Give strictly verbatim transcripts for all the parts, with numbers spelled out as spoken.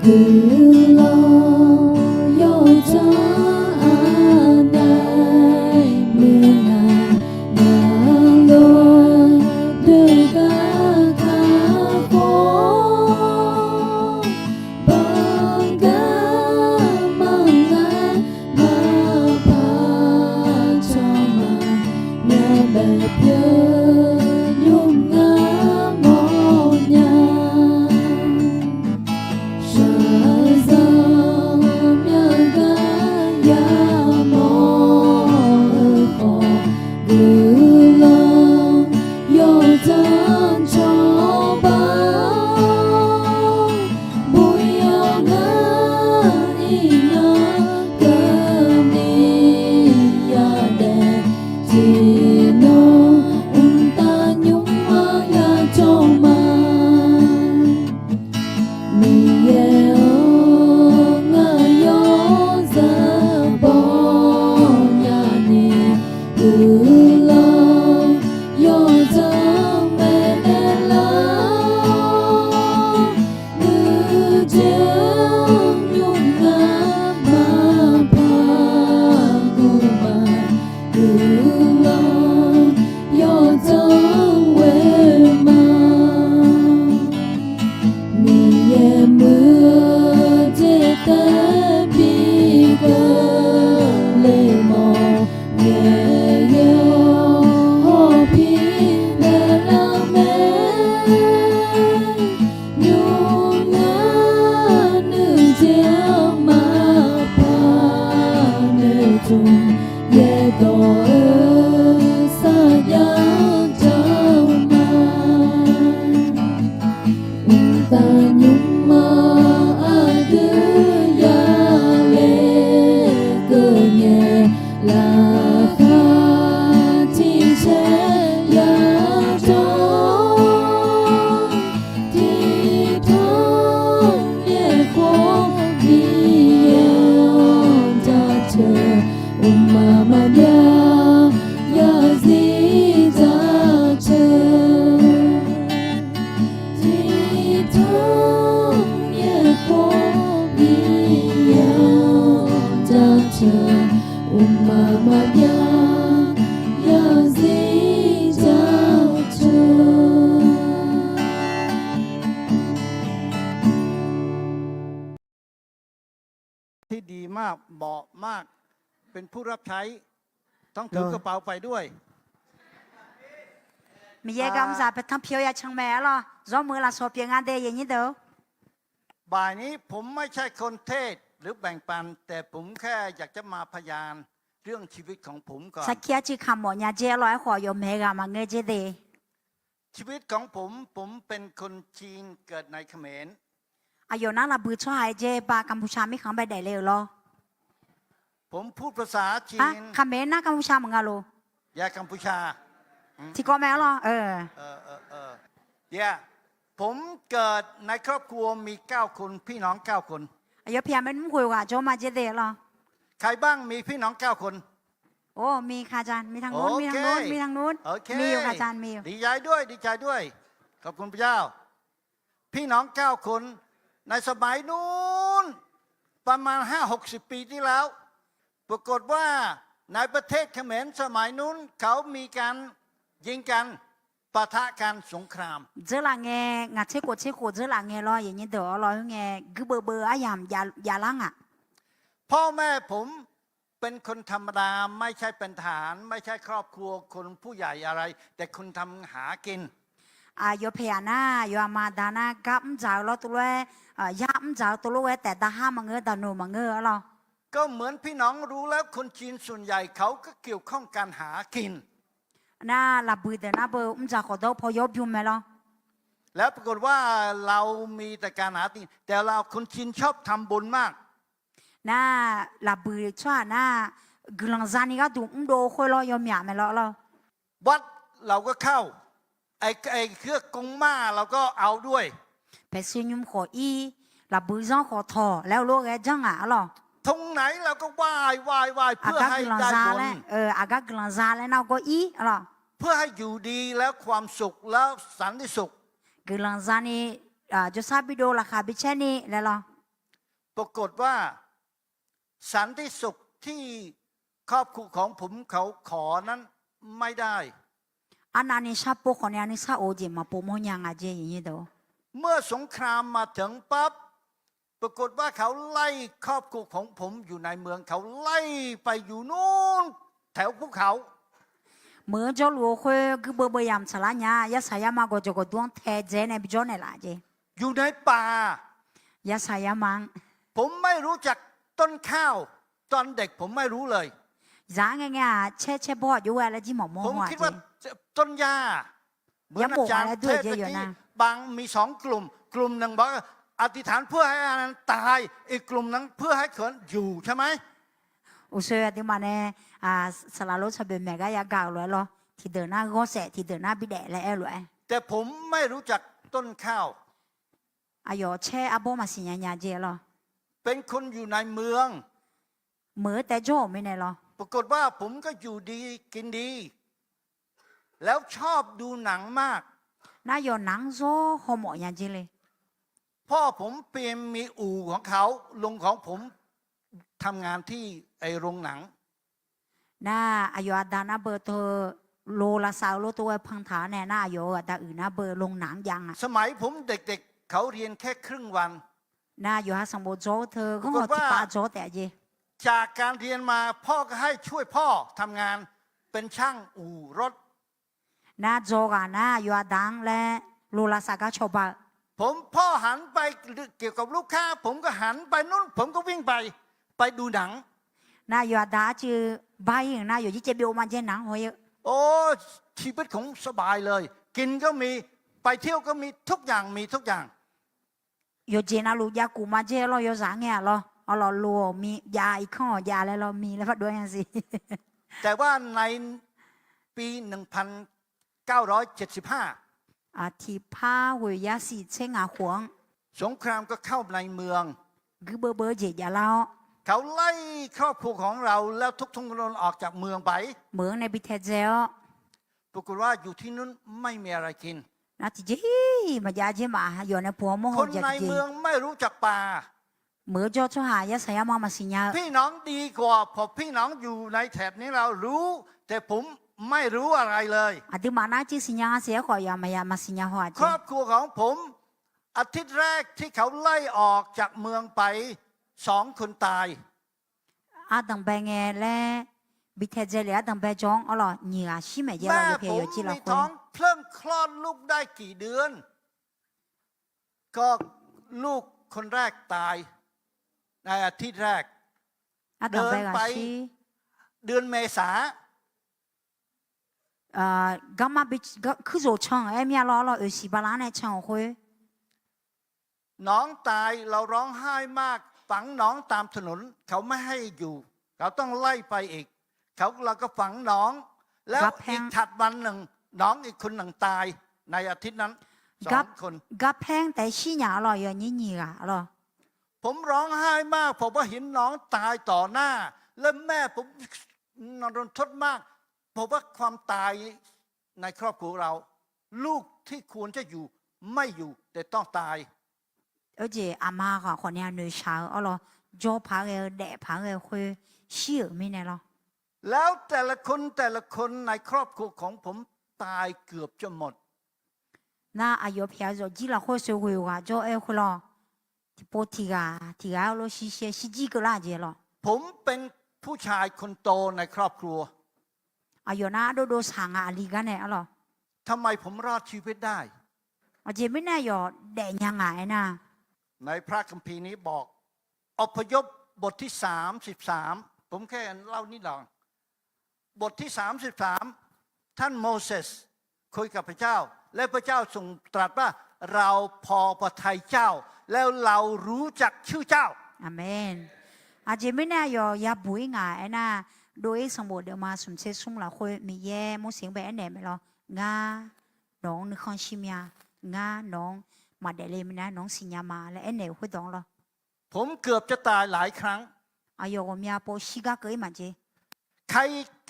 Guiqlanq yawdzanr aqnav muiq ngaq, ngaq lof-aer deuq gar kar khawf, baqda maqngar maqpar cawq ma, myavbaef pyeuf nymr ngar mawrnya. Shaqzanq myavgar yamawr-eu khawf, guiqlanq yawdzanr cawba, buqyawq ngar iqnan keuvni yadaef, tiqnan mqtav nymr-anr yajawr ma. Miqyaer-anr ngar yawzeu bawnya ni, guiqlanq yawdzanr maeqnaeq lar, nuijeq-anr nymr ngar maqpar guq ma, guiqlanq yawdzanr ghoe ma. Miqyaer muiq-eu jeq taef bi keuvle mawf, Miqyaer-awr hawpir naeqlar mae. Nymr ngar nuijeq-anr maqpar noeqtmq, yaerdawq-eu sarjax janr ma. Mqtav nymr-anr aqdui yale keuvnyae, laqkhaq tiqcaer yajawr, tiqtanq yaeqkhof Miqyaer-anr jaceuq, mqmaq maqbyav yarzir jaceuq. Tiqtanq yaeqkhof Miqyaer-anr jaceuq, mqmaq maqbyav yarzir jaceuq. ที่ดีมาก เหมาะมาก เป็นผู้รับใช้ ต้องถือกระเป๋าไปด้วย Miqyaer gar mr zaq paeqtanr pyeuf-eu yacan mae arlawr. Zawrmuiq lafsawq pyeuf nga de, aqyuif aqnyir deuq. บ่ายนี้ผมไม่ใช่คนเทศน์หรือแบ่งปัน แต่ผมแค่อยากจะมาพยานเรื่องชีวิตของผมก่อน Sarkir arcuiv kamq mawf nya dzae arlawr, aerkhawf yawf maeq ghaq maqngeur dzae de. ชีวิตของผม ผมเป็นคนจีนเกิดในเขมร Aqyawf nar lafbuiq tsawrhaq-aer dzae ba Kampuchea mirkhanq-anr bae daefle-euq lawr. ผมพูดภาษาจีน Khaqmae nar Kampuchea maqnga lof. Tiqkawv mae arlawr. ผมเกิดในครอบครัวมีเก้าคน Aqyawf pyaeq mae nmr khoeq ghaq jawr ma dzae de arlawr. ใครบ้างมีพี่น้องเก้าคน Or, mi khajan, mi tangnur, mi tangnur, mi tangnur, mi yawq khajan, mi yawq. ดีใจด้วย ดีใจด้วย ขอบคุณพระเจ้า พี่น้องเก้าคน ในสมัยนู้น ประมาณห้าหกสิบปีที่แล้ว ปรากฏว่า ในประเทศเขมรสมัยนู้น เขามีการยิงกัน ปะทะกัน สงคราม Dzeurlaf ngae, ngaq tser khof tser khof dzeurlaf ngae lawr, aqyuif aqnyir deuq arlawr, khoerngae guirdeuv beuv aryamq javlar ngaq. พ่อแม่ผมเป็นคนธรรมดา ไม่ใช่เป็นทหาร ไม่ใช่ครอบครัวคนผู้ใหญ่อะไร แต่คนทำหากิน Aqyawf paeq-aq nar, yawqha aqma aqda nar gar mr dzaq-eu lawr tov lof-aer, yar mr dzaq-eu tov lof-aer taef daqhar maqngeur, daqnoeq maqngeur arlawr. ก็เหมือนพี่น้องรู้แล้ว คนจีนส่วนใหญ่เขาก็เกี่ยวข้องการหากิน Nar lafbuiq deuq nar beu mr dzaq khawf dawr paw yawr bym mae lawr. แล้วปรากฏว่า เรามีแต่การหากิน แต่คนจีนชอบทำบุญมาก Nar lafbuiq tsawrhaq nar, guiqlanq zani gharduq mrdov khoer lawr yawmyaq mae lawr lawr. วัดเราก็เข้า ไอ้เครื่องกงหม้าเราก็เอาด้วย Paeqshuir nymr khawf ir, lafbuiq zanr khawf tawq laer heulof-aer ghae janr ngaq arlawr. ตรงไหนเราก็ไหว้ ไหว้ ไหว้ เพื่อให้ได้บุญ Aqgar guiqlanq za laer, aqgar guiqlanq za laer nar gawr ir arlawr. เพื่อให้อยู่ดีแล้วความสุขแล้วสันติสุข Guiqlanq zani, jawrsar bidov laqkhaq bicaer ni laer lawr. ปรากฏว่า สันติสุขที่ครอบครัวของผมเขาขอนั้นไม่ได้ Arnavni sharpov khawfni nuisar of-eu jeq maqpov mawrnya nga jeq. เมื่อสงครามมาถึงปั๊บ ปรากฏว่าเขาไล่ครอบครัวของผมอยู่ในเมือง เขาไล่ไปอยู่นู่น แถวภูเขา Meuq-anr jawrluf-eu khoer guirbeuv beuv yamq tsaqlar nya-a. Yarsaq yarma gawqjawq gawqdur-anr taedzae nae bijawr naeqlaf jeq. อยู่ในป่า Yarsaq yarma-anr ผมไม่รู้จักต้นข้าว ตอนเด็กผมไม่รู้เลย Zaq-anr ngae ngae-aq caer caer bawr aqjox-aer laer jir maqmawr haw-aq jeq. ต้นหญ้า Yarbof nga laer doer-eu jeq yawf nar บางมีสองกลุ่ม กลุ่มหนึ่งบอกว่า อธิษฐานเพื่อให้อันนั้นตาย อีกกลุ่มหนึ่งเพื่อให้คนอยู่ใช่ไหม Uqshoe aqduimaf nae saqlaq lof tsawrboeq maeq gar yagaq-euq lof-aer lawr, tiqdeuq nar ghawrsaef tiqdeuq nar bidaef laer aer-eu lof-aer แต่ผมไม่รู้จักต้นข้าว Aqyawf caer arbawr maqsiq nya nya jeq lawr. เป็นคนอยู่ในเมือง Meuq-eu taev jawr-euq mirnae lawr. ปรากฏว่าผมก็อยู่ดีกินดี แล้วชอบดูหนังมาก Nar yawf naq-anr zawr hawmawf nya jeq le. พ่อผมเปียมมีอู่ของเขา ลุงของผมทำงานที่ไอ้โรงหนัง Nar aqyawf aqda nar beu teu lo lavsav-eu lof tov-aer pan taq-awr nae nar aqyawf-euq aqda uiq nar beu โรงหนัง jav nga. สมัยผมเด็กๆ เขาเรียนแค่ครึ่งวัน Nar yawqha sanqbof dzaw-eu teu ghanr-awq tiqpav dzaw taef-a jeq. จากการเรียนมา พ่อก็ให้ช่วยพ่อทำงานเป็นช่างอู่รถ Nar dzaw ghaq nar aqyawf aqda-anr laer lo lavsav gar cawba-eu ผมพ่อหันไปเกี่ยวกับลูกค้า ผมก็หันไปนู่น ผมก็วิ่งไป ไปดูหนัง Nar aqyawf aqda arcuiv bar-ir-euq nar yawqjir caev byov ma jaer naq-anr haw-ir-eu โอ้ ชีวิตของสบายเลย กินก็มี ไปเที่ยวก็มี ทุกอย่างมีทุกอย่าง Yawqjeq navluf jav kuf ma jaer lawr yawzaq ngae-aq lawr. Arlawq loq-awq mi jav irkanr-awq jav laer lawr mi laer pardov-aer nya siq. แต่ว่าในปี หนึ่งพันเก้าร้อยเจ็ดสิบห้า Tiqpar ghoeq yasiq tser ngaq khof-anr สงครามก็เข้าในเมือง guirbeuv beuv-eu jeq javlar-awr เขาไล่ครอบครัวของเรา แล้วทุกๆ คนออกจากเมืองไป Meuq-anr nae bi taedzae-awr ปรากฏว่าอยู่ที่นู่นไม่มีอะไรกิน Nar tiqjeq-iq maqjav jeq maf yawf nae puq-awr mawr haw jav tiqjeq คนในเมืองไม่รู้จักปลา Meuq-eu jawr tsawrhaq yarsaq yarma maqsiq nya-eu พี่น้องดีกว่า พอพี่น้องอยู่ในแถบนี้เรารู้ แต่ผมไม่รู้อะไรเลย Aqduimaf nar cuiv siqnya nga siq-aer khawf yawf maqya maqsiq nya haw-aq jeq. ครอบครัวของผม อาทิตย์แรกที่เขาไล่ออกจากเมืองไป สองคนตาย Ardanqbae ngae laer bi taedzae lef ardanqbae jawr-anr arlawq nyiq ghaq shir maeq jaer lawr yawpyaeq yawqjir lafkhoer แม่ผมมีท้องเครื่องคลอดลูกได้กี่เดือน ก็ลูกคนแรกตาย ในอาทิตย์แรก Ardanqbae ghaq shir เดือนเมษา garma kuirzoq can-euq aer mir-a lawr lawr oeqsiq bala-anr nae can-euq khoer น้องตาย เราร้องไห้มาก ฝังน้องตามถนน เขาไม่ให้อยู่ เขาต้องไล่ไปอีก เขา เราก็ฝังน้อง แล้วอีกถัดวันหนึ่ง น้องอีกคนหนึ่งตาย ในอาทิตย์นั้น สองคน Garpaer-anr taef-aer shir nya-a lawr yawnyir nyiq ghaq lawr ผมร้องไห้มาก ผมก็เห็นน้องตายต่อหน้า และแม่ผมนอนรนทดมาก ผมว่าความตายในครอบครัวเรา ลูกที่ควรจะอยู่ไม่อยู่ แต่ต้องตาย Aqjeq aqma ghaq khawfni-a noeqshaq-eu arlawq jawr paq-aer ghae-eu daef paq-aer ghae-eu khoer shir-euq mirnae lawr แล้วแต่ละคนแต่ละคนในครอบครัวของผมตายเกือบจะหมด Nar aqyawf pyaeq-eu zawqjir lafkhoer sheuqghoeq ghaq jawr-aer khoer lawr tiqpov tiq ghaq tiq ghaq-aer lawr shir shir-aer shirjir keuvlar jeq lawr ผมเป็นผู้ชายคนโตในครอบครัว Aqyawf nar ardov dov saq nga aqli gar nae arlawq ทำไมผมรอดชีวิตได้ Aqjeq mirnae aqyawf daef nya nga aernar ในพระคัมภีร์นี้บอก อพยพบทที่สามสิบสาม ผมแค่เล่านิดหน่อย บทที่สามสิบสาม ท่านโมเสสคุยกับพระเจ้า และพระเจ้าทรงตรัสว่า เราพอพระทัยเจ้า แล้วเรารู้จักชื่อเจ้า Aqmeq. Aqjeq mirnae aqyawf yabuq-ir nga aernar, dov-ir sanqbof deuvma smq tser smr lafkhoer Miqyaer Morseq-anr bae aernaeq mae lawr, Ngar nawq-anr nuikhanr shir mya. Ngar nawq-anr maqdaef le minav nawq-anr siqnya ma laer aernaeq-euq khoerdawq-anr lawr. ผมเกือบจะตายหลายครั้ง Aqyawf ghawqmya pov shir gar keuv-ir maqjeq. ใคร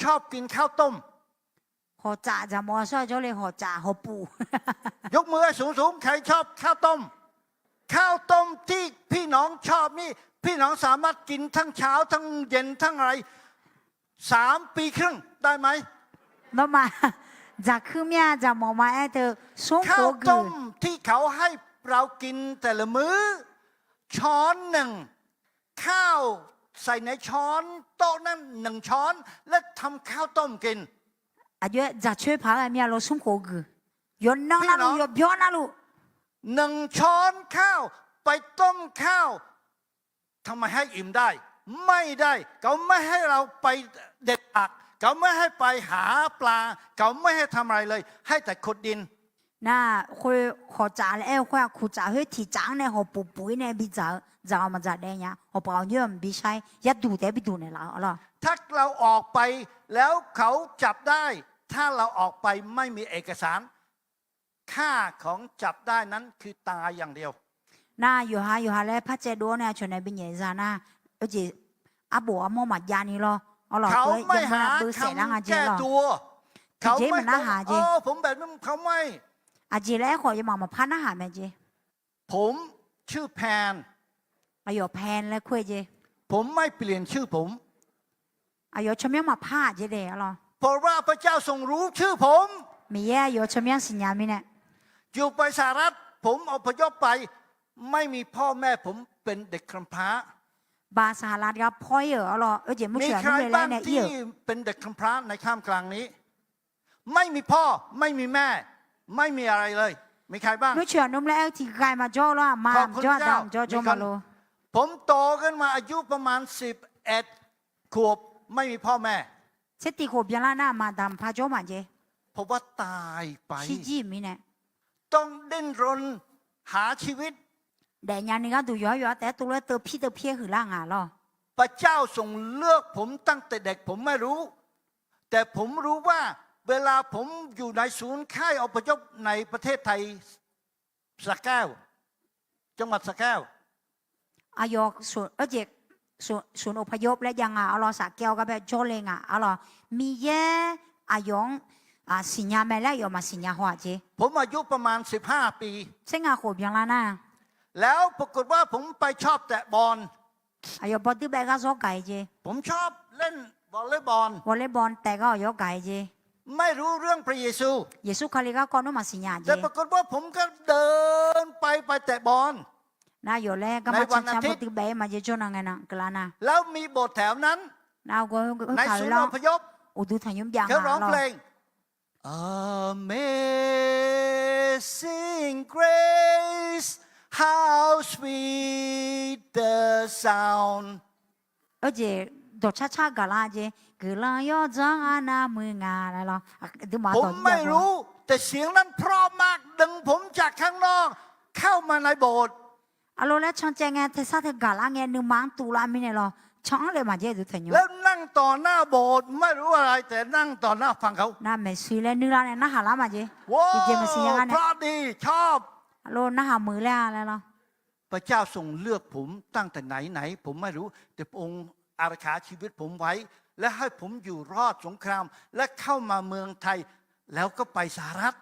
ชอบกินข้าวต้ม Hawqtsaf dzaqmawf-a sawr-a jawrle hawqtsaf hawpuf ยกมือให้สูงๆ ใครชอบข้าวต้ม ข้าวต้มที่พี่น้องชอบนี่ พี่น้องสามารถกินทั้งเช้าทั้งเย็นทั้งอะไร สามปีครึ่งได้ไหม Nawmaf dzaqkuir mir-a, dzaqmawf ma-aer teu, smr khof-eu gui. ข้าวต้มที่เขาให้เรากินแต่ละมื้อ ช้อนหนึ่ง ข้าวใส่ในช้อนโต๊ะนั้นหนึ่งช้อน และทำข้าวต้มกิน Aqjox-aer dzaqcoer paq-aer mir-a lor, smr khof-eu gui. Yawqnan navluf, yawqbyan navluf, หนึ่งช้อนข้าว ไปต้มข้าว ทำไมให้อิ่มได้ ไม่ได้ เขาไม่ให้เราไปเด็ดผัก เขาไม่ให้ไปหาปลา เขาไม่ให้ทำอะไรเลย ให้แต่ขุดดิน Nar, khoer khawqtsaf laer aer-eu khoer-aq, kuqtsaf khoer tiqtsaf-anr nae hawq puq puq-ir nae bidzaq-eu, dzaq-awq maqdzaq daef nya. Hawqpaq ghawqnyoer-aq maqbi shar-ir, yarduq taef-aer biduq naeqlaf-awq lawr. ถ้าเราออกไป แล้วเขาจับได้ ถ้าเราออกไปไม่มีเอกสาร ค่าของจับได้นั้นคือตายอย่างเดียว Nar, yawqha yawqha laer par caevdov-awr nae aqcawq nae binyaef za nar, oejeq arbof armawr maqjav ni lawr. Awrlawq, เขาไม่หาคำแก้ตัว Tiqjeq maqnar haq jeq. Aqjeq laer aerkhawf yawmaf maqpar narhaq mae jeq. ผมชื่อแพน Aqyawf Pan laer kur-eu jeq. ผมไม่เปลี่ยนชื่อผม Aqyawf tsawrmyanr maqpar-aq jeq daef-a lawr. เพราะว่าพระเจ้าทรงรู้ชื่อผม Miqyaer aqyawf tsawrmyanr siqnya mirnae. อยู่ไปสหรัฐ ผมอพยพไป ไม่มีพ่อแม่ ผมเป็นเด็กกำพร้า Baq saqlaq gar paw-ir-euq-awr lawr, oejeq murcoeq aqnmr le laer nae ir-euq. มีใครบ้างที่เป็นเด็กกำพร้าในท่ามกลางนี้ ไม่มีพ่อ ไม่มีแม่ ไม่มีอะไรเลย มีใครบ้าง Murcoeq aqnmr laer aer-eu tiqghaq maqjawr lawr, aqma maqjawr, aqda maqjawr jawr ma lor. ผมโตขึ้นมาอายุประมาณสิบเอ็ดขวบ ไม่มีพ่อแม่ Tsertiq khof byanlar nar aqma aqda maqpar jawr ma jeq. เพราะว่าตายไป Shirjir-euq mirnae. ต้องดิ้นรนหาชีวิต Daefnya ni gharduq yawqhar yawqhar taef-aer tov laer teu pir teu pir-aer huiqlar nga lawr. พระเจ้าทรงเลือกผมตั้งแต่เด็ก ผมไม่รู้ แต่ผมรู้ว่าเวลาผมอยู่ในศูนย์ค่ายอพยพในประเทศไทย สระแก้ว จังหวัดสระแก้ว Aqyawf smq oe jeq, smq ophayov laer jav nga-awr lawr, Saqkaer-awr gar bae jawrle nga-awr lawr, Miqyaer aqyawf-anr siqnya mae laer aqyawf maqsiqnya haw-aq jeq. ผมอายุประมาณสิบห้าปี Tser nga khof byanlar nar แล้วปรากฏว่าผมไปชอบเตะบอล Aqyawf bawduir bae gar zawr gaq-eu jeq. ผมชอบเล่นวอลเลย์บอล Volleyball taef gar-awq yawr gaq-eu jeq. ไม่รู้เรื่องพระเยซู Yeqsur Kali garkawv nmr maqsiqnya-aq jeq. แต่ปรากฏว่าผมก็เดินไปไปเตะบอล Nar yawf laer garma cancan bawduir bae-aer maqjeq jawr nan ngae nan keuvlar nar แล้วมีโบสถ์แถวนั้น Nar gawr heuka-eu lar uqduq tanqnymr byav nga-awr lawr. Amazing Grace, how sweet the sound. Oe jeq dawqcar car gaqlar jeq, guiqlanq yawdzanr-anr nar muiq nga laer lawr. ผมไม่รู้ แต่เสียงนั้นเพราะมาก ดึงผมจากข้างนอกเข้ามาในโบสถ์ Aqlor laer cancaev ngae taesar tae gaqlar ngae nuima-anr tuvlar mirnae lawr, can-anr le maqjaer uqduq tanqnymr แล้วนั่งต่อหน้าโบสถ์ ไม่รู้อะไร แต่นั่งต่อหน้าฝั่งเขา Nar maeqshi laer nuilar nae narhaq lar maqjaer. Tiqjeq maqsiq nya gar nae เพราะดีชอบ Aqlor narhaq muiq laer-a laer lawr. พระเจ้าทรงเลือกผมตั้งแต่ไหนไหน ผมไม่รู้ แต่พระองค์อารักขาชีวิตผมไว้ และให้ผมอยู่รอดสงคราม และเข้ามาเมืองไทย แล้วก็ไปสหรัฐ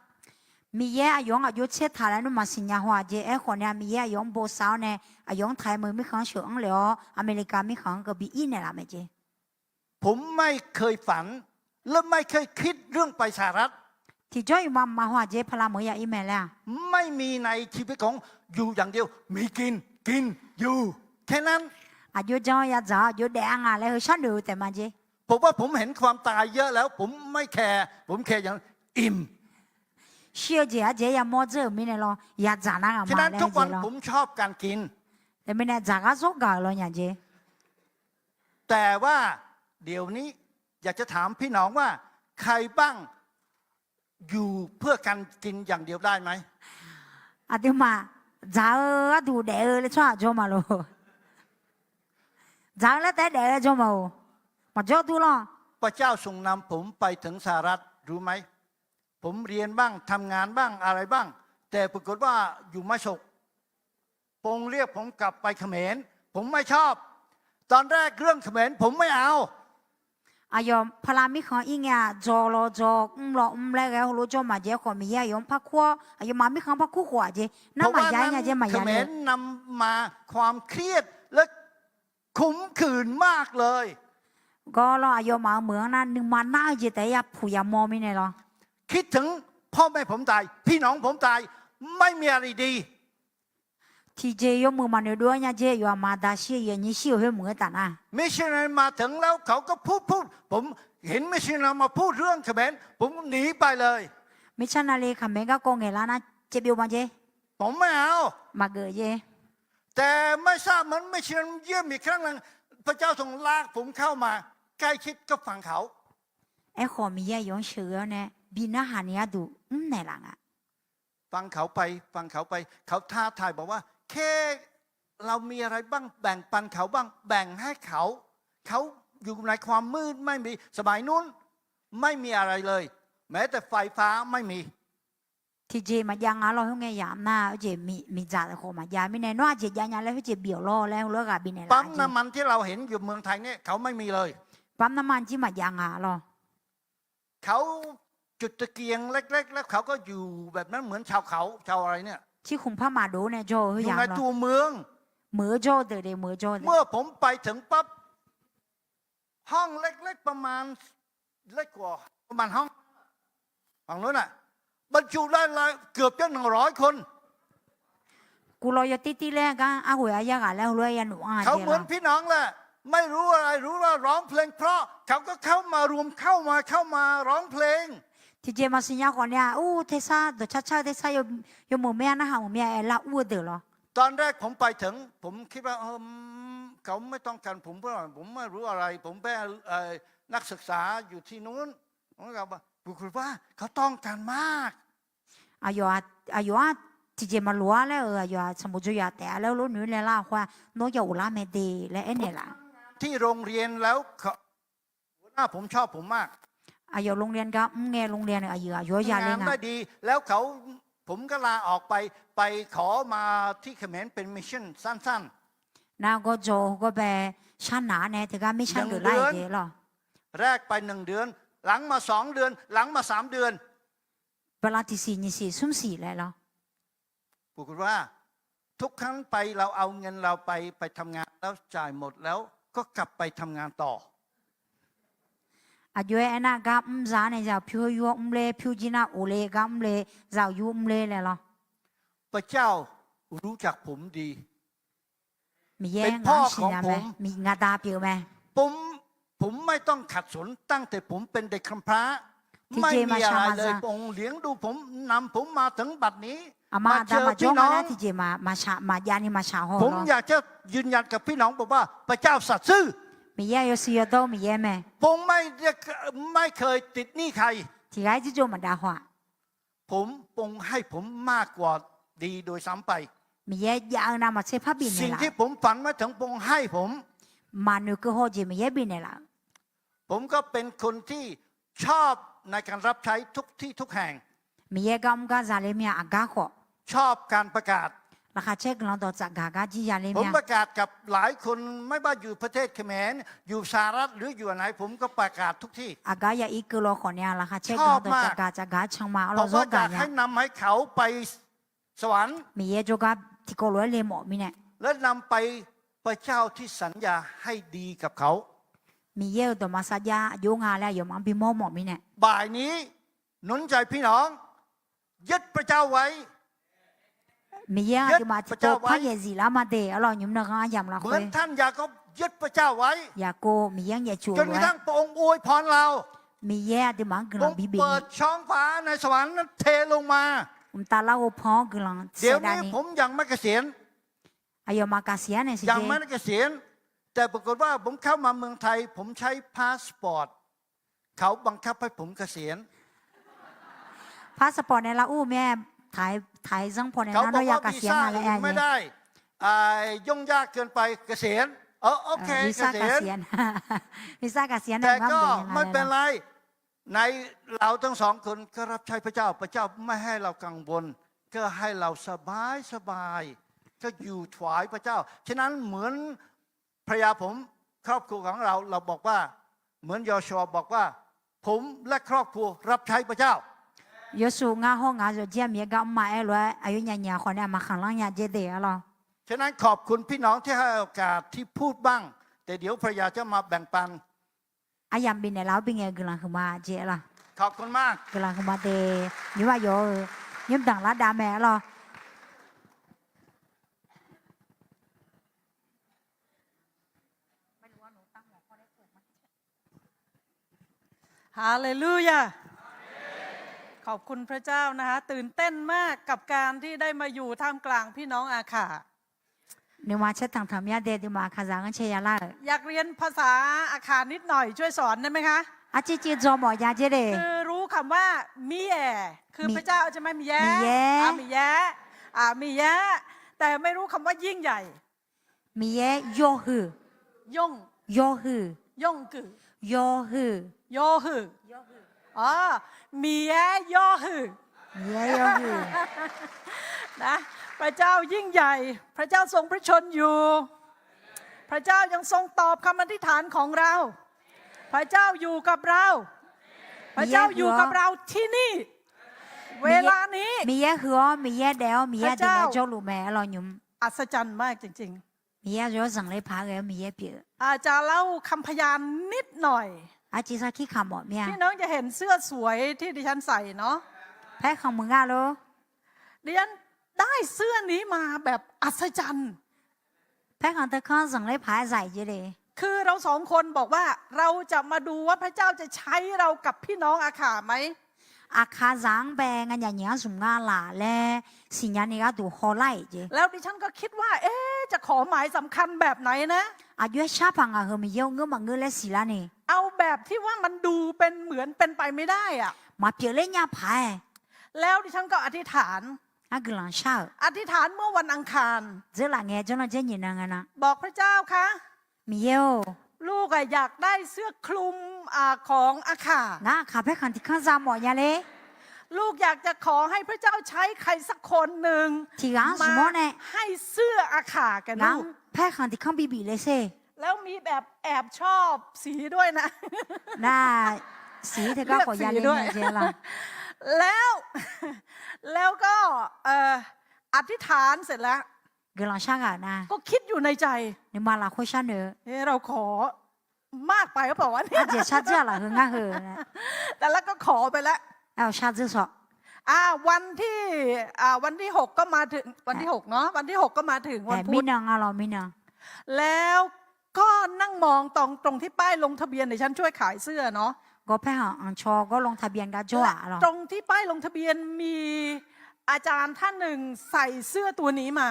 Miqyaer aqyawf-anr aqjox tser taq laer nmr maqsiq nya haw-aq jeq. Aerkhawf nae Miqyaer aqyawf-anr bosav-awr nae aqyawf-anr taq-aer meuq mirkhanq-anr sheuq-anr le-awr Aqmeqlikav mirkhanq-anr keuv bi ir naeqlaf mae jeq. ผมไม่เคยฝัน และไม่เคยคิดเรื่องไปสหรัฐ Tiqjawr iqma maqhaw-aq jeq pala meuq-ir ya ir mae laer-aq. ไม่มีในชีวิตของ อยู่อย่างเดียว มีกิน กิน อยู่ แค่นั้น Aqjox jan-awr yadzaq-awr aqjox daef-a nga laer heu sharnoeq-eu taef ma jeq. ผมว่าผมเห็นความตายเยอะแล้ว ผมไม่แคร์ ผมแคร์อย่างอิ่ม Shir-eu jeq aqjeq-aer yamawr dzeur-euq mirnae lawr yadzaq nar ngaq ma laer jeq lawr. ฉะนั้นทุกวันผมชอบการกิน Teumirnae dzaq gar zawr gaq-euq lawr nya jeq. แต่ว่าเดี๋ยวนี้อยากจะถามพี่น้องว่า ใครบ้างอยู่เพื่อการกินอย่างเดียวได้ไหม Aqduimaf dzaq-eu gharduq daef-eu laer tsawrhaq jawr ma lor. Dzaq-eu laer taef-aer daef-eu jawr ma-or. Maqjawr dur lawr. พระเจ้าทรงนำผมไปถึงสหรัฐ รู้ไหม ผมเรียนบ้าง ทำงานบ้าง อะไรบ้าง แต่ปรากฏว่าอยู่ไม่สุข พระองค์เรียกผมกลับไปเขมร ผมไม่ชอบ ตอนแรกเรื่องเขมร ผมไม่เอา Aqyawf pala mirkhanq ir ngae-aq, dzaw law dzaw, mr law mr laer ghae heulof jawr maqjav-aer khawf, Miqyaer aqyawf-anr par kur-awr, aqyawfmaf mirkhanq-anr par kur khof-aq jeq. Nar maqya ir nya jeq maqya laer. เพราะว่านั้นเขมรนำมาความเครียด และ ผมเขินมากเลย Gawr lawr, aqyawfmaf-euq meuq-anr nar nuima nar-eu jeq taef-aer yapuq yamawr mirnae lawr. คิดถึงพ่อแม่ผมตาย พี่น้องผมตาย ไม่มีอะไรดี Tiqjeq yawmuiq maqnoeq dov-aer nya jeq, yawqha maqda shir-eu, aqnyir shir-euq khoer muiq-aer taf nar. มิชชันนารีมาถึงแล้วเขาก็พูดพูด ผมเห็นมิชชันนารีมาพูดเรื่องเขมร ผมหนีไปเลย Miqcar navle khaqmae garkawv ngaeqlar nar caevbyov ma jer. ผมไม่เอา Maqgeuf jer. แต่ไม่ทราบเหมือนมิชชันนารีเยี่ยมอีกครั้งหนึ่ง พระเจ้าทรงลากผมเข้ามาใกล้ชิดกับฝั่งเขา Aerkhawf Miqyaer aqyawf-anr sheuqghae-awr nae bi narhaq ni gharduq mrnaeq laf nga. ฟังเขาไป ฟังเขาไป เขาท้าทายบอกว่า แค่เรามีอะไรบ้าง แบ่งปันเขาบ้าง แบ่งให้เขา เขาอยู่ในความมืดไม่มี สมัยนู้น ไม่มีอะไรเลย แม้แต่ไฟฟ้าไม่มี Tiqjeq maqjav nga lawr, khoerngae yamq nar-eu jeq miqdzaq khawf maqjav mirnae, nawr aqjeq jav nya laer khoerjeq bif-awq lawr laer heulof-aer ghaq bifnaeq laf. ปั๊มน้ำมันที่เราเห็นอยู่เมืองไทยเนี่ย เขาไม่มีเลย Bamnarma jir maqjav nga lawr. เขาจุดตะเกียงเล็กๆ แล้วเขาก็อยู่แบบนั้นเหมือนชาวเขา ชาวอะไรเนี่ย Cirkhmq par maqdov nae jawr-eu heu ya lawr. อยู่ในตัวเมือง Meuq-eu jawr-eu deuq de, meuq-eu jawr-eu deuq. เมื่อผมไปถึงปั๊บ ห้องเล็กๆ ประมาณ เล็กกว่า ประมาณห้อง ฝั่งนู้นน่ะ บรรจุได้เลย เกือบจะหนึ่งร้อยคน Guv law yawtir tir laer gar arghoeq-a yar ghaq laer heulof-aer ya nuf-anr-a เขาเหมือน พี่น้องแหละ ไม่รู้อะไรรู้ว่าร้องเพลงเพราะ เขาก็เข้ามารวม เข้ามา เข้ามาร้องเพลง Tiqjeq maqsiq nya khawf nae-aq, ur tersar dawqcar car-eu tersar yawmuiq maer-a narhaq maqmir-a aer lar ur-eu deuq lawr. ตอนแรกผมไปถึง ผมคิดว่า เออ เขาไม่ต้องการผมเท่าไหร่ ผมไม่รู้อะไร ผมเป็น เอ่อ นักศึกษาอยู่ที่นู้น ผมก็บอก ปรากฏว่าเขาต้องการมาก Aqyawf-aq, tiqjeq maqloq-ar laer-euq aqyawf-aq sanqbof dzoeryaq taef-a laer lof noeq laer lar khoer-aq, nawr ya ghoflar mae de laer aernaeq laf. ที่โรงเรียนแล้วเขา หัวหน้าผมชอบผมมาก Aqyawf โรงเรียน gar mr ngae โรงเรียน aqyuif aqyawf-anr ya le nga. ทำงานได้ดี แล้วเขา ผมก็ลาออกไป ไปขอมาที่เขมรเป็นมิชชั่นสั้นๆ Nargawr dzaw heugawr bae sharnaq-ar nae teugar mirtsaq deuq lar-iq jeq lawr. แรกไปหนึ่งเดือน หลังมาสองเดือน หลังมาสามเดือน Bala tiqsiq nyiqsiq smrsiq laer lawr. ปรากฏว่า ทุกครั้งไป เราเอาเงินเราไป ไปทำงานแล้วจ่ายหมดแล้ว ก็กลับไปทำงานต่อ Aqjox-aer aernar gar mr za-ar nae za-euq pyur heu yur-awr mr ler, pyur jir nar of le gar mr le, za-euq yur mr ler laer lawr. พระเจ้ารู้จักผมดี Miqyaer ngaq-anr siqnya mae, ngaq da pyeuf mae. ผมไม่ต้องขัดสน ตั้งแต่ผมเป็นเด็กกำพร้า ไม่มีอะไรเลย พระองค์เลี้ยงดูผม นำผมมาถึงบัดนี้ Aqma aqda maqjawr nga nar tiqjeq maqjav ni maqshaq haw lawr. ผมอยากจะยืนยันกับพี่น้องบอกว่า พระเจ้าสัตย์ซื่อ Miqyaer yawshuif yawdawr-eu Miqyaer mae. ผมไม่ได้ ไม่เคยติดหนี้ใคร Tiqghaq-aer jirjov maqdav haw-aq. ผม พระองค์ให้ผมมากกว่าดีโดยซ้ำไป Miqyaer jav-eu navmaqtser par bifnaeq laf. สิ่งที่ผมฝันไว้ถึง พระองค์ให้ผม Maqnoeq keuv haw jeq Miqyaer bifnaeq laf-euq ผมก็เป็นคนที่ชอบในการรับใช้ทุกที่ทุกแห่ง Miqyaer gar mr gar za le mir-a aqgar khawf. ชอบการประกาศ Laqkhaq caer guiqlanq dawq tsafgaq gar jir ya le mir-a. ผมประกาศกับหลายคน ไม่ว่าอยู่ประเทศเขมร อยู่สหรัฐ หรืออยู่ไหน ผมก็ประกาศทุกที่ Aqgar ya ir keuv law khawf nae-a laqkhaq caer guiqlanq dawq tsafgaq tsafgaq-aer can ma-awr lawr zawr gaq nya. ผมก็อยากให้นำให้เขาไปสวรรค์ Miqyaer jawrgar tiqkawv lof-aer le mawf mirnae. และนำไป พระเจ้าที่สัญญาให้ดีกับเขา Miqyaer-euq dawqma sarjax aqjox nga laer aqyawfmaf-anr bimawr mawf mirnae. บ่ายนี้ หนุนใจพี่น้อง ยึดพระเจ้าไว้ Miqyaer aqduimaf tiqkawv par yaeq zif lar ma de-a lawr, nymr nanghanr aryamq lafkhoer. เหมือนท่านยาโคบยึดพระเจ้าไว้ Yaqkov Miqyaer-anr nyaefcoq-eu lof-aer. จนกระทั่งพระองค์อวยพรเรา Miqyaer aqduimaf-anr guiqlanq bi bif ni. ทรงเปิดช่องฟ้าในสวรรค์นั้นเทลงมา Mqtav larghov pan-anr guiqlanq saef dav ni. เดี๋ยวนี้ผมยังไม่เกษียณ Aqyawfmaf kaqsiq-ar nae siq jer. ยังไม่ได้เกษียณ แต่ปรากฏว่าผมเข้ามาเมืองไทย ผมใช้พาสปอร์ต เขาบังคับให้ผมเกษียณ Passport nae lar ur-eu mae, taq-aer zanr paw nae nar nawr ya kaqsiq-ar nga laer aer-a. เขาบอกว่าวีซ่าอื่นไม่ได้ อ่า ยุ่งยากเกินไป เกษียณ เออ โอเค Visa เกษียณ kaqsiq-ar nae. Visa kaqsiq-ar nae. แต่ก็ไม่เป็นไร ใน เราทั้งสองคนก็รับใช้พระเจ้า พระเจ้าไม่ให้เรากังวล ก็ให้เราสบายสบาย ก็อยู่ถวายพระเจ้า ฉะนั้นเหมือนภรรยาผม ครอบครัวของเรา เราบอกว่า เหมือนยอห์ชัวบอกว่า ผมและครอบครัวรับใช้พระเจ้า Yawshuif ngar hawr ngaq-eu zawqjir-aq Miqyaer gar mr ma aer lof-aer aqyawfnyaf nyaf khawf nae aqma khanqlanr nya jer de-a lawr. ฉะนั้นขอบคุณพี่น้องที่ให้โอกาสที่พูดบ้าง แต่เดี๋ยวภรรยาจะมาแบ่งปัน Aryamq bifnaeq laf-awr bingae-eu guiqlanq huiqma jeq-aer lawq. Guiqlanq huiqma de, nymrma yawf-eu nymr danqlar dav mae-aer lawq. Haleluya! ขอบคุณพระเจ้านะคะ ตื่นเต้นมากกับการที่ได้มาอยู่ท่ามกลางพี่น้องอาข่า Nuima caer tanqtanq mya de, nuima Aqkaqzaq-anr caer ya lar-euq. อยากเรียนภาษาอาข่านิดหน่อย ช่วยสอนได้ไหมคะ Arcivciv dzaw mawf ya jer le. คือรู้คำว่า Miqyaer คือพระเจ้าใช่ไหม Miqyaer Miqyaer อ่ะ Miqyaer อ่ะ Miqyaer แต่ไม่รู้คำว่ายิ่งใหญ่ Miqyaer yawhuiq. Yawhuiq. Yawhuiq. Yawhuiq. Miqyaer yawhuiq. Miqyaer yawhuiq. นะ พระเจ้ายิ่งใหญ่ พระเจ้าทรงพระชนม์อยู่ พระเจ้ายังทรงตอบคำอธิษฐานของเรา พระเจ้าอยู่กับเรา พระเจ้าอยู่กับเราที่นี่ เวลานี้ Miqyaer huiq-awr, Miqyaer daef-awr, Miqyaer aqduimaf jawrluf mae-aer lawq nymr. อัศจรรย์มากจริงๆ Miqyaer yawzanq ler paq-aer ghae-eu Miqyaer pyeuf-eu. อาจจะเล่าคำพยานนิดหน่อย Arciv sarkir kamq mawf mir-a. พี่น้องจะเห็นเสื้อสวยที่ดิฉันใส่เนาะ Paerkhanq muiq nga lor. ดิฉันได้เสื้อนี้มาแบบอัศจรรย์ Paerkhanq teukanr zanqler paq-aer zaq-iq jer le. คือเราสองคนบอกว่า เราจะมาดูว่าพระเจ้าจะใช้เรากับพี่น้องอาข่าไหม Aqkaqzaq-anr bae nganyaf nyiq-anr zmq nga laf laer siqnya ni gharduq hawlar-iq jeq. แล้วดิฉันก็คิดว่า เอ๊ะ จะขอหมายสำคัญแบบไหนนะ Aqjox-aer shar paq ngaq heu Miqyaer-anr ngeur maqngeur laer siqlar ni. เอาแบบที่ว่ามันดูเป็นเหมือนเป็นไปไม่ได้อะ Maqpyeuf ler nya paq-aer. แล้วดิฉันก็อธิษฐาน Ngar guiqlanq shar-euq. อธิษฐานเมื่อวันอังคาร Dzeurlaf ngae jawrnan dzer nyiq nan nga na. บอกพระเจ้าคะ Miqyaer-or, ลูกอะอยากได้เสื้อคลุมอ่าของอาข่า Ngar Aqkaq paerkhanq tiq kanr za mawf nya le. ลูกอยากจะขอให้พระเจ้าใช้ใครสักคนหนึ่ง Tiq ghaq-anr zmq-awr nae ให้เสื้ออาข่าแก่ลูก Ngaq-anr paerkhanq tiq kanr bibif le sher. แล้วมีแบบแอบชอบสีด้วยนะ Nar, siq teugar khawf ya le nya jeq-aer lawq. แล้ว แล้วก็เอ่ออธิษฐานเสร็จแล้ว Guiqlanq shar ghaq-euq nar, ก็คิดอยู่ในใจ Nuima lafkhoer sharnoeq-eu เอ๊ะ เราขอมากไปหรือเปล่าวะเนี่ย Aqjeq shar dzeur-aq lafkhoer ngar heu-eu แต่แล้วก็ขอไปแล้ว Aer-awq shar dzeur shawq. อ่า วันที่อ่าวันที่หกก็มาถึง วันที่หกเนาะ วันที่หกก็มาถึงวันพุธ Mirnan nga lawq mirnan. แล้วก็นั่งมองตรงตรงที่ป้ายลงทะเบียน เดี๋ยวฉันช่วยขายเสื้อเนาะ Gawr paerkhanq anqcawq gawr ลงทะเบียน gar jawr-aq lawq. ตรงที่ป้ายลงทะเบียนมีอาจารย์ท่านหนึ่งใส่เสื้อตัวนี้มา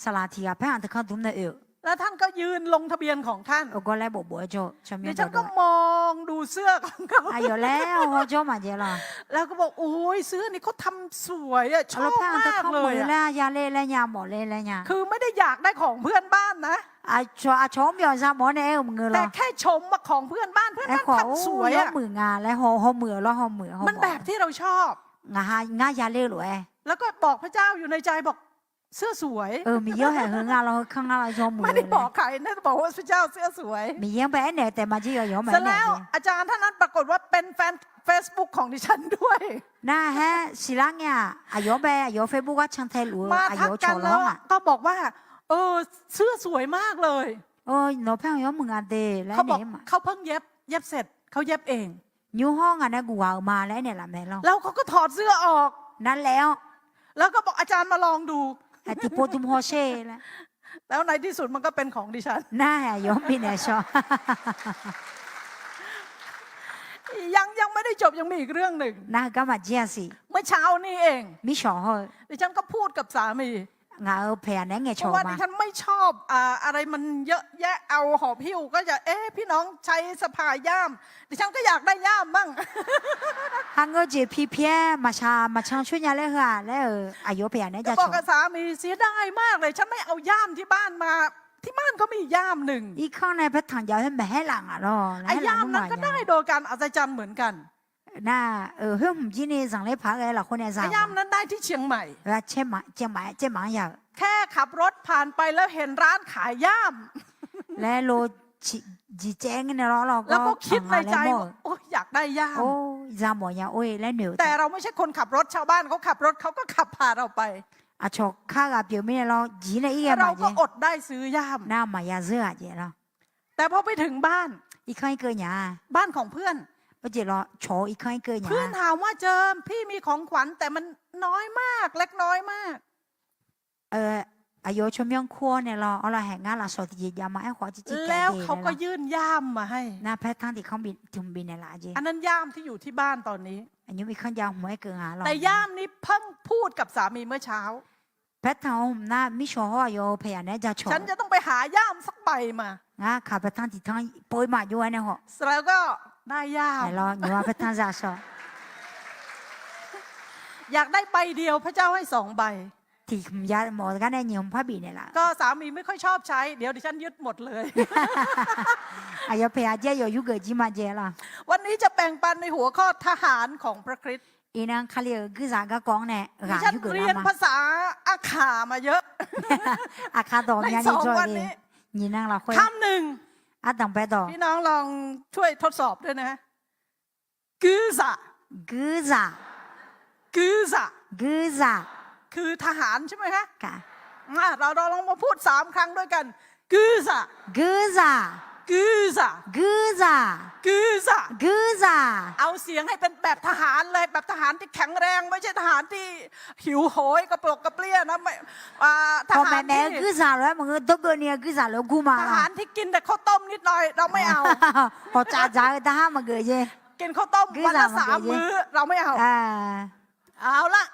Saqlaq tiq ghaq paerkhanq teukanr dmr nae oe-euq แล้วท่านก็ยืนลงทะเบียนของท่าน Awqgawr laer bofbof-aer jawr-eu. ดิฉันก็มองดูเสื้อของเขา Aqyawf laer hawjawr maqjaev lawq. แล้วก็บอก โอ้ย เสื้อนี้เขาทำสวยอะ ชอบมากเลยอะ Aqlawr paerkhanq teukanr muiq laer ya le laer nya mawf le laer nya. คือไม่ได้อยากได้ของเพื่อนบ้านนะ Aqcawq aqcawq-anr byawq za mawf-awr nae aer-eu maqngeur lawq. แต่แค่ชมว่าของเพื่อนบ้าน เพื่อนบ้านทำสวยอะ Aerkhawf-awr yawmuiq nga laer hawmuiq-eu lawr hawmuiq-eu มันแบบที่เราชอบ Ngaq ha ngar ya ler-eu lof-aer. แล้วก็บอกพระเจ้าอยู่ในใจบอก เสื้อสวย Miqyaer-awr haeq heu ngar lawr heu kanr ngar lawr yawmuiq-eu ไม่ได้บอกใครนะ บอกว่าพระเจ้า เสื้อสวย Miqyaer-anr bae aernaeq-eu taef ma jir yawq yawq-anr bae aernaeq-eu jeq. อาจารย์ท่านนั้นปรากฏว่าเป็นแฟน Facebook ของดิฉันด้วย Nar haer siqlar ngae-aq aqyawf-anr bae aqyawf-eu Facebook gar cantae luf-eu aqyawf-eu cawq lawr-aq. ก็บอกว่า เออ เสื้อสวยมากเลย Nawq paerkhanq yawmuiq nga de laer aernaeq-eu ma. เขาเพิ่งเย็บ เย็บเสร็จ เขาเย็บเอง Nymr hawr ngaq nae guq ghaq-euq ma laer aernaeq laf mae lawq. แล้วเขาก็ถอดเสื้อออก Nar laef-awr แล้วก็บอก อาจารย์มาลองดู Tiqpov dm hawsher laer แล้วในที่สุดมันก็เป็นของดิฉัน Nar haeq aqyawf-anr bifnaeq shawq ยังยังไม่ได้จบ ยังมีอีกเรื่องหนึ่ง Nar heugar maqjir-a siq. เมื่อเช้านี้เอง Mirshawq hawr-eu ดิฉันก็พูดกับสามี Ngaq-euq paeq-aq naeq-aer ngaeqcawq ma. เพราะว่าดิฉันไม่ชอบอ่าอะไรมันเยอะแยะ เอาหอบหิ้วก็จะ เอ๊ะ พี่น้องใช้สภาย่าม ดิฉันก็อยากได้ย่ามมั่ง Hangeur jeq pi pi-aer maqshaq maqcan coer nya laer heu-aq laer-euq aqyawf paeq-aq naeq-aer jacawq. ก็บอกกับสามี เสียดายมากเลย ฉันไม่เอาย่ามที่บ้านมา ที่บ้านก็มีย่ามหนึ่ง Irkanr nae paertanq jav-eu khoer maeq haer laf ngaq lawr. ไอ้ย่ามนั้นก็ได้โดยการอัศจรรย์เหมือนกัน Nar-euq khoer hmq jir ni zanqler paq-aer ghae lafkhoer nae za-eu ไอ้ย่ามนั้นได้ที่เชียงใหม่ Caermq-anr ya-eu แค่ขับรถผ่านไปแล้วเห็นร้านขายย่าม Laer lo jiq caev-aer ngeur nae lawr lawr gawr-anr nga laer mawr-euq อยากได้ย่าม Or, za mawf nya or-e laer noeq-eu. แต่เราไม่ใช่คนขับรถ ชาวบ้านเขาขับรถ เขาก็ขับผ่านเราไป Aqcawq kar ghaq pyeuf mirnae lawr, jiq nae ir ghae maqjaev เราก็อดได้ซื้อย่าม Nar maqya zeur ghaq jaev lawr. แต่พอไปถึงบ้าน Irkanr irkeuv nya-a, บ้านของเพื่อน irjeq lawr cawq-eu irkanr irkeuv nya-a. เพื่อนถามว่า เจิม พี่มีของขวัญ แต่มันน้อยมาก เล็กน้อยมาก Aqyawf-eu tsawrmyanr kur-awr nae lawr, awr lawr haeq ngar lafsawq tiqjeq javma aerkhawf ciqciv แล้วเขาก็ยื่นย่ามมาให้ nar paertanr tiqkanr tiq hmq bifnaeq laf jeq. อันนั้นย่ามที่อยู่ที่บ้านตอนนี้ Aqnymr irkanr jav hmq-aer keuv nga lawr. แต่ย่ามนี้เพิ่งพูดกับสามีเมื่อเช้า Paertanq-anr hmq nar mirshawq hawr aqyawf-eu paeqyaq naeq-aer jacawq ฉันจะต้องไปหาย่ามสักใบมา Ngar kaq paertanr tiqtanr pov-ir maqjov-aer nae haw. แล้วก็ได้ย่าม Aerlawr nymq-a paertanr zaqshawq อยากได้ใบเดียว พระเจ้าให้สองใบ Tiq hmq jav mawf gar nae nyiq hmq par bifnaeq laf. ก็สามีไม่ค่อยชอบใช้ เดี๋ยวดิฉันยึดหมดเลย Aqyawf paeqyaq jaer yawf yurgeuf jir ma jae lawr. วันนี้จะแบ่งปันในหัวข้อ ทหารของพระคริสต์ Iqnan Kali-euq guirzaq garkawv-anr nae ghaq yurgeuf lar ma. ดิฉันเรียนภาษาอาข่ามาเยอะ Aqkaq dawq myavni jawr-eu le. Nyiq nan lafkhoer คำหนึ่ง Ardanq bae dawq พี่น้องลองช่วยทดสอบด้วยนะ guirzaq guirzaq guirzaq guirzaq คือทหารใช่ไหมคะ เราลองมาพูดสามครั้งด้วยกัน guirzaq guirzaq guirzaq guirzaq guirzaq guirzaq เอาเสียงให้เป็นแบบทหารเลย แบบทหารที่แข็งแรง ไม่ใช่ทหารที่หิวโหยกระปรกกระเปรี้ยนะ ทหารที่ guirzaq lof-aer maqngeur dawrgeuvni-eu guirzaq lof-aer gur ma. ทหารที่กินแต่ข้าวต้มนิดหน่อย เราไม่เอา Hawqtsaf dzaq-eu darhar maqgeuf jeq. กินข้าวต้มวันละสามมื้อ เราไม่เอา เอาละ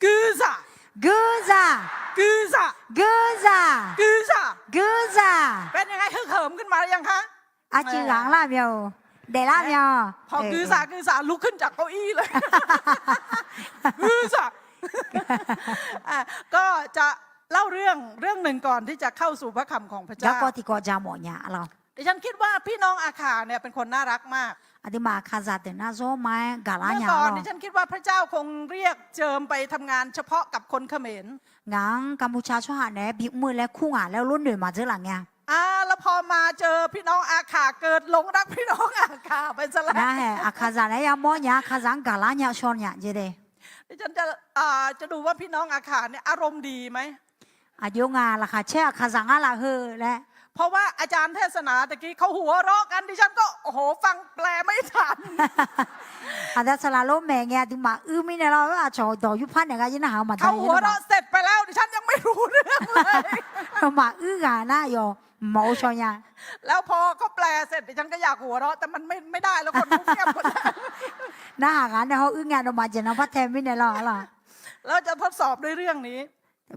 guirzaq guirzaq guirzaq guirzaq guirzaq guirzaq เป็นยังไง ฮึกเหิมขึ้นมาหรือยังคะ Arcuiv ghaq-anr lar mya-or, daeflar mya-or. พอ guirzaq guirzaq ลุกขึ้นจากเก้าอี้เลย guirzaq ก็จะเล่าเรื่องเรื่องหนึ่งก่อนที่จะเข้าสู่พระคำของพระเจ้า Garkawv tiqkawv ja mawf nya lawr. ดิฉันคิดว่าพี่น้องอาข่าเนี่ยเป็นคนน่ารักมาก Aqduimaf Aqkaqzaq deuq nar zawr ma-aer gaqlar nya lawr. เมื่อก่อนดิฉันคิดว่าพระเจ้าคงเรียกเจิมไปทำงานเฉพาะกับคนเขมร Ngaq-anr Ganmrcha tsawrhaq naeq-aer bimr-eu laer kur ngaq laer lof noeq maqdzeur laf ngae-a. แล้วพอมาเจอพี่น้องอาข่า เกิดหลงรักพี่น้องอาข่าไปซะแล้ว Nar haeq Aqkaqzaq naeq-aer yamawr nya Aqkaqzaq-anr gaqlar nya shaw nya jeq de. ดิฉันจะจะดูว่าพี่น้องอาข่าเนี่ยอารมณ์ดีไหม Aqjox ngaq laqkhaq caer Aqkaqzaq ngar lafheu laer เพราะว่าอาจารย์เทศนาตะกี้เขาหัวเราะกัน ดิฉันก็ โอ้โห ฟังแปลไม่ทัน Aqda saqlaq lof maeq ngae aqduimaf uir mirnae lawr, aqcawq dawq yurpar naeq gar yir narhaq-eu maqdan. เขาหัวเราะเสร็จไปแล้ว ดิฉันยังไม่รู้เรื่องเลย Maquir ghaq nar yawf maqghov shaw nya. แล้วพอเขาแปลเสร็จ ดิฉันก็อยากหัวเราะ แต่มันไม่ไม่ได้แล้ว คนเขาเงียบหมดแล้ว Narhaq ghaq nae hawr uir ngae dawq maqjeq nan par tae mirnae lawr lawr. แล้วจะทดสอบด้วยเรื่องนี้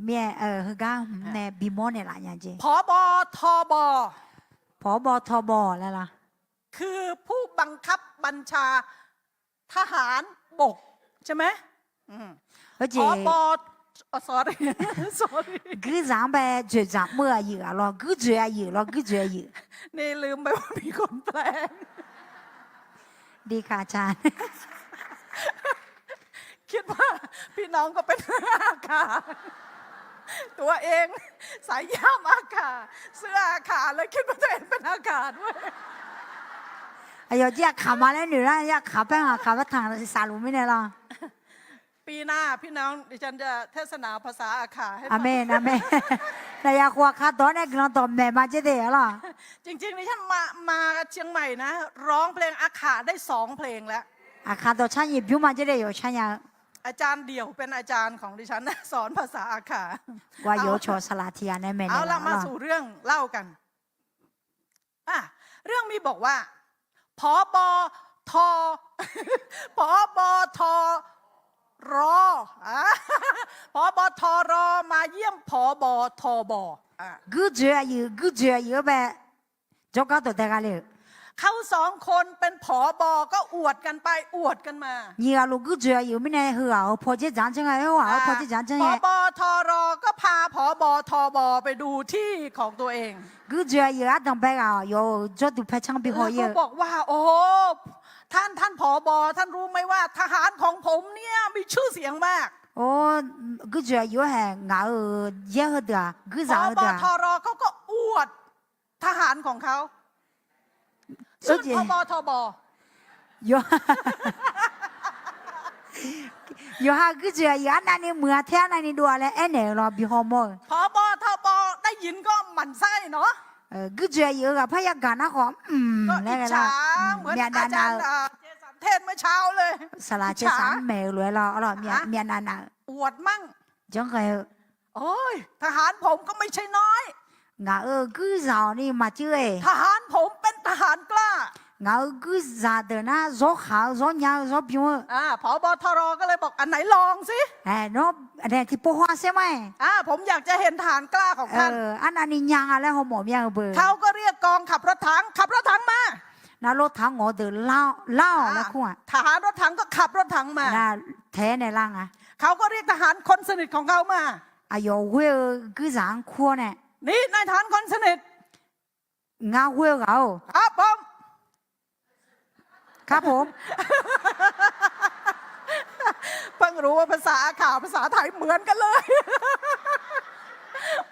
Mirnae heugar hmq nae bimawr naeqlaf nya jeq. ผบ.ทบ. ผบ.ทบ. laer lawr คือผู้บังคับบัญชาทหารบก ใช่ไหม ผบ. sorry sorry guirzaq-anr bae dzoeqdzaq mr-eu aqyuif-aq lawr, guirdzoeq aqyuif lawr, guirdzoeq aqyuif. นี่ลืมไปว่ามีคนแปลง Dikaq ca คิดว่าพี่น้องก็เป็นอาข่า ตัวเองใส่ย่ามอาข่า เสื้ออาข่า แล้วคิดว่าตัวเองเป็นอาข่าด้วย Aqyawf jir aqkaq ma laer noeq lar, aqkaq paer-anr aqkaq paer tanq saqluf mirnae lawr. ปีหน้าพี่น้อง ดิฉันจะเทศนาภาษาอาข่าให้ฟัง Aqmeq aqmeq. Naef yaqkhof Aqkaq dawq-anr nae guiqlanq dawqmaeq ma jer de-a lawr. จริงๆ ดิฉันมามาเชียงใหม่นะ ร้องเพลงอาข่าได้สองเพลงแล้ว Aqkaq dawq car nyiq bymr ma jer de yawf car nya-eu. อาจารย์เดี่ยวเป็นอาจารย์ของดิฉันนะ สอนภาษาอาข่า Ghaq yawf-eu cawq saqlaq tiq ghaq nae maeqnaeq laf. เอาละ มาสู่เรื่องเล่ากัน เรื่องมีบอกว่า ผบ.ท ผบ.ทร ผบ.ทร มาเยี่ยม ผบ.ทบ. Guirdzoeq aqyuif, guirdzoeq aqyuif-anr bae jawrgar dawq dae gha le-euq. เขาสองคนเป็น ผบ. ก็อวดกันไปอวดกันมา Nyiq ghaq luf guirdzoeq aqyuif mirnae heughaq-euq paw dzerdzaq-anr janr ghae, heughaq-euq paw dzerdzaq-anr janr ghae. ผบ.ทร ก็พา ผบ.ทบ ไปดูที่ของตัวเอง Guirdzoeq aqyuif ardanq bae ghaq-awq yawf-euq jawrduq paer canr bi haw-ir-eu. ก็บอกว่า โอ้โห ท่านท่าน ผบ. ท่านรู้ไหมว่าทหารของผมเนี่ยมีชื่อเสียงมาก Or, guirdzoeq aqyuif-anr haeq ngaq-euq yaer heudeuq-aq guirzaq heudeuq-aq. ผบ.ทร เขาก็อวดทหารของเขา ชื่อ ผบ.ทบ. Yawqha guirdzoeq aqyuif arnavni muiq-a tae arnavni dov-a laer aernaeq-euq lawr bi hawmawr-eu. ผบ.ทบ ได้ยินก็หมั่นไส้เนอะ Guirdzoeq aqyuif-eu ghaq parya gaq nar khawf, mq laer ghae lar. Myavnav nav-eu, saqlaq caersaq mr maeq-euq lof-aer lar, myavnav nav-eu. อวดมั่ง janr ghae-eu. ทหารผมก็ไม่ใช่น้อย Ngaq-euq guirzaq-awq ni maqcuir-e. ทหารผมเป็นทหารกล้า Ngaq-euq guirzaq deuq nar zawr khaq-eu, zawr nya-eu, zawr bym-eu. ผบ.ทร. ก็เลยบอก อันไหนลองสิ Aer, nawr, aer, tiqpov haw-a saer ma-aer. ผมอยากจะเห็นทหารกล้าของท่าน Arnavni nya nga laer hawmawf mya-eu beu. เขาก็เรียกกองขับรถถัง ขับรถถังมา Nar รถถัง ngawq deuq lar-awq laer kur-aq. ทหารรถถังก็ขับรถถังมา Nar taeq-aer nae lar nga. เขาก็เรียกทหารคนสนิทของเขามา Aqyawf ghoer-eu guirzaq-anr kur-awr nae, นี่นายทหารคนสนิท Ngar ghoer-eu ghaq-or. ครับผม เพิ่งรู้ว่าภาษาอาข่าวภาษาไทยเหมือนกันเลย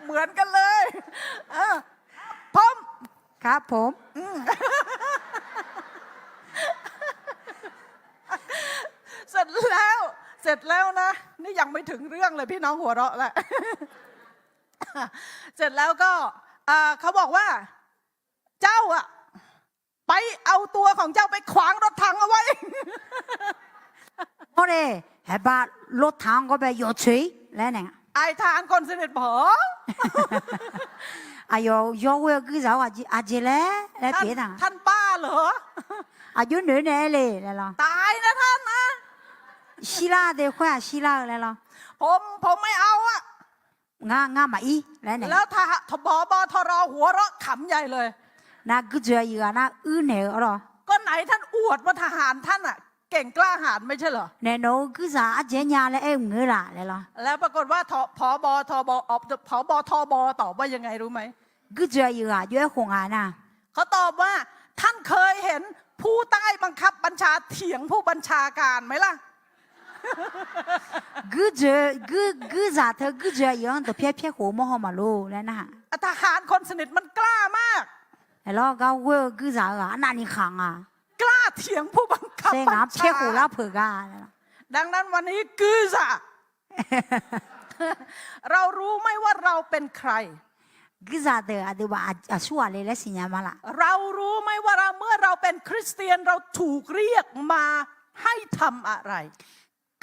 เหมือนกันเลย ครับผม เสร็จแล้ว เสร็จแล้วนะ นี่ยังไม่ถึงเรื่องเลย พี่น้องหัวเราะแล้ว เสร็จแล้วก็ เอ่อ เขาบอกว่า เจ้าอะ ไปเอาตัวของเจ้าไปขวางรถถังเอาไว้ Hawr nae, haeqba รถถัง khawf bae yawqtsoeq-ir laer nae. ไอ้ทหารคนสนิทบอก Aqyawf yawghoer-eu guirzaq-anr aqjeq laer laer pyeuf-ir taq nga. ท่านบ้าเหรอ Aqjox noeq nae aer le laer lawr. ตายนะท่านนะ Shirlar de khoer-aq shirlar-eu laer lawr. ผม ผมไม่เอาอะ Ngar, ngar maqir laer nae. แล้ว ผบ.ทร. หัวเราะขำใหญ่เลย Nar guirdzoeq aqyuif ghaq nar uir naeq-eu arlawr. ก็ไหนท่านอวดว่าทหารท่านอะ เก่งกล้าหาญไม่ใช่เหรอ Nae nawq-euq guirzaq ardzaeq-aer nya laer aer-eu maqngeur laf laer lawr. แล้วปรากฏว่า ผบ.ทร. ผบ.ทร. ตอบว่ายังไงรู้ไหม Guirdzoeq aqyuif ghaq jov-aer khof nga nar. เขาตอบว่า ท่านเคยเห็นผู้ใต้บังคับบัญชาเถียงผู้บัญชาการไหมล่ะ Guirdzoeq, guir, guirzaq teu guirdzoeq aqyuif-anr dawqpyaer pyaer khof-eu mawrhaw maqlor laer nar-aq. ทหารคนสนิทมันกล้ามาก Aerlawr gar ghoer-eu guirzaq-eu ghaq arnavni khaq nga. กล้าเถียงผู้บังคับบัญชา Saer ngaq-anr pyaer khof lar peuq gar. ดังนั้นวันนี้ เรารู้ไหมว่าเราเป็นใคร Guirzaq deuq aqduimaf aqsurghaq le laer siqnya ma laf. เรารู้ไหมว่าเรา เมื่อเราเป็นคริสเตียน เราถูกเรียกมาให้ทำอะไร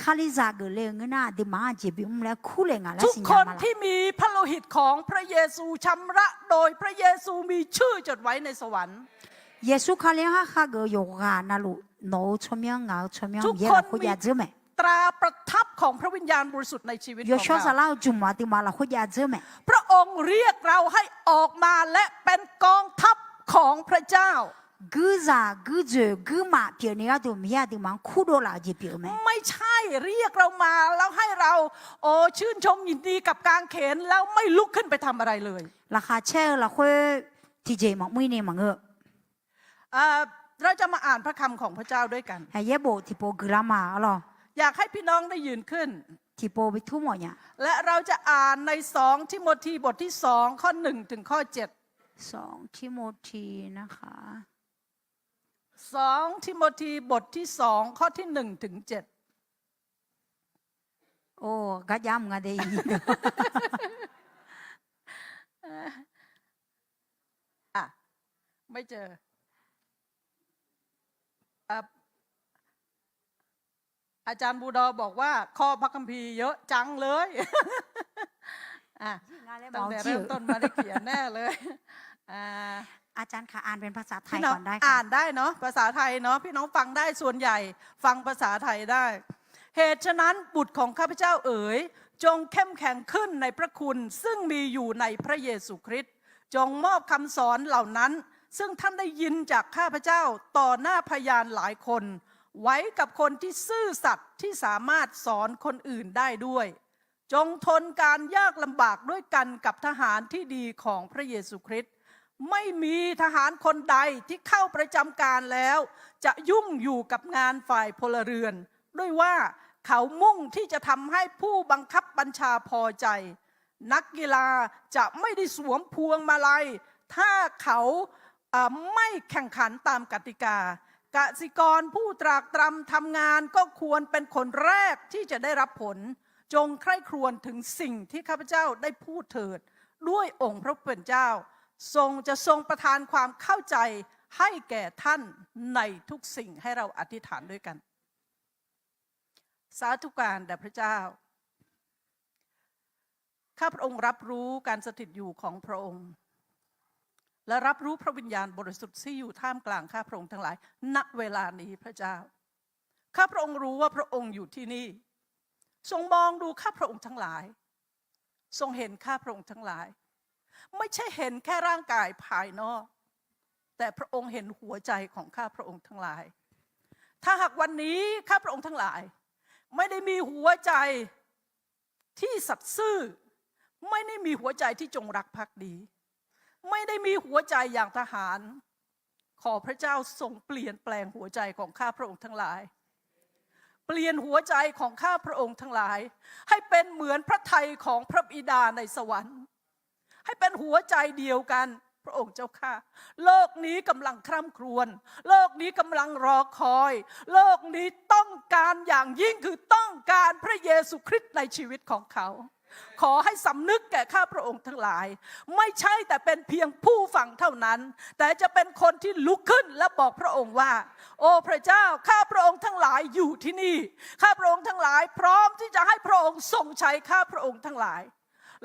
Kalizaq geuf le-eu ngeur nar aqduimaf-anr aqjeq bimr laer kurle ngaq laer siqnya ma laf. ทุกคนที่มีพระโลหิตของพระเยซูชำระโดยพระเยซูมีชื่อจดไว้ในสวรรค์ Yeqsur Kali-anr kharkhav geuf-eu yawqghaq navluf nawq-euq tsawrmyanr ngaq-euq tsawrmyanr Miqyaer lafkhoer jav dzeur mae. ตราประทับของพระวิญญาณบริสุทธิ์ในชีวิตของเรา Yawshawr saflar-eu jmq aqduimaf lafkhoer jav dzeur mae. พระองค์เรียกเราให้ออกมาและเป็นกองทัพของพระเจ้า Guirzaq guirdzoeq guirmaf pyeufni gharduq Miqyaer aqduimaf-anr kurdov laf-eu jeq pyeuf-eu mae. ไม่ใช่เรียกเรามาแล้วให้เรา โอ้ ชื่นชมยินดีกับกางเขน แล้วไม่ลุกขึ้นไปทำอะไรเลย Laqkhaq caer-eu lafkhoer tiqjeq maqmr-ir ni maqngeur. เอ่อ เราจะมาอ่านพระคำของพระเจ้าด้วยกัน Yaerbof tiqpov guiqlar ma arlawr. อยากให้พี่น้องได้ยืนขึ้น Tiqpov bi tur mawf nya. และเราจะอ่านใน สอง ทิโมธีบทที่ สอง ข้อ หนึ่ง ถึงข้อ เจ็ด สอง Timothy นะคะ สอง ทิโมธีบทที่ สอง ข้อที่ หนึ่ง ถึง เจ็ด Or, garjav mq nga de. อ่ะ ไม่เจอ เอ่อ อาจารย์บูดอบอกว่าข้อพระคัมภีร์เยอะจังเลย อ่ะ ตั้งแต่เริ่มต้นมาได้เขียนแน่เลย อาจารย์คะ อ่านเป็นภาษาไทยก่อนได้ค่ะ พี่น้องอ่านได้เนาะ ภาษาไทยเนาะ พี่น้องฟังได้ ส่วนใหญ่ฟังภาษาไทยได้ เหตุฉะนั้นบุตรของข้าพเจ้าเอ๋ย จงเข้มแข็งขึ้นในพระคุณซึ่งมีอยู่ในพระเยซูคริสต์ จงมอบคำสอนเหล่านั้น ซึ่งท่านได้ยินจากข้าพเจ้าต่อหน้าพยานหลายคน ไว้กับคนที่ซื่อสัตย์ที่สามารถสอนคนอื่นได้ด้วย จงทนการยากลำบากด้วยกันกับทหารที่ดีของพระเยซูคริสต์ ไม่มีทหารคนใดที่เข้าประจำการแล้ว จะยุ่งอยู่กับงานฝ่ายพลเรือน ด้วยว่าเขามุ่งที่จะทำให้ผู้บังคับบัญชาพอใจ นักกีฬาจะไม่ได้สวมพวงมาลัย ถ้าเขา เอ่อ ไม่แข่งขันตามกติกา กสิกรผู้ตรากตรำทำงานก็ควรเป็นคนแรกที่จะได้รับผล จงใคร่ครวญถึงสิ่งที่ข้าพเจ้าได้พูดเถิด ด้วยองค์พระผู้เป็นเจ้า ทรง จะทรงประทานความเข้าใจให้แก่ท่านในทุกสิ่ง ให้เราอธิษฐานด้วยกัน สาธุการแด่พระเจ้า ข้าพระองค์รับรู้การสถิตอยู่ของพระองค์ และรับรู้พระวิญญาณบริสุทธิ์ที่อยู่ท่ามกลางข้าพระองค์ทั้งหลาย ณ เวลานี้พระเจ้า ข้าพระองค์รู้ว่าพระองค์อยู่ที่นี่ ทรงมองดูข้าพระองค์ทั้งหลาย ทรงเห็นข้าพระองค์ทั้งหลาย ไม่ใช่เห็นแค่ร่างกายภายนอก แต่พระองค์เห็นหัวใจของข้าพระองค์ทั้งหลาย ถ้าหากวันนี้ข้าพระองค์ทั้งหลาย ไม่ได้มีหัวใจที่สัตย์ซื่อ ไม่ได้มีหัวใจที่จงรักภักดี ไม่ได้มีหัวใจอย่างทหาร ขอพระเจ้าทรงเปลี่ยนแปลงหัวใจของข้าพระองค์ทั้งหลาย เปลี่ยนหัวใจของข้าพระองค์ทั้งหลาย ให้เป็นเหมือนพระทัยของพระบิดาในสวรรค์ ให้เป็นหัวใจเดียวกัน พระองค์เจ้าข้า โลกนี้กำลังคร่ำครวญ โลกนี้กำลังรอคอย โลกนี้ต้องการอย่างยิ่งคือต้องการพระเยซูคริสต์ในชีวิตของเขา ขอให้สำนึกแก่ข้าพระองค์ทั้งหลาย ไม่ใช่แต่เป็นเพียงผู้ฟังเท่านั้น แต่จะเป็นคนที่ลุกขึ้นและบอกพระองค์ว่า โอ้พระเจ้า ข้าพระองค์ทั้งหลายอยู่ที่นี่ ข้าพระองค์ทั้งหลายพร้อมที่จะให้พระองค์ทรงใช้ข้าพระองค์ทั้งหลาย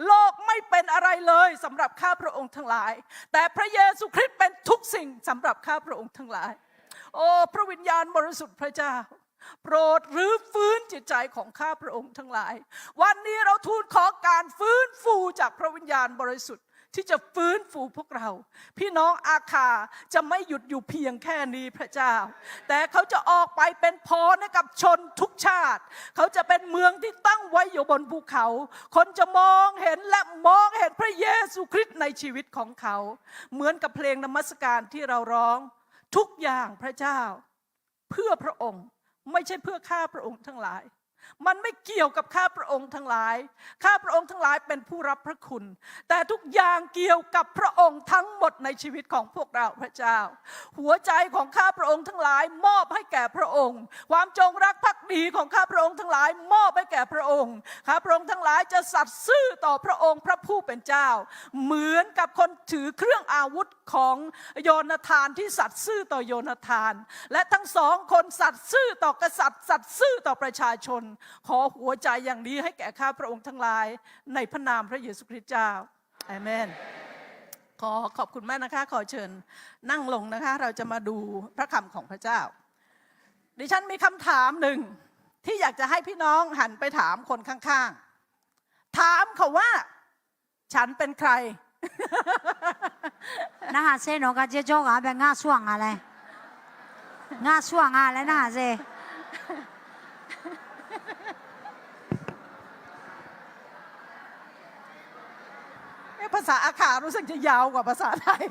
โลกไม่เป็นอะไรเลยสำหรับข้าพระองค์ทั้งหลาย แต่พระเยซูคริสต์เป็นทุกสิ่งสำหรับข้าพระองค์ทั้งหลาย โอ้พระวิญญาณบริสุทธิ์พระเจ้า โปรดรื้อฟื้นจิตใจของข้าพระองค์ทั้งหลาย วันนี้เราทูลขอการฟื้นฟูจากพระวิญญาณบริสุทธิ์ที่จะฟื้นฟูพวกเรา พี่น้องอาคาจะไม่หยุดอยู่เพียงแค่นี้พระเจ้า แต่เขาจะออกไปเป็นพรให้กับชนทุกชาติ เขาจะเป็นเมืองที่ตั้งไว้อยู่บนภูเขา คนจะมองเห็นและมองเห็นพระเยซูคริสต์ในชีวิตของเขา เหมือนกับเพลงนมัสการที่เราร้อง ทุกอย่างพระเจ้า เพื่อพระองค์ ไม่ใช่เพื่อข้าพระองค์ทั้งหลาย มันไม่เกี่ยวกับข้าพระองค์ทั้งหลาย ข้าพระองค์ทั้งหลายเป็นผู้รับพระคุณ แต่ทุกอย่างเกี่ยวกับพระองค์ทั้งหมดในชีวิตของพวกเราพระเจ้า หัวใจของข้าพระองค์ทั้งหลายมอบให้แก่พระองค์ ความจงรักภักดีของข้าพระองค์ทั้งหลายมอบให้แก่พระองค์ ข้าพระองค์ทั้งหลายจะสัตย์ซื่อต่อพระองค์พระผู้เป็นเจ้า เหมือนกับคนถือเครื่องอาวุธของโยนาธานที่สัตย์ซื่อต่อโยนาธาน และทั้งสองคนสัตย์ซื่อต่อกษัตริย์ สัตย์ซื่อต่อประชาชน ขอหัวใจอย่างนี้ให้แก่ข้าพระองค์ทั้งหลาย ในพระนามพระเยซูคริสต์เจ้า อาเมน ขอขอบคุณมากนะคะ ขอเชิญนั่งลงนะคะ เราจะมาดูพระคำของพระเจ้า ดิฉันมีคำถามหนึ่ง ที่อยากจะให้พี่น้องหันไปถามคนข้างๆ ถามเขาว่า ฉันเป็นใคร Narhaq sher nawq-eu garjer jawr ghaq-anr bae ngar aqsur-aq nga laer. Ngar aqsur-aq nga laer narhaq sher. เอ๊ะ ภาษาอาข่ารู้สึกจะยาวกว่าภาษาไทย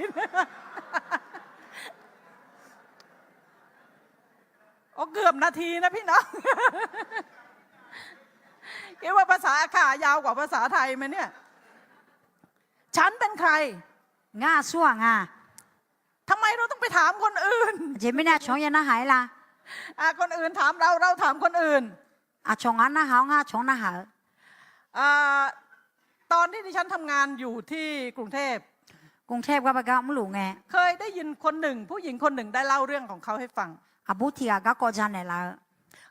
โอ้ เกือบนาทีนะพี่น้อง คิดว่าภาษาอาข่ายาวกว่าภาษาไทยไหมเนี่ย ฉันเป็นใคร Ngar aqsur-aq nga. ทำไมเราต้องไปถามคนอื่น Aqjeq mirnae aqcawq-anr ya narhaq-ir la? อ่ะ คนอื่นถามเรา เราถามคนอื่น Aqcawq ngaq-anr narhaq-awr ngar aqcawq-anr narhaq-eu. อ่า ตอนที่ดิฉันทำงานอยู่ที่กรุงเทพฯ กรุงเทพฯ gar bae gar mrluf ngae, เคยได้ยินคนหนึ่ง ผู้หญิงคนหนึ่งได้เล่าเรื่องของเขาให้ฟัง aqbur tiq ghaq garkawv janaeq laf-eu.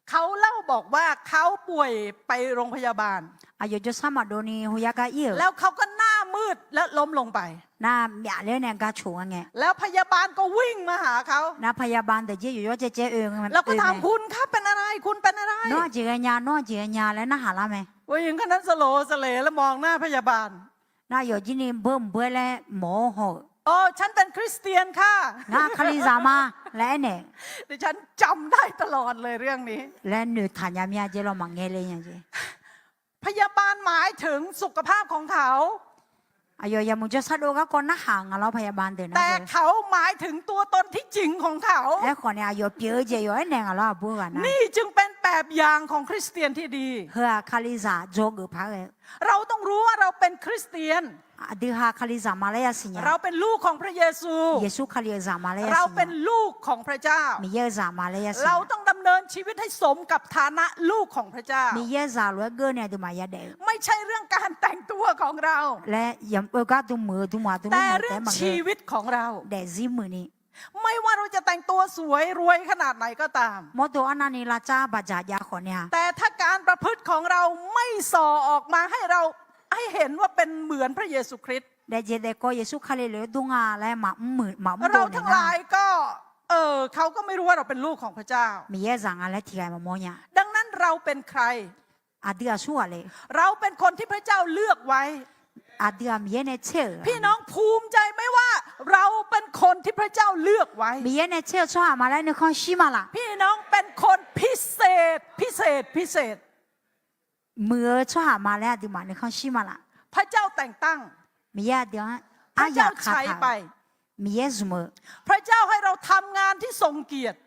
เขาเล่าบอกว่าเขาป่วยไปโรงพยาบาล Aqyawf jawrsar maqdov ni heugar ir-euq. แล้วเขาก็หน้ามืดและล้มลงไป Nar myaf ler nae gar coq nga ngae. แล้วพยาบาลก็วิ่งมาหาเขา Nar paqyaba deuq jir yawqyawr caev caev oe nga. แล้วก็ถาม คุณครับ เป็นอะไร คุณเป็นอะไร Nawr aqjeq ghae nya, nawr aqjeq ghae nya laer narhaq lar mae. ผู้หญิงคนนั้นสโลว์สเลแล้วมองหน้าพยาบาล Nar aqyawf jir ni beu mq beu-aer laer mawq-awr haw-euq. อ๋อ ฉันเป็นคริสเตียนค่ะ Ngar Kalizaq ma laer aernaeq. ดิฉันจำได้ตลอดเลยเรื่องนี้ Laer noeqtaq nya mir-a jeq lawr maqngae le nya jeq. พยาบาลหมายถึงสุขภาพของเขา Aqyawf yawmuiq jawrsar dov garkawv narhaq nga lawr paqyaba deuq nar. แต่เขาหมายถึงตัวตนที่จริงของเขา Aerkhawf nae aqyawf pyeuf-eu jeq yawf aernaeq nga lawr aqbur ghaq nar. นี่จึงเป็นแป แบบอย่างของคริสเตียนที่ดี Heu-aq, Kalizaq dzawgeuf paq-aer ghae-eu. เราต้องรู้ว่าเราเป็นคริสเตียน Aqdui ha Kalizaq ma laer yasiq nya. เราเป็นลูกของพระเยซู Yeqsur Kali-euq zaq ma laer yasiq nya. เราเป็นลูกของพระเจ้า Miqyaer-euq zaq ma laer yasiq nya. เราต้องดำเนินชีวิตให้สมกับฐานะลูกของพระเจ้า Miqyaer zaq lof-aer geur nae aqduimaf yadaef-eu. ไม่ใช่เรื่องการแต่งตัวของเรา Laer yamq-eu gar dm muiq-eu dm muiq-a dm muiq-a taef-aer maqngeur แต่เรื่องชีวิตของเรา daefzir muiqni. ไม่ว่าเราจะแต่งตัวสวยรวยขนาดไหนก็ตาม Mawrdo arnavni lavcar baqdzaq jav khawf nae-a. แต่ถ้าการประพฤติของเราไม่ส่อออกมาให้เรา ให้เห็นว่าเป็นเหมือนพระเยซูคริสต์ Daefjeq daefkawv Yeqsur Kali lof-aer dur nga laer maqmr muiq maqmr dov naeq nar เราทั้งหลายก็ เออ เขาก็ไม่รู้ว่าเราเป็นลูกของพระเจ้า Miqyaer zaq nga laer tiqghaq maqmawr nya. ดังนั้นเราเป็นใคร Aqdui aqsur ghaq le เราเป็นคนที่พระเจ้าเลือกไว้ Aqdui-aq Miqyaer nae tser-euq. พี่น้องภูมิใจไหมว่าเราเป็นคนที่พระเจ้าเลือกไว้ Miqyaer nae tser-eu tsawrhaq ma laer nuikhanr shir ma laf. พี่น้องเป็นคนพิเศษ พิเศษ พิเศษ Muiq-eu tsawrhaq ma laer aqduimaf nuikhanr shir ma laf. พระเจ้าแต่งตั้ง Miqyaer aqdui-anr aryaq kataq-eu. พระเจ้าใช้ไป Miqyaer zmq-eu. พระเจ้าให้เราทำงานที่ทรงเกียรติ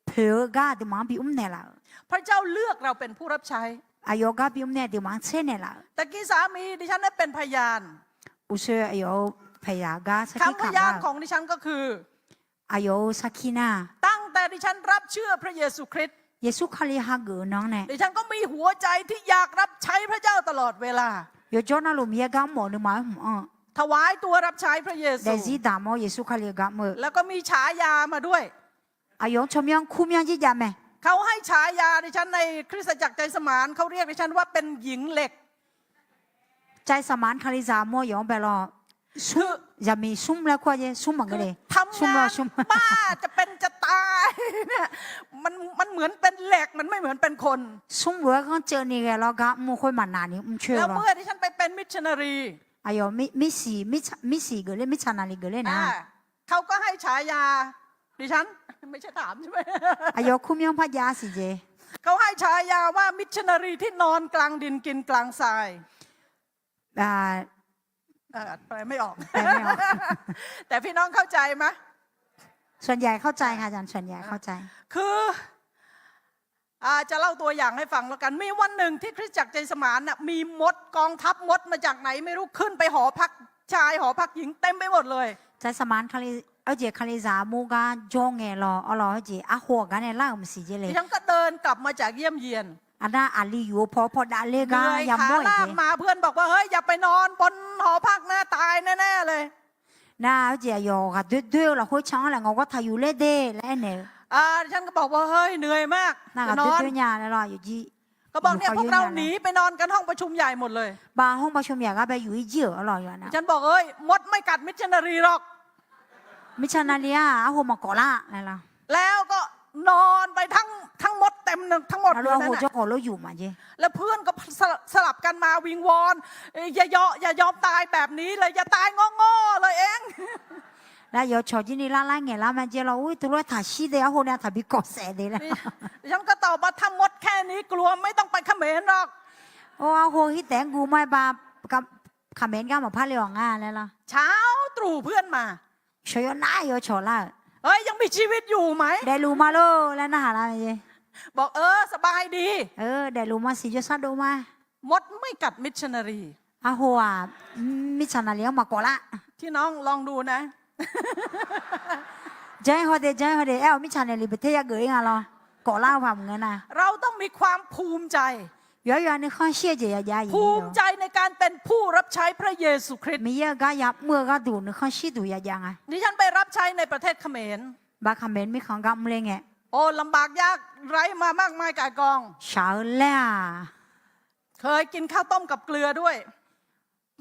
Poeq-eu gar aqduimaf-anr bimr naeqlaf-euq. พระเจ้าเลือกเราเป็นผู้รับใช้ Aqyawf gar bimr nae aqduimaf-anr tser naeqlaf-euq. แต่กี้สามีดิฉันได้เป็นพยาน Uqshoe aqyawf-euq paqzaq gar sarkir kaq-eu. คำพยานของดิฉันก็คือ Aqyawf-euq sarkir nar ตั้งแต่ดิฉันรับเชื่อพระเยซูคริสต์ Yeqsur Kali hageuf-eu nan-anr nae. ดิฉันก็มีหัวใจที่อยากรับใช้พระเจ้าตลอดเวลา Yawjawr navluf Miqyaer gar mr-awq nuima-aer hmq-anr ถวายตัวรับใช้พระเยซู Daefzir daq mawr Yeqsur Kali-eu gar mr-eu. แล้วก็มีฉายามาด้วย Aqyawf-anr tsawrmyanr kurmyanr jir jav mae. เขาให้ฉายาดิฉันในคริสตจักรใจสมาน เขาเรียกดิฉันว่าเป็นหญิงเหล็ก Cai saqmaq-anr Kalizaq mawr yawf-anr bae lawr. Smr, zaqmiq smr laer kur-a jeq, smr maqngeur le. ทำงานบ้าจะเป็นจะตายเนี่ย มัน มันเหมือนเป็นเหล็ก มันไม่เหมือนเป็นคน Smr lof-aer ghanrceuv ni ghae lawr gar mr khoer maqnaq ni mrcoer-eu lawr. แล้วเมื่อที่ฉันไปเป็นมิชชันนารี Aqyawf mirsiq, mirsiq geufler, mirtsaq naqliq geufler nar เขาก็ให้ฉายา ดิฉัน ไม่ใช่ถามใช่ไหม Aqyawf kurmyanr par jav siq jeq. เขาให้ฉายาว่ามิชชันนารีที่นอนกลางดินกินกลางทราย แปลไม่ออก แต่พี่น้องเข้าใจไหม ส่วนใหญ่เข้าใจค่ะอาจารย์ ส่วนใหญ่เข้าใจ คือ อ่า จะเล่าตัวอย่างให้ฟังแล้วกัน มีวันหนึ่งที่คริสตจักรใจสมานน่ะ มีมด กองทัพมดมาจากไหนไม่รู้ ขึ้นไปหอพักชายหอพักหญิงเต็มไปหมดเลย Cai saqmaq-anr Kali, heujeq Kalizaq mur gar jawr ngae lawr, arlawr heujeq arho-eu gar nae lar-euq maqsiq jeq le. ดิฉันก็เดินกลับมาจากเยี่ยมเยียน Aqnar aqli yuf-eu paw paw davler gar yamawr-aer jeq เหนื่อยขาลากมา เพื่อนบอกว่า เฮ้ย อย่าไปนอนบนหอพักนะ ตายแน่ๆเลย Nar heujeq aqyawf ghaqdoer doer-eu lafkhoer can-anr laer ngawqgar taqyuf ler de laer aernaeq-eu. อ่า ดิฉันก็บอกว่า เฮ้ย เหนื่อยมาก Nar ghaqdoer doer nya laer lawr, yawqjir ก็บอกเนี่ย พวกเราหนีไปนอนกันห้องประชุมใหญ่หมดเลย Bav ห้องประชุมใหญ่ gar bae yuf-ir jir-euq arlawr yawqha nar. ฉันบอก เอ้ย มดไม่กัดมิชชันนารีหรอก Mirtsaq naqliq-aq arho maqkawf lar laer lawr. แล้วก็นอนไปทั้ง ทั้งมดเต็มทั้งหมดเลย Arlawr นั้นน่ะ arho jawrkhawf lof yuf ma jeq. แล้วเพื่อนก็สลับ สลับกันมาวิงวอน เอ้ย อย่ายอม อย่ายอมตายแบบนี้เลย อย่าตายโง่ๆเลยเอง Nar yawqcawq jir ni lar lar ngaeq lar ma jeq lawr, ur, teulof-aer taqshir de, arho nae taqbi kawf saef de laer. ฉันก็ตอบว่า ถ้ามดแค่นี้กลัวไม่ต้องไปเขมรหรอก Or, arho hir taef-aer guv mawr-aer ba, Kaqmaeq gar maqpar le-awq nga laer lawr. เช้าตรู่เพื่อนมา Shawqyaw nar yawcawq lar-euq. เอ้ย ยังมีชีวิตอยู่ไหม Daefluf ma lor laer narhaq lar-eu jeq. บอก เออ สบายดี Daefluf ma siq jawrsar dov ma. มดไม่กัดมิชชันนารี Arho-aq, mirtsaq naqliq-anr maqkawf lar. พี่น้องลองดูนะ Janr-ir haw de, janr-ir haw de, aer-awq mirtsaq naqliq beuter yageuf-ir nga lawr. Kawf lar-eu paq maqngeur nar. เราต้องมีความภูมิใจ Yawqha yawqha nuikhanr shir-eu jeq yajav-ir. ภูมิใจในการเป็นผู้รับใช้พระเยซูคริสต์ Miqyaer-eu gar yamr-eu gharduq nuikhanr shir duq yajav nga. ดิฉันไปรับใช้ในประเทศเขมร Bav Kaqmaeq mirkhanq gar mr ler ngae. โอ้ ลำบากยากไร้มามากมายก่ายกอง Shaq-eu laer-aq. เคยกินข้าวต้มกับเกลือด้วย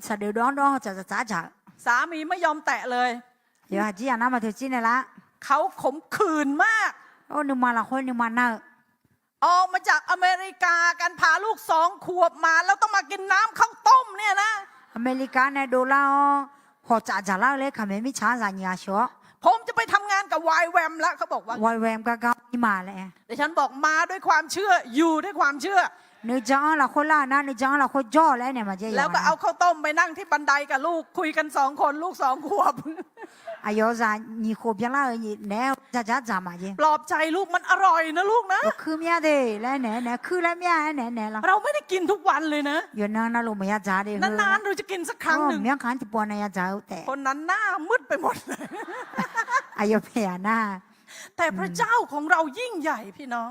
Saqdeuf dawv-anr dawv-awr hawtsaf tsaf tsaf-aer dzaq-eu. สามีไม่ยอมแตะเลย Yawqha jir yaq nar ma teu jir nae lar. เขาขมขื่นมาก Or, nuima lafkhoer nuima nar-eu. ออกมาจากอเมริกากัน พาลูกสองขวบมา แล้วต้องมากินน้ำข้าวต้มเนี่ยนะ Aqmeqlikav nae dovlar-awr, hawtsaf dzaqlar-eu laer Kaqmaeq mirtsaq-anr zaqnyiq ghaq sheuq-awr. ผมจะไปทำงานกับ วาย แวม แล้ว เขาบอกว่า วาย แวม gar gar-ir ma laer. ดิฉันบอก มาด้วยความเชื่อ อยู่ด้วยความเชื่อ Nuijan-anr lafkhoer lar-eu nar, nuijan-anr lafkhoer jawr-awq laer aernaeq maqjaer-a. แล้วก็เอาข้าวต้มไปนั่งที่บันไดกับลูก คุยกันสองคน ลูกสองขวบ Aqyawf-eu zaq nyiq khof byanlar-eu naeq-aer dzaqdzaq dzaq maqjaer. ปลอบใจลูก มันอร่อยนะลูกนะ Yawkuir mir-a de laer naeq-aer naeq-aer, kuir laer mir-a aer naeq-aer naeq-aer lar. เราไม่ได้กินทุกวันเลยนะ Yawqnan navluf maqya dzaq de heu. นานๆ เราจะกินสักครั้งหนึ่ง myanrkaq-anr tiqpov nae ya dzaq-eu taef. คนนั้นหน้ามืดไปหมดเลย Aqyawf paeq-a nar. แต่พระเจ้าของเรายิ่งใหญ่พี่น้อง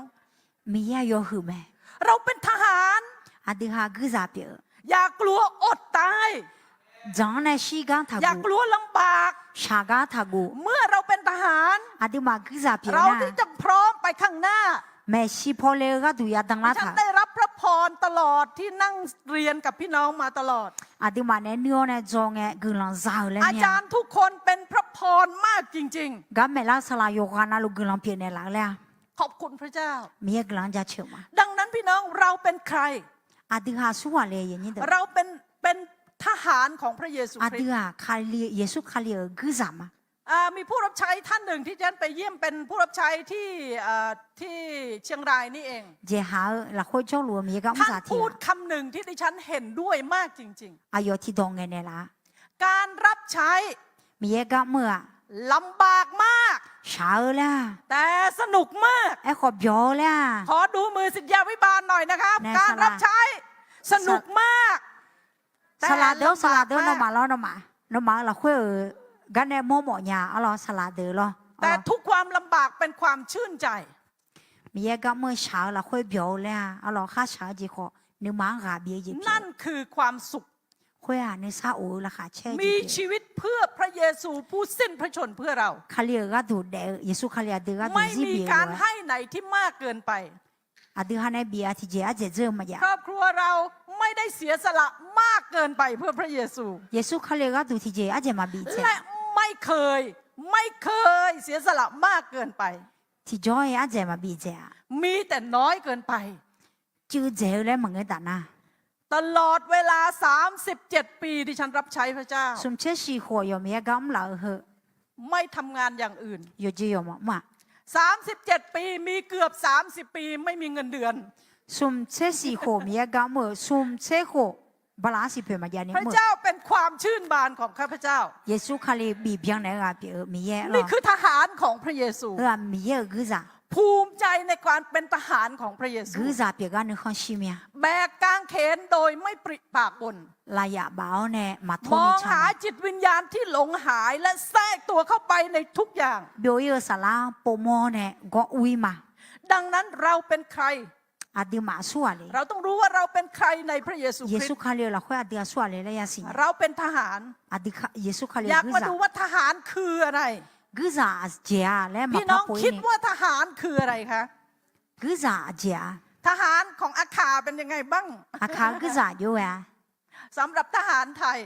Miqyaer-aq yawhuiq mae. เราเป็นทหาร Aqdui ha guirzaq pyeuf-eu. อย่ากลัวอดตาย Dzanq-anr nae shirgar taqguv. อย่ากลัวลำบาก Shaqgar taqguv. เมื่อเราเป็นทหาร Aqduimaf guirzaq pyeuf-eu nar, เราที่จะพร้อมไปข้างหน้า maeqshi pawle-eu gharduq ya danlar taq. ฉันได้รับพระพรตลอดที่นั่งเรียนกับพี่น้องมาตลอด Aqduimaf nae nuir-awr nae dzaw ngae guiqlanq za-euq laer mir-a. อาจารย์ทุกคนเป็นพระพรมากจริงๆ Garmaeq lar-eu saqlaq yawqghaq navluf guiqlanq pyeufnaeq laf-eu laer-a. ขอบคุณพระเจ้า Miqyaer guiqlanq-anr jaceuq ma. ดังนั้นพี่น้อง เราเป็นใคร Aqdui ha aqsur ghaq le เราเป็น เป็นทหารของพระเยซูคริสต์ Aqdui-aq Yeqsur Kali-euq guirzaq ma. อ่า มีผู้รับใช้ท่านหนึ่งที่ฉันไปเยี่ยม เป็นผู้รับใช้ที่ เอ่อ ที่เชียงรายนี่เอง Jeqhaq-eu lafkhoer jawrluf-eu Miqyaer gar mr zaq tiq-aq, ท่านพูดคำหนึ่งที่ดิฉันเห็นด้วยมากจริงๆ Aqyawf tiqdawq ngaeqnaeq laf-a. การรับใช้ Miqyaer gar mr-eu-aq, ลำบากมาก shaq-eu laer-a, แต่สนุกมาก Aerkhawf byawq-eu laer-a. ขอดูมือศิษยาภิบาลหน่อยนะครับ การรับใช้ สนุกมาก Saqlaq deuq-awr, saqlaq deuq-awr, nawmaf lawr, nawmaf, nawmaf-euq lafkhoer-euq gar nae mawrmawf nya-a lawr, saqlaq deuq lawr. แต่ทุกความลำบากเป็นความชื่นใจ Miqyaer gar mr-eu shaq-eu lafkhoer byawq-eu laer-a, arlawq khar shaq-eu jeq khawf nuima-anr ghaq bif-eu jeq pyeuf. นั่นคือความสุข Khoer-aq nuisar of-eu laqkhaq caer-eu jeq pyeuf. มีชีวิตเพื่อพระเยซูผู้สิ้นพระชนม์เพื่อเรา Kali-euq gharduq daef-eu, Yeqsur Kali aqdui gharduq zir bif-eu lof-aer ไม่มีการให้ไหนที่มากเกินไป Aqdui ha nae bif-a tiqjeq ardzaeq dzeur-eu maqjav. ครอบครัวเราไม่ได้เสียสละมากเกินไปเพื่อพระเยซู Yeqsur Kali-euq gharduq tiqjeq ardzaeq maqbif dzaeq. และไม่เคย ไม่เคยเสียสละมากเกินไป Tiqjawr-aer ardzaeq maqbif dzaeq-aq. มีแต่น้อยเกินไป Cuiv dzaeq-eu laer maqngeur taf nar. ตลอดเวลาสามสิบเจ็ดปีที่ฉันรับใช้พระเจ้า Smq tser shif khof yawf Miqyaer gar mr laf-eu heu ไม่ทำงานอย่างอื่น yawqjeq yawq maqmr-aq. สามสิบเจ็ดปี มีเกือบสามสิบปีไม่มีเงินเดือน Smq tser shif khof Miqyaer gar mr-euq, smq tser khof bala arsiq poeq maqjav ni mr-eu. พระเจ้าเป็นความชื่นบานของข้าพเจ้า Yeqsur Kali bif byannaeq-eu ghaq pyeuf-eu Miqyaer lawr. นี่คือทหารของพระเยซู Heu-aq Miqyaer-euq guirzaq. ภูมิใจในการเป็นทหารของพระเยซู Guirzaq pyeuf gar nuikhanr shir mir-a. แบกกางเขนโดยไม่ปริปากบ่น Lafyaf baf-awr nae maqtor ni can-a. มองหาจิตวิญญาณที่หลงหายและแทรกตัวเข้าไปในทุกอย่าง Byov-ir-eu saflar-anr povmawr nae gawr ur-ir ma. ดังนั้นเราเป็นใคร Aqduimaf aqsur ghaq le. เราต้องรู้ว่าเราเป็นใครในพระเยซูคริสต์ Yeqsur Kali-euq lafkhoer aqdui aqsur ghaq le laer yasiq nya. เราเป็นทหาร Aqdui Yeqsur Kali-euq guirzaq. อยากมาดูว่าทหารคืออะไร Guirzaq aqjeq-a laer maqpar pov-ir. พี่น้องคิดว่าทหารคืออะไรคะ Guirzaq aqjeq-a. ทหารของอาขาเป็นยังไงบ้าง Aqkaq-eu guirzaq jov ghae-a. สำหรับทหารไทย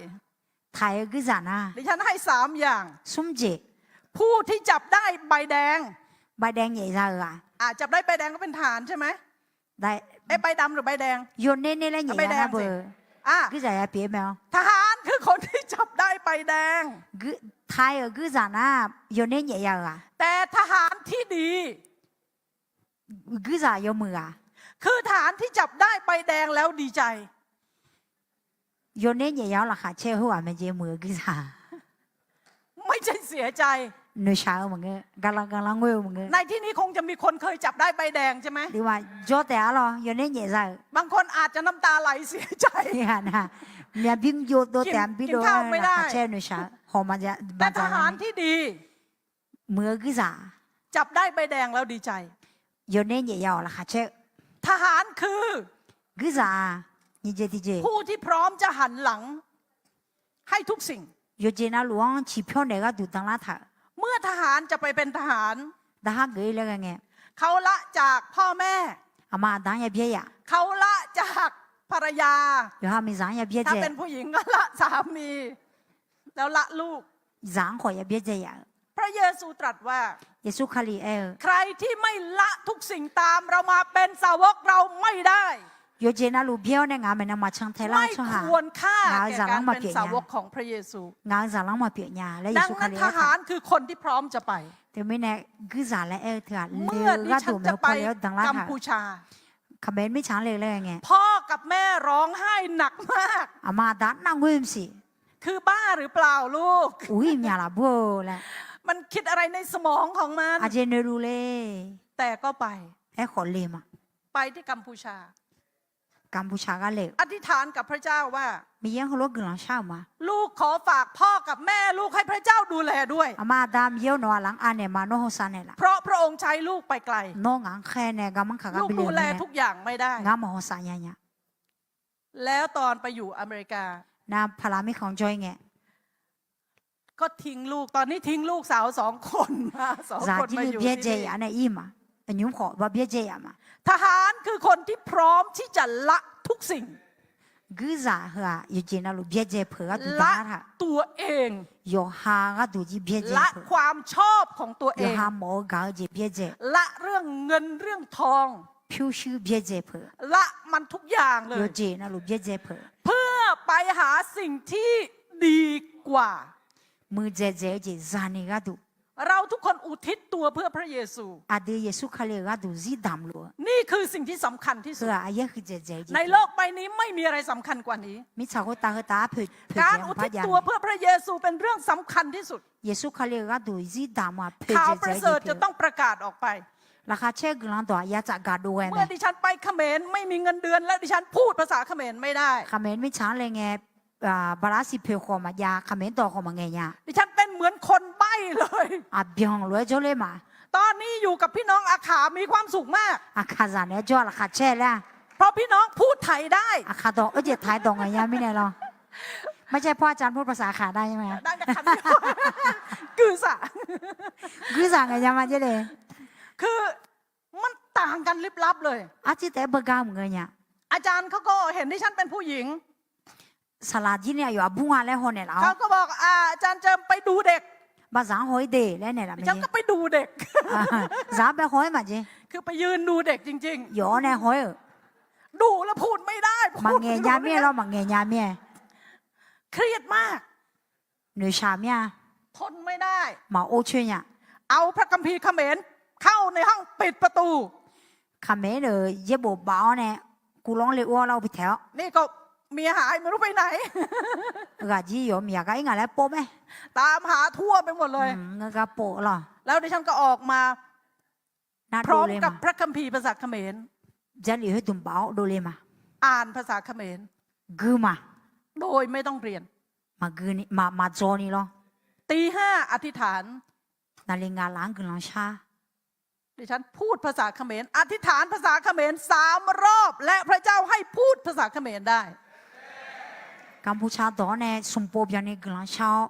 Taiq-eu guirzaq nar, ดิฉันให้สามอย่าง smr jeq. ผู้ที่จับได้ใบแดง ใบแดง nyaef za-euq ghaq. อ่ะ จับได้ใบแดงก็เป็นทหารใช่ไหม ใบดำหรือใบแดง Yawner ner laer nyaef za nar beu. Guirzaq ya pyeuf-eu mae-awr. ทหารคือคนที่จับได้ใบแดง Taiq-euq guirzaq nar, yawner nyaef ya-euq ghaq. แต่ทหารที่ดี Guirzaq yawmuiq ghaq. คือทหารที่จับได้ใบแดงแล้วดีใจ Yawner nyaef ya-awr laqkhaq caer-eu khoerghaq mae jeq muiq-eu guirzaq. ไม่ใช่เสียใจ Noeqshaq-eu maqngeur, garlanr garlanr ngoer-eu maqngeur. ในที่นี้คงจะมีคนเคยจับได้ใบแดงใช่ไหม Aqduimaf jawr taef-a lawr, yawner nyaef za-euq. บางคนอาจจะน้ำตาไหลเสียใจ Myaq bi jov dov taef-a, bi dov-aer laqkhaq caer noeqshaq-eu hawq maqjav. แต่ทหารที่ดี Muiq-eu guirzaq จับได้ใบแดงแล้วดีใจ Yawner nyaef ya-awq laqkhaq caer-eu. ทหารคือ Guirzaq-aq, nyiq jeq tiqjeq, ผู้ที่พร้อมจะหันหลังให้ทุกสิ่ง Yawqjeq navluf-anr ciqpyawr naeq gharduq danlar taq-euq. เมื่อทหารจะไปเป็นทหาร Daqhar geuf-ir laer ghae ngae, เขาละจากพ่อแม่ Aqma aqda-anr ya byaer yaf. เขาละจากภรรยา Yawqha miqzaq-anr ya byaer dzae. ถ้าเป็นผู้หญิงก็ละสามี แล้วละลูก Zaq-anr khawf ya byaer dzae yaf-euq. พระเยซูตรัสว่า Yeqsur Kali aer-eu, ใครที่ไม่ละทุกสิ่งตามเรามาเป็นสาวกเราไม่ได้ Yawqjeq navluf byaer-awr nae ngaq maeqnan maqcan tae lar-eu tsawrhaq, ngaq-euq zaqlanr maqpyeuf nya. ไม่ควรค่าแก่การเป็นสาวกของพระเยซู Ngaq-euq zaqlanr maqpyeuf nya laer Yeqsur Kali aer-eu. ดังนั้นทหารคือคนที่พร้อมจะไป Teumirnae guirzaq laer aer-eu teu-aq, le-eu gharduq maeqhu paw le-awr danlar taq-euq. เมื่อดิฉันจะไปกัมพูชา Khaqmae mirtsaq-anr le laer ngae, พ่อกับแม่ร้องไห้หนักมาก Aqma aqda nar ngoer maqsiq. คือบ้าหรือเปล่าลูก Uqir myaq laf bur-eu laer. มันคิดอะไรในสมองของมัน Aqjeq noeqluf le. แต่ก็ไป Aerkhawf le ma. ไปที่กัมพูชา Kambuqshaq gar le-euq. อธิษฐานกับพระเจ้าว่า Miqyaer-anr heulof-aer guiqlanq shar-euq ma. ลูกขอฝากพ่อกับแม่ลูกให้พระเจ้าดูแลด้วย Aqma aqda Miqyaer-or, nawq-aq laf-anr anaeq ma, nawr hawsav naeqlaf. เพราะพระองค์ใช้ลูกไปไกล Nawr ngaq-anr khaer nae garmanr kaq gar bile-eu ลูกดูแลทุกอย่างไม่ได้ Ngar maqhaw saf nya nya. แล้วตอนไปอยู่อเมริกา Nar paqlaq mirkhanq jawr-ir ngae, ก็ทิ้งลูก ตอนนี้ทิ้งลูกสาวสองคน สองคน Zaq jir มาอยู่ที่นี่ byaerdzae yaf nae ir ma. Nymq-mr khawf ba byaerdzae yaf ma. ทหารคือคนที่พร้อมที่จะละทุกสิ่ง Guirzaq heu-aq yawqjeq navluf byaerdzae peuq gharduq ละ ตัวเอง Yawqha gharduq jir byaerdzae peuq. ละความชอบของตัวเอง Yawqha mawf-eu gaq-eu jeq byaerdzae. ละเรื่องเงินเรื่องทอง Pyurshuir byaerdzae peuq. ละมันทุกอย่างเลย Yawqjeq navluf byaerdzae peuq. เพื่อไปหาสิ่งที่ดีกว่า Muiqdzaeq dzaeq-eu jeq zani gharduq. เราทุกคนอุทิศตัวเพื่อพระเยซู Aqdui Yeqsur Kali-euq gharduq zir damq luf-eu. นี่คือสิ่งที่สำคัญที่สุด Heu-aq aqyaer huiqdzaeq dzaeq-eu jeq. ในโลกใบนี้ไม่มีอะไรสำคัญกว่านี้ Mirtsaq khoertav heu taf-aer poeqdzaeq-eu การอุทิศตัวเพื่อพระเยซูเป็นเรื่องสำคัญที่สุด Yeqsur Kali-euq gharduq zir damq-aq poeqdzaeq dzaeq-eu jeq peuq. ข่าวประเสริฐจะต้องประกาศออกไป Laqkhaq caer-eu guiqlanq dawq-aq ya tsaf gaq dov ghae mae. เมื่อดิฉันไปเขมรไม่มีเงินเดือน และดิฉันพูดภาษาเขมรไม่ได้ Khaqmae mirtsaq-anr le ngae, bala arsiq poeq khawf maqjav, khaqmae dawq khawf maqngaeq nya. ดิฉันเป็นเหมือนคนใบ้เลย Aqbyanq lof-aer jawrler ma. ตอนนี้อยู่กับพี่น้องอาขา มีความสุขมาก Aqkaqzaq naeq-aer jawr-a laqkhaq caer laer-a. เพราะพี่น้องพูดไทยได้ Aqkaq dawq oerjeq taq-aer dawq ngaeq nya mirnae lawr. ไม่ใช่พ่ออาจารย์พูดภาษาอาขาได้ใช่ไหม ได้นะครับ Guirzaq. Guirzaq ngaeq nya ma jer le. คือมันต่างกันลิบลับเลย Arciv taef-aer beugar maqngeur nya. อาจารย์เขาก็เห็นดิฉันเป็นผู้หญิง Saqlaq jir nae aqyawf aqbur nga laer haw naeqlaf-awr. เขาก็บอก อาจารย์เจิมไปดูเด็ก Baqzaq-anr haw-ir de laer naeqlaf mae. ฉันก็ไปดูเด็ก Zaq-anr bae haw-aer maqjeq คือไปยืนดูเด็กจริงๆ Yawf-awr nae haw-aer-euq. ดุแล้วพูดไม่ได้ Maqngaeq nya mir-aer lawr, maqngaeq nya mir-aer. เครียดมาก Noeqshaq mir-a. ทนไม่ได้ Maqor coer nya. เอาพระคัมภีร์เขมรเข้าในห้อง ปิดประตู Khaqmae-euq yaerbof baf-awr nae, kuvlanr le ur-awr lar-eu bitaeq-awr. นี่ก็เมียหายไม่รู้ไปไหน Ghaq jir yawf-eu miqyaq gar ir ngaq laer pov mae. ตามหาทั่วไปหมดเลย Ngeur gar pov lawr. แล้วดิฉันก็ออกมา Nar dovle ma. พร้อมกับพระคัมภีร์ภาษาเขมร Jarlif khoerdmq baf-awr dovle ma. อ่านภาษาเขมร Gui ma. โดยไม่ต้องเรียน Maqgui ni, maq, maqdzaw ni lawr. ตีห้าอธิษฐาน Naqli ngaq laf-anr guiqlanq shar. ดิฉันพูดภาษาเขมร อธิษฐานภาษาเขมรสามรอบ และพระเจ้าให้พูดภาษาเขมรได้ Kambuqtsaq dawq-anr nae smq pov byanni guiqlanq shar-awr,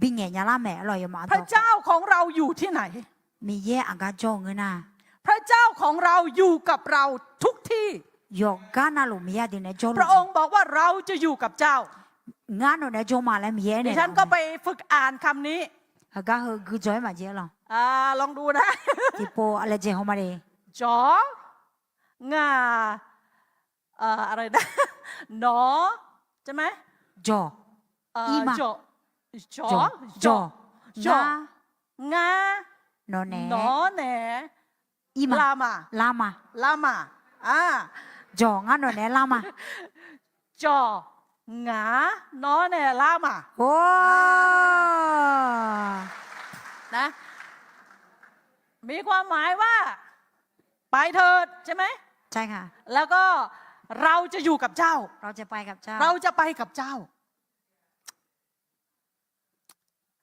bingaeq nya lar mae lawr, yawmaf dawq. พระเจ้าของเราอยู่ที่ไหน Miqyaer aqgar jawr-eu ngeur nar. พระเจ้าของเราอยู่กับเราทุกที่ Yawqgar navluf Miqyaer aqdui naeq-aer jawrluf. พระองค์บอกว่าเราจะอยู่กับเจ้า Ngar nawq naeq-aer jawr ma laer Miqyaer aernaeq-a. ดิฉันก็ไปฝึกอ่านคำนี้ Aqgar heu guidzawq-aer maqjav lawr. ลองดูนะ Tiqpov aqlaejae haw ma le. จ๋อ งา เอ่อ อะไรนะ หนอ ใช่ไหม Jawq. เอ่อ Ir ma. จ๋อ จ๋อ จ๋อ จ๋อ จ๋อ Ngar. Nawq naeq. หนอแหน Ir ma. ลามา Lar ma. ลามา อ่า Jawq, ngar nawq naeq-aer lar ma. จ๋อ หงา หนอแหน ลามา Or. นะ มีความหมายว่า ไปเถิด ใช่ไหม ใช่ค่ะ แล้วก็ เราจะอยู่กับเจ้า เราจะไปกับเจ้า เราจะไปกับเจ้า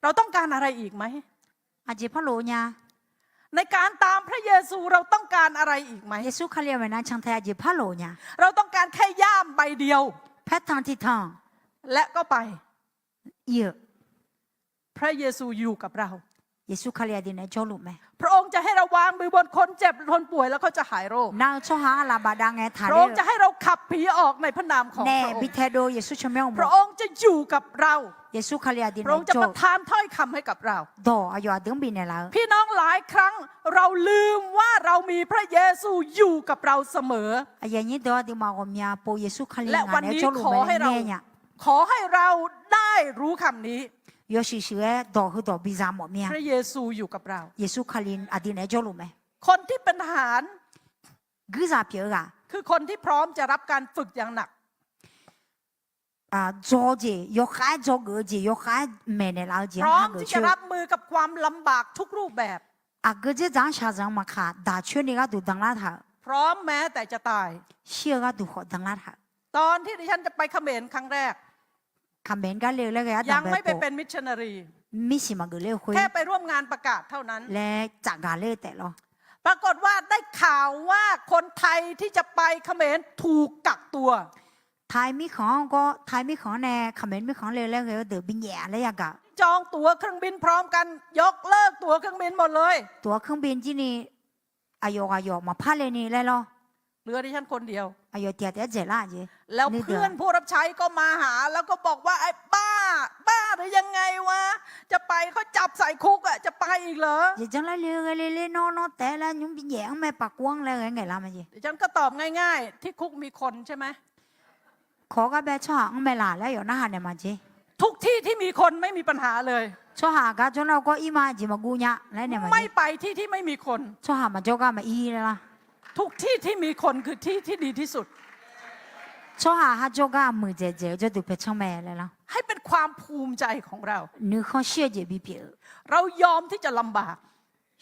เราต้องการอะไรอีกไหม Aqjeq par lof nya. ในการตามพระเยซู เราต้องการอะไรอีกไหม Yeqsur Kali-anr maeqnan cantae aqjeq par lof nya. เราต้องการแค่ย่ามใบเดียว Paertanq tiqtanq. และก็ไป Ir-euq. พระเยซูอยู่กับเรา Yeqsur Kali aqdui naeq-aer jawrluf mae. พระองค์จะให้เราวางมือบนคนเจ็บคนป่วย แล้วเขาจะหายโรค Nar-eu tsawrhaq-anr laf bafdav ngae taqler-eu. พระองค์จะให้เราขับผีออกในพระนามของพระองค์ Naef bi taedov-eu Yeqsur tsawrmyanr uqmov. พระองค์จะอยู่กับเรา Yeqsur Kali aqdui naeq-aer jawr-eu. พระองค์จะประทานถ้อยคำให้กับเรา Dawq aqyawf aqdui-anr bifnaeq laf-eu. พี่น้อง หลายครั้งเราลืมว่าเรามีพระเยซูอยู่กับเราเสมอ Aqyuif aqnyir deuq-anr aqduimaf ghawqmya pov Yeqsur Kali ngaq naeq-aer jawrluf mae laer ngae nya. ขอให้เราได้รู้คำนี้ Yawshuif shuif-aer dawq heudawq biza mawf mir-a. พระเยซูอยู่กับเรา Yeqsur Kali aqdui naeq-aer jawrluf mae. คนที่เป็นทหาร Guirzaq pyeuf-eu ghaq. คือคนที่พร้อมจะรับการฝึกอย่างหนัก Dzaw jeq yawkhav-aer dzawgeuf-eu jeq yawkhav-aer maeqnaeq laf-eu jeq-anr hageuf coer. พร้อมที่จะรับมือกับความลำบากทุกรูปแบบ Aqgeu dzerdzaq-anr shaqzanq-eu maqkaq, daq coer ni gharduq danlar taq-euq. พร้อมแม้แต่จะตาย Shir-eu gharduq khawf danlar taq-euq. ตอนที่ดิฉันจะไปเขมรครั้งแรก Khaqmaeq gar le-eu laer ghae ardanq bae pov, ยังไม่ไปเป็นมิชชันนารี Mirsiq maqgeuf ler-eu khoer แค่ไปร่วมงานประกาศเท่านั้น laer tsafgaq ler-eu taef lawr. ปรากฏว่าได้ข่าวว่าคนไทยที่จะไปเขมร ถูกกักตัว Taiq mirkhanq-anr gawr, Taiq mirkhanq-anr nae Khaqmaeq mirkhanq-anr le-eu laer ghae-eu deuq binyaef-a laer yagaq. จองตั๋วเครื่องบินพร้อมกัน ยกเลิกตั๋วเครื่องบินหมดเลย Tov-aer keuvbin jir ni aqyawf ghaq yawf maqpar le ni laer lawr.เหลือดิฉันคนเดียว Aqyawf tiq ghaq taef-aer dzaeqlar-aq jeq. แล้วเพื่อนผู้รับใช้ก็มาหา แล้วก็บอกว่า ไอ้บ้า บ้าหรือยังไงวะ จะไปเขาจับใส่คุกอะ จะไปอีกเหรอ Jeq janr lar le-eu ghae le ler nawr nawr taef-aer laer nymr binyaef-anr mae paqkov-anr laer ghae ngaeqlar ma jeq. ดิฉันก็ตอบง่ายๆ ที่คุกมีคนใช่ไหม Kawq-awr gar bae tsawrhaq-anr mae laq laer yawf narhaq naeq ma jeq. ทุกที่ที่มีคนไม่มีปัญหาเลย Tsawrhaq gar jawr nar-eu gawr ir ma jeq maqguv nya laer naeq ma jeq. ไม่ไปที่ที่ไม่มีคน Tsawrhaq maqjawr gar maqir laer lar. ทุกที่ที่มีคนคือที่ที่ดีที่สุด Tsawrhaq ha jawr gar muiqdzaeq dzaeq-eu jawrduq paecanr mae laer lar. ให้เป็นความภูมิใจของเรา Nuikhanr shir-eu jeq bipyeuf-eu. เรายอมที่จะลำบาก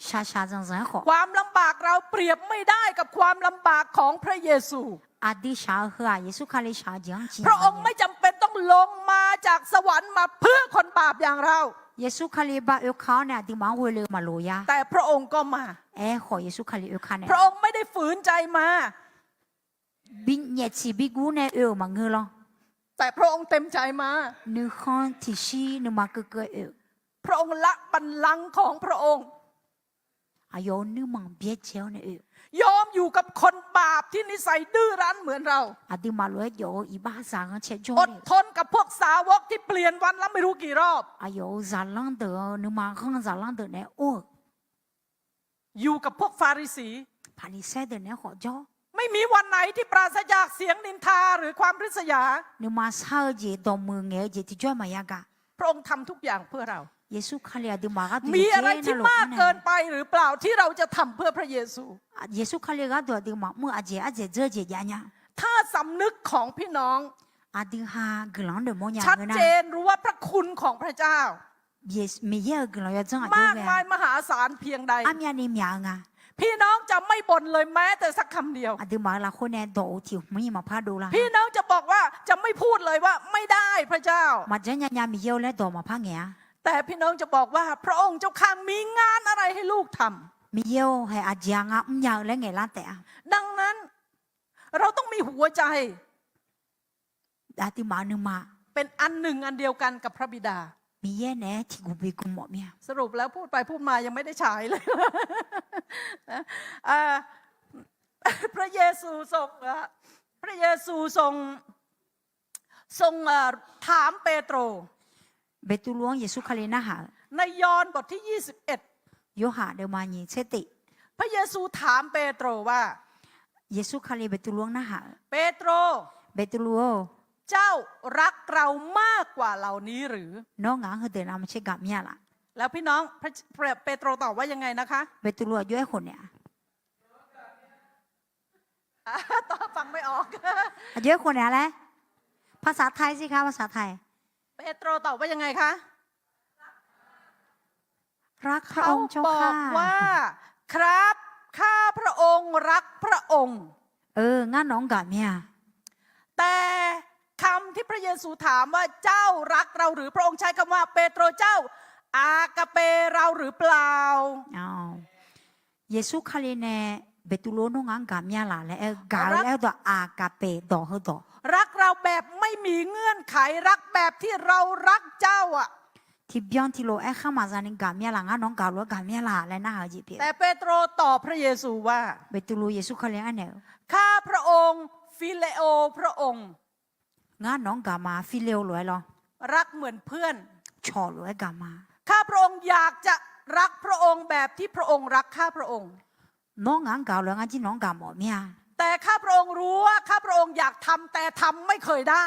Shaqshaq zanqzanq-aer khawf ความลำบากเราเปรียบไม่ได้กับความลำบากของพระเยซู Aqdui shaq-eu heu-aq Yeqsur Kali shaq-eu jeq-anr ciq พระองค์ไม่จำเป็นต้องลงมาจากสวรรค์มาเพื่อคนบาปอย่างเรา Yeqsur Kali ba oeka-awr nae aqduimaf-anr ghoe le-eu maqloq ya. แต่พระองค์ก็มา Aerkhawf Yeqsur Kali oeka nae พระองค์ไม่ได้ฝืนใจมา binyaef ciq biguv nae oe-euq maqngeur lawr. แต่พระองค์เต็มใจมา Nuikhanr tiqshir nuima keuvkeuv-aer oe-euq. พระองค์ละบัลลังก์ของพระองค์ Aqyawf-euq nuirmanq byaerdzae-awr nae oe-euq. ยอมอยู่กับคนบาปที่นิสัยดื้อรั้นเหมือนเรา Aqduimaf lof-aer jawf-eu iqbax zaqghanr caerjawr อดทนกับพวกสาวกที่เปลี่ยนวันละไม่รู้กี่รอบ Aqyawf-euq zaqlanr deuq-eu nuima ghanr zaqlanr deuq naeq-aer or-euq. อยู่กับพวกฟาริสี Paqliqsaer deuq naeq-aer khawf jawr. ไม่มีวันไหนที่ปราศจากเสียงนินทาหรือความริษยา Nuima shar-eu jeq dawqmuiq ngaeq-eu jeq tiqjawr-aer maqya gaq. พระองค์ทำทุกอย่างเพื่อเรา Yeqsur Kali aqduimaf gharduq มีอะไรที่มากเกินไปหรือเปล่าที่เราจะทำเพื่อพระเยซู Yeqsur Kali gharduq aqduimaf mr-eu aqjeq ardzaeq dzeur jeq jav nya. ถ้าสำนึกของพี่น้อง Aqdui ha guiqlanq-anr noeqmawr nya ngeur nar, ชัดเจนรู้ว่าพระคุณของพระเจ้า Miqyaer-euq guiqlanq yawdzanr aqjox ghae-a มากมายมหาศาลเพียงใด armyavni myaq-eu nga. พี่น้องจะไม่บ่นเลยแม้แต่สักคำเดียว Aqduimaf-euq lafkhoer nae dawq-eu tiq hmq-ir maqpar dovlar. พี่น้องจะบอกว่าจะไม่พูดเลยว่าไม่ได้ พระเจ้า Maqjanr nya nya Miqyaer-or laer dawq maqpar ngaeq-a. แต่พี่น้องจะบอกว่าพระองค์เจ้าข้ามีงานอะไรให้ลูกทำ Miqyaer-or, haeq aqjeq-a ngar mrnya-eu laer ngaeqlar taef-a. ดังนั้น เราต้องมีหัวใจ Aqduimaf-euq nuima เป็นอันหนึ่งอันเดียวกันกับพระบิดา Miqyaer naeq-aer tiqguv bi gu mawf mir-a. สรุปแล้วพูดไปพูดมายังไม่ได้ฉายเลย พระเยซูทรง พระเยซูทรง ทรง ถามเปโตร Beqtuvluv-anr Yeqsur Kali narhaq-euq. ในยอห์นบทที่ยี่สิบเอ็ด Yorhaq deuvma nyiq tser tif. พระเยซูถามเปโตรว่า Yeqsur Kali Beqtuvluv-anr narhaq-euq. เปโตร Beqtuvluv-or, เจ้ารักเรามากกว่าเหล่านี้หรือ Nawr ngaq-anr heudeuq navmaqtser gaq mir-a laf? แล้วพี่น้อง เปโตรตอบว่ายังไงนะคะ Beqtuvluv aqjox-aer khofnaeq-a. ฟังไม่ออก Aqjox-aer khofnaeq-a laer. ภาษาไทยสิคะ ภาษาไทย เปโตรตอบว่ายังไงคะ รักพระองค์เจ้าข้า เขาบอกว่า ครับ ข้าพระองค์รักพระองค์ Ngar nawq-anr gaq mir-a. แต่คำที่พระเยซูถามว่าเจ้ารักเราหรือ พระองค์ใช้คำว่าเปโตรเจ้า อาคาเปเราหรือเปล่า Yeqsur Kali nae Beqtuvluv nawr ngaq-anr gaq mir-a laf laer aer-eu gaq-eu laer aer-eu dawq อาคาเป dawq heudawq รักเราแบบไม่มีเงื่อนไข รักแบบที่เรารักเจ้าอะ Tiqbyan tiqlof aerkhar maqza ni gaq mir-a laf, ngar nawq-anr gaq lof-aer gaq mir-a laf laer narhaq-eu jeq pyeuf. แต่เปโตรตอบพระเยซูว่า Beqtuvluv Yeqsur Kali-anr aernaeq-eu, ข้าพระองค์ phileo พระองค์ Ngar nawq-anr gaq ma, phileo lof-aer lawr. รักเหมือนเพื่อน Cawq lof-aer gaq ma. ข้าพระองค์อยากจะรักพระองค์แบบที่พระองค์รักข้าพระองค์ Nawr ngaq-anr gaq-eu lof-aer ngar jir nawq-anr gaq mawf mir-a. แต่ข้าพระองค์รู้ว่าข้าพระองค์อยากทำ แต่ทำไม่เคยได้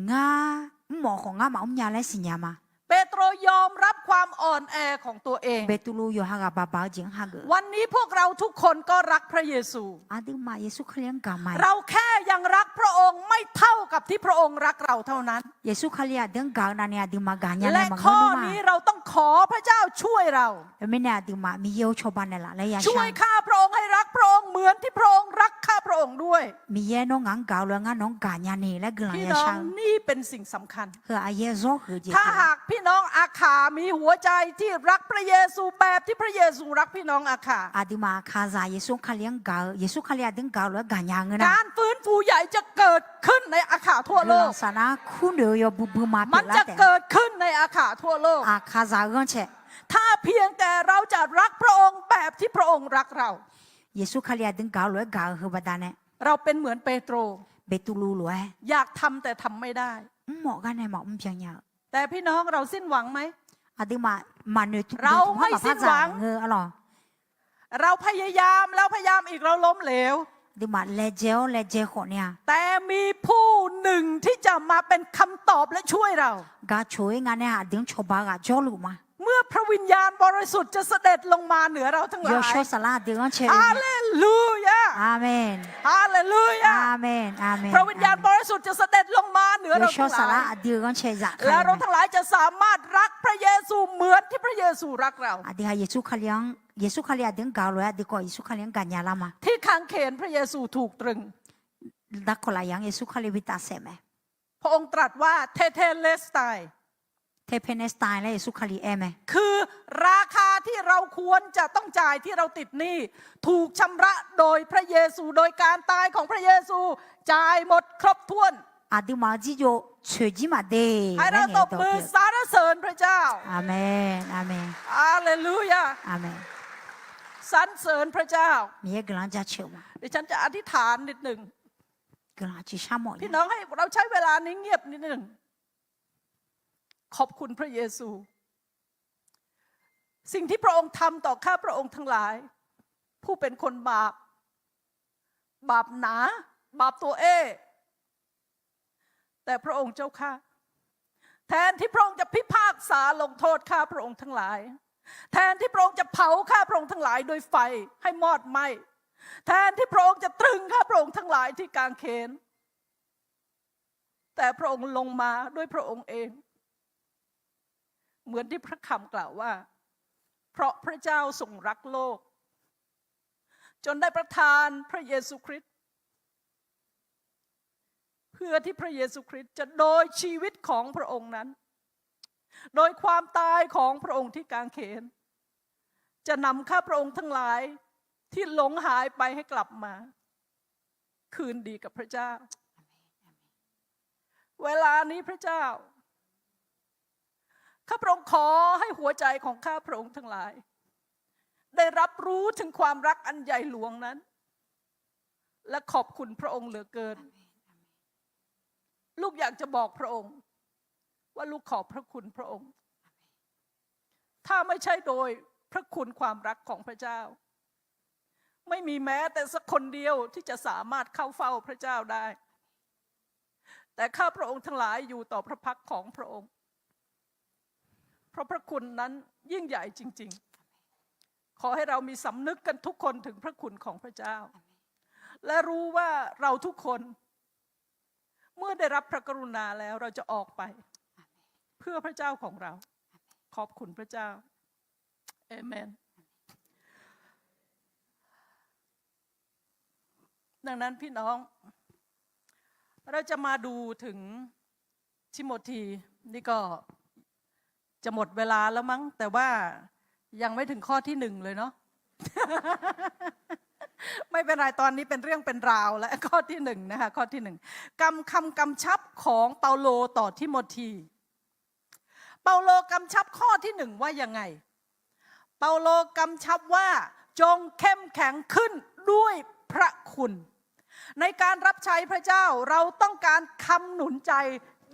Ngar mrmawf khawf ngar maqmr nya laer siqnya ma. เปโตรยอมรับความอ่อนแอของตัวเอง Beqtuvluv yawqha ghaq baq baq-eu jeq-anr hageuf. วันนี้พวกเราทุกคนก็รักพระเยซู Aqduimaf Yeqsur Kali-anr gaq ma. เราแค่ยังรักพระองค์ไม่เท่ากับที่พระองค์รักเราเท่านั้น Yeqsur Kali aqdui-anr gaq-eu navni aqduimaf gaqnya nae maqngeur ma. และข้อนี้เราต้องขอพระเจ้าช่วยเรา Khoermirnae aqduimaf Miqyaer-anr cawba naeqlaf laer yashar. ช่วยข้าพระองค์ให้รักพระองค์เหมือนที่พระองค์รักข้าพระองค์ด้วย Miqyaer nawr ngaq-anr gaq-eu lof-aer ngar nawq-anr gaqnya ni laer guiqlanq yashar. พี่น้อง นี่เป็นสิ่งสำคัญ Heu aqyaer zawr huiq-eu jeq. ถ้าหากพี่น้องอาขามีหัวใจที่รักพระเยซูแบบที่พระเยซูรักพี่น้องอาขา Aqduimaf Aqkaqzaq Yeqsur Kali-anr gaq-eu, Yeqsur Kali aqdui-anr gaq-eu lof-aer gaqnya ngeur nar, การฟื้นฟูใหญ่จะเกิดขึ้นในอาขาทั่วโลก Guiqlanq saflar kurnoeq-eu yawbui bui ma pyeuflar taef-a. มันจะเกิดขึ้นในอาขาทั่วโลก Aqkaqzaq-eu ghanrcae ถ้าเพียงแต่เราจะรักพระองค์แบบที่พระองค์รักเรา Yeqsur Kali aqdui-anr gaq-eu lof-aer gaq-eu heu baqdanae, เราเป็นเหมือนเปโตร Beqtuvluv lof-aer yaq tam taeq tam maedai. Mrmawf gar nae maqmr byan nya-eu. แต่พี่น้องเราสิ้นหวังไหม Aqduimaf maqnoeq tmq maqpar dzaq ngeur-a lawq. เราพยายามแล้วพยายามอีก เราล้มเหลว Aqduimaf laejae-awr laejae khawf nae-a. แต่มีผู้หนึ่งที่จะมาเป็นคำตอบและช่วยเรา Gaq coq-ir nga nae aqdui-anr cawba-eu ghaq jawrluf ma. เมื่อพระวิญญาณบริสุทธิ์จะเสด็จลงมาเหนือเราทั้งหลาย Yawshawr saflar aqdui-anr cae. Haleluya. Aqmeq. Haleluya. Aqmeq, aqmeq. พระวิญญาณบริสุทธิ์จะเสด็จลงมาเหนือเราทั้งหลาย Yawshawr saflar aqdui-anr cae zafkale. และเราทั้งหลายจะสามารถรักพระเยซูเหมือนที่พระเยซูรักเรา Aqdui ha Yeqsur Kali-anr, Yeqsur Kali aqdui-anr gaq-eu lof-aer aqdui khawf Yeqsur Kali-anr gaqnya lar ma. ที่คางเขนพระเยซูถูกตรึง Darkawq lafyaq-anr Yeqsur Kali bi tafsaef mae. พระองค์ตรัสว่า Tetelestai Tetelestai laer Yeqsur Kali aer mae. คือราคาที่เราควรจะต้องจ่ายที่เราติดหนี้ถูกชำระโดยพระเยซู โดยการตายของพระเยซู จ่ายหมดครบถ้วน Aqduimaf-eu jirjov tsoeqjir maqde laer ngaeq-eu dawq pyeuf. ให้เราตบมือสรรเสริญพระเจ้า Aqmeq, aqmeq. Haleluya. Aqmeq. สรรเสริญพระเจ้า Miqyaer guiqlanq-anr jaceuq ma. ดิฉันจะอธิษฐานนิดหนึ่ง Guiqlanq aqcuiq shar mawf nya. พี่น้อง ให้เราใช้เวลานี้เงียบนิดหนึ่ง ขอบคุณพระเยซู สิ่งที่พระองค์ทำต่อข้าพระองค์ทั้งหลาย ผู้เป็นคนบาป บาปหนา บาปตัวเอ้ แต่พระองค์เจ้าข้า แทนที่พระองค์จะพิพากษาลงโทษข้าพระองค์ทั้งหลาย แทนที่พระองค์จะเผาข้าพระองค์ทั้งหลายด้วยไฟให้มอดไหม้ แทนที่พระองค์จะตรึงข้าพระองค์ทั้งหลายที่กางเขน แต่พระองค์ลงมาด้วยพระองค์เอง เหมือนที่พระคำกล่าวว่า เพราะพระเจ้าทรงรักโลก จนได้ประทานพระเยซูคริสต์ เพื่อที่พระเยซูคริสต์จะโดยชีวิตของพระองค์นั้น โดยความตายของพระองค์ที่กางเขน จะนำข้าพระองค์ทั้งหลายที่หลงหายไปให้กลับมา คืนดีกับพระเจ้า เวลานี้พระเจ้า ข้าพระองค์ขอให้หัวใจของข้าพระองค์ทั้งหลาย ได้รับรู้ถึงความรักอันใหญ่หลวงนั้น และขอบคุณพระองค์เหลือเกิน ลูกอยากจะบอกพระองค์ ว่าลูกขอบพระคุณพระองค์ ถ้าไม่ใช่โดยพระคุณความรักของพระเจ้า ไม่มีแม้แต่สักคนเดียวที่จะสามารถเข้าเฝ้าพระเจ้าได้ แต่ข้าพระองค์ทั้งหลายอยู่ต่อพระพักตร์ของพระองค์ เพราะพระคุณนั้นยิ่งใหญ่จริงๆ ขอให้เรามีสำนึกกันทุกคนถึงพระคุณของพระเจ้า และรู้ว่าเราทุกคน เมื่อได้รับพระกรุณาแล้วเราจะออกไป เพื่อพระเจ้าของเรา ขอบคุณพระเจ้า เอเมน ดังนั้นพี่น้อง เราจะมาดูถึงทิโมธี นี่ก็จะหมดเวลาแล้วมั้ง แต่ว่ายังไม่ถึงข้อที่หนึ่งเลยเนาะ ไม่เป็นไร ตอนนี้เป็นเรื่องเป็นราวแล้ว ข้อที่หนึ่งนะคะ ข้อที่หนึ่ง กำ คำกำชับของเปาโลต่อทิโมธี เปาโลกำชับข้อที่หนึ่งว่ายังไง เปาโลกำชับว่า จงเข้มแข็งขึ้นด้วยพระคุณ ในการรับใช้พระเจ้า เราต้องการคำหนุนใจ